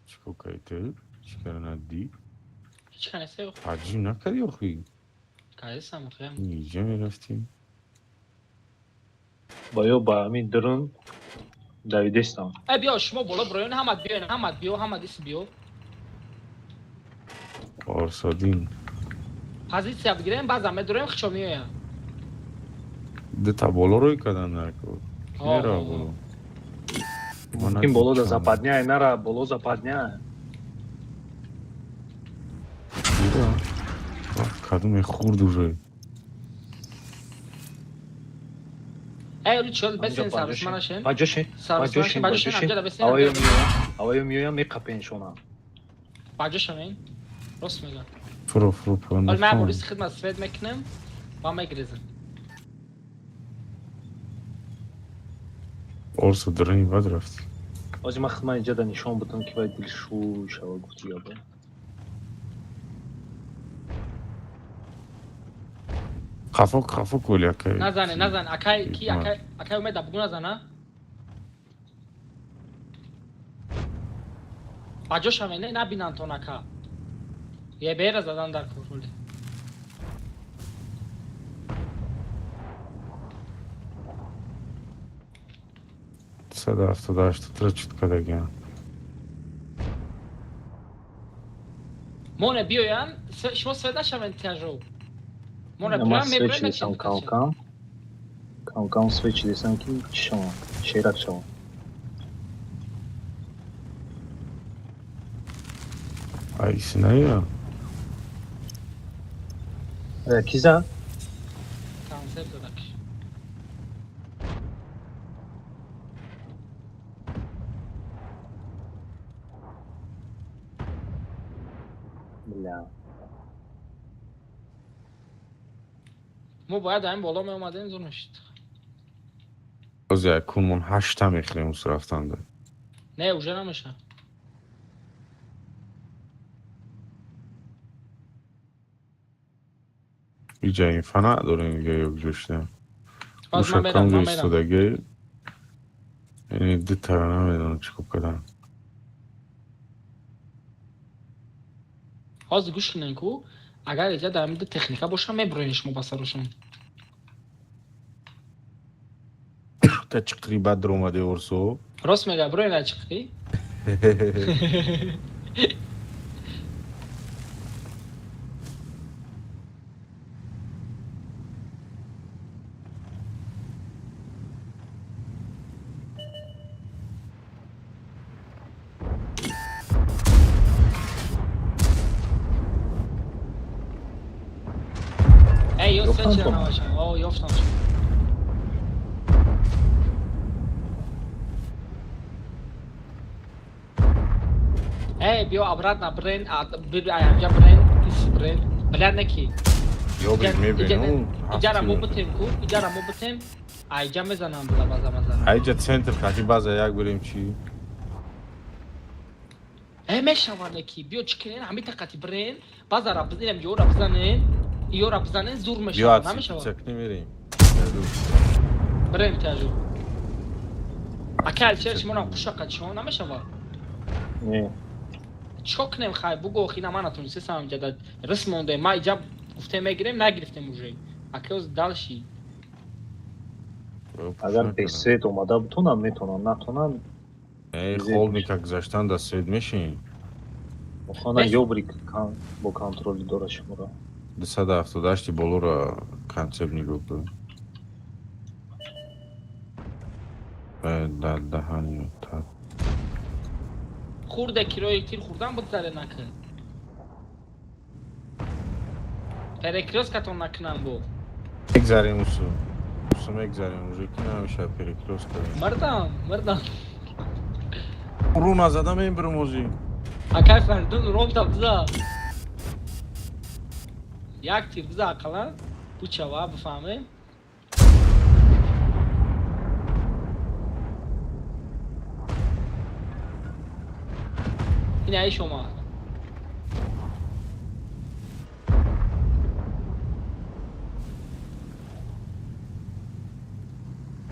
Чикор кардӣ ту? Чӣ кара надидӣ? Ҳеҷ канесе. Таҷим накардӣ охи? Кадесам охиям. Иҷа мерафтем. Ба ё ба ҳамин дурун давидестам. Э, биё, шумо боло бироён, ҳамат биёен, ҳамат биё, ҳамат ис биё. Орсодин. Позитсия бигирем, баъзан медуроем, хичо меоям. Дута боло рӯй кардан нако. Ки Ҳо, мерава ҳо, ҳо. боло? Мумкин боло да западня, нара боло западня. Кадоме хурд уже. Э, оли чиёл бесен сарусманашен. Баҷошен, Сарусманашен, баҷошен, баҷошен, баҷошен. амҷа да бесен. Авайо меоям, авайо меоям, меқапеншонам. Баҷошам, рост мегӯям. Фуро, фуро, фуро. Ҳол ман борис хидмат свет мекунам ва мегирезам. Орсо дурани бад рафтӣ. Ҳозир ман хидмат иҷа да нишон будам, ки вай дилшӯй шава, гуфти ябо. Қафо, қафо кули акай. Назане, назан, акай ки акай, акай умеда бугу назана. Баҷошам, не набинанд тон ака. Е бера задан дар кор ҳоли. 178 тра чут кардагиам. Моне биёян, шумо свет нашавен тяжо. Моне Ман биёян свет мебурем чидесам кам-кам. Кам-кам свет чидесам, ки чӣ шавам, шерак шавам. Айси наёям. Э, ки зад? Концерт додак. Бля. Мо бояд ҳамин боло меомадем, зур мешид. Боз якунмон ҳашта мехӯрем усу рафтанда. Не, уже намеша. Иҷа инфа надорем дига ё куҷо шудем. Баз ман мерам, Ушакам ман мерам. истодаги. Яъне дутара намедонам чӣ кор кардан. Ҳозир гӯш кунем ку, агар иҷа дар ҳамин ду техника боша, мебуроен шумо ба сарушон. Та чиқри бад даромади Орсо. Рост мега, буроен дар чиқри? Эй, ё Ёфтам свет чира тон. навашам. О, ёфтам. Эй, биё обратно брен, аямҷа брен, ис брен. Бля, неки. Ё бир мебинам. Иҷара мо бутем ку, иҷара мо бутем. Айҷа мезанам била база мазана. Айҷа центр қати база як бирем чӣ? Э, мешава неки. Биё чӣ кунен, ҳамин тақати брен, базара бизанем, ёра бизанем, ёра бизанем, зур Биё мешава, намешава. цепни мерем. Брен тяжу. Ака Алишер шуморо қушақа чиҳон намешава? Не. Чо кунем, хай бугӯ, охи, на ман натонистесам иҷа да рис мондем. Ма иҷа гуфтем, мегирем, нагирифтем уже. Акоз дальше. Агар без свет омада бутонам, метонам, натонам. Эй, холника гузаштан да свет мешин. Хона ёбрик бо контроли дора шуморо. 278 болоро концепт нигоҳ кун. Дар даҳани та. Хурде кирои тир хурдан бигзаре, накун. Перекрёсткатон накунам бо. Мегзарем, усу. Усу мегзарем, уже ки намеша перекрёстка. Мардам, мардам. Ру назада мебирам ози. Акай Фаридун, ромта биза. Як тир биза ақаллан. Бучава, бифаҳмем. Ин аиш омад.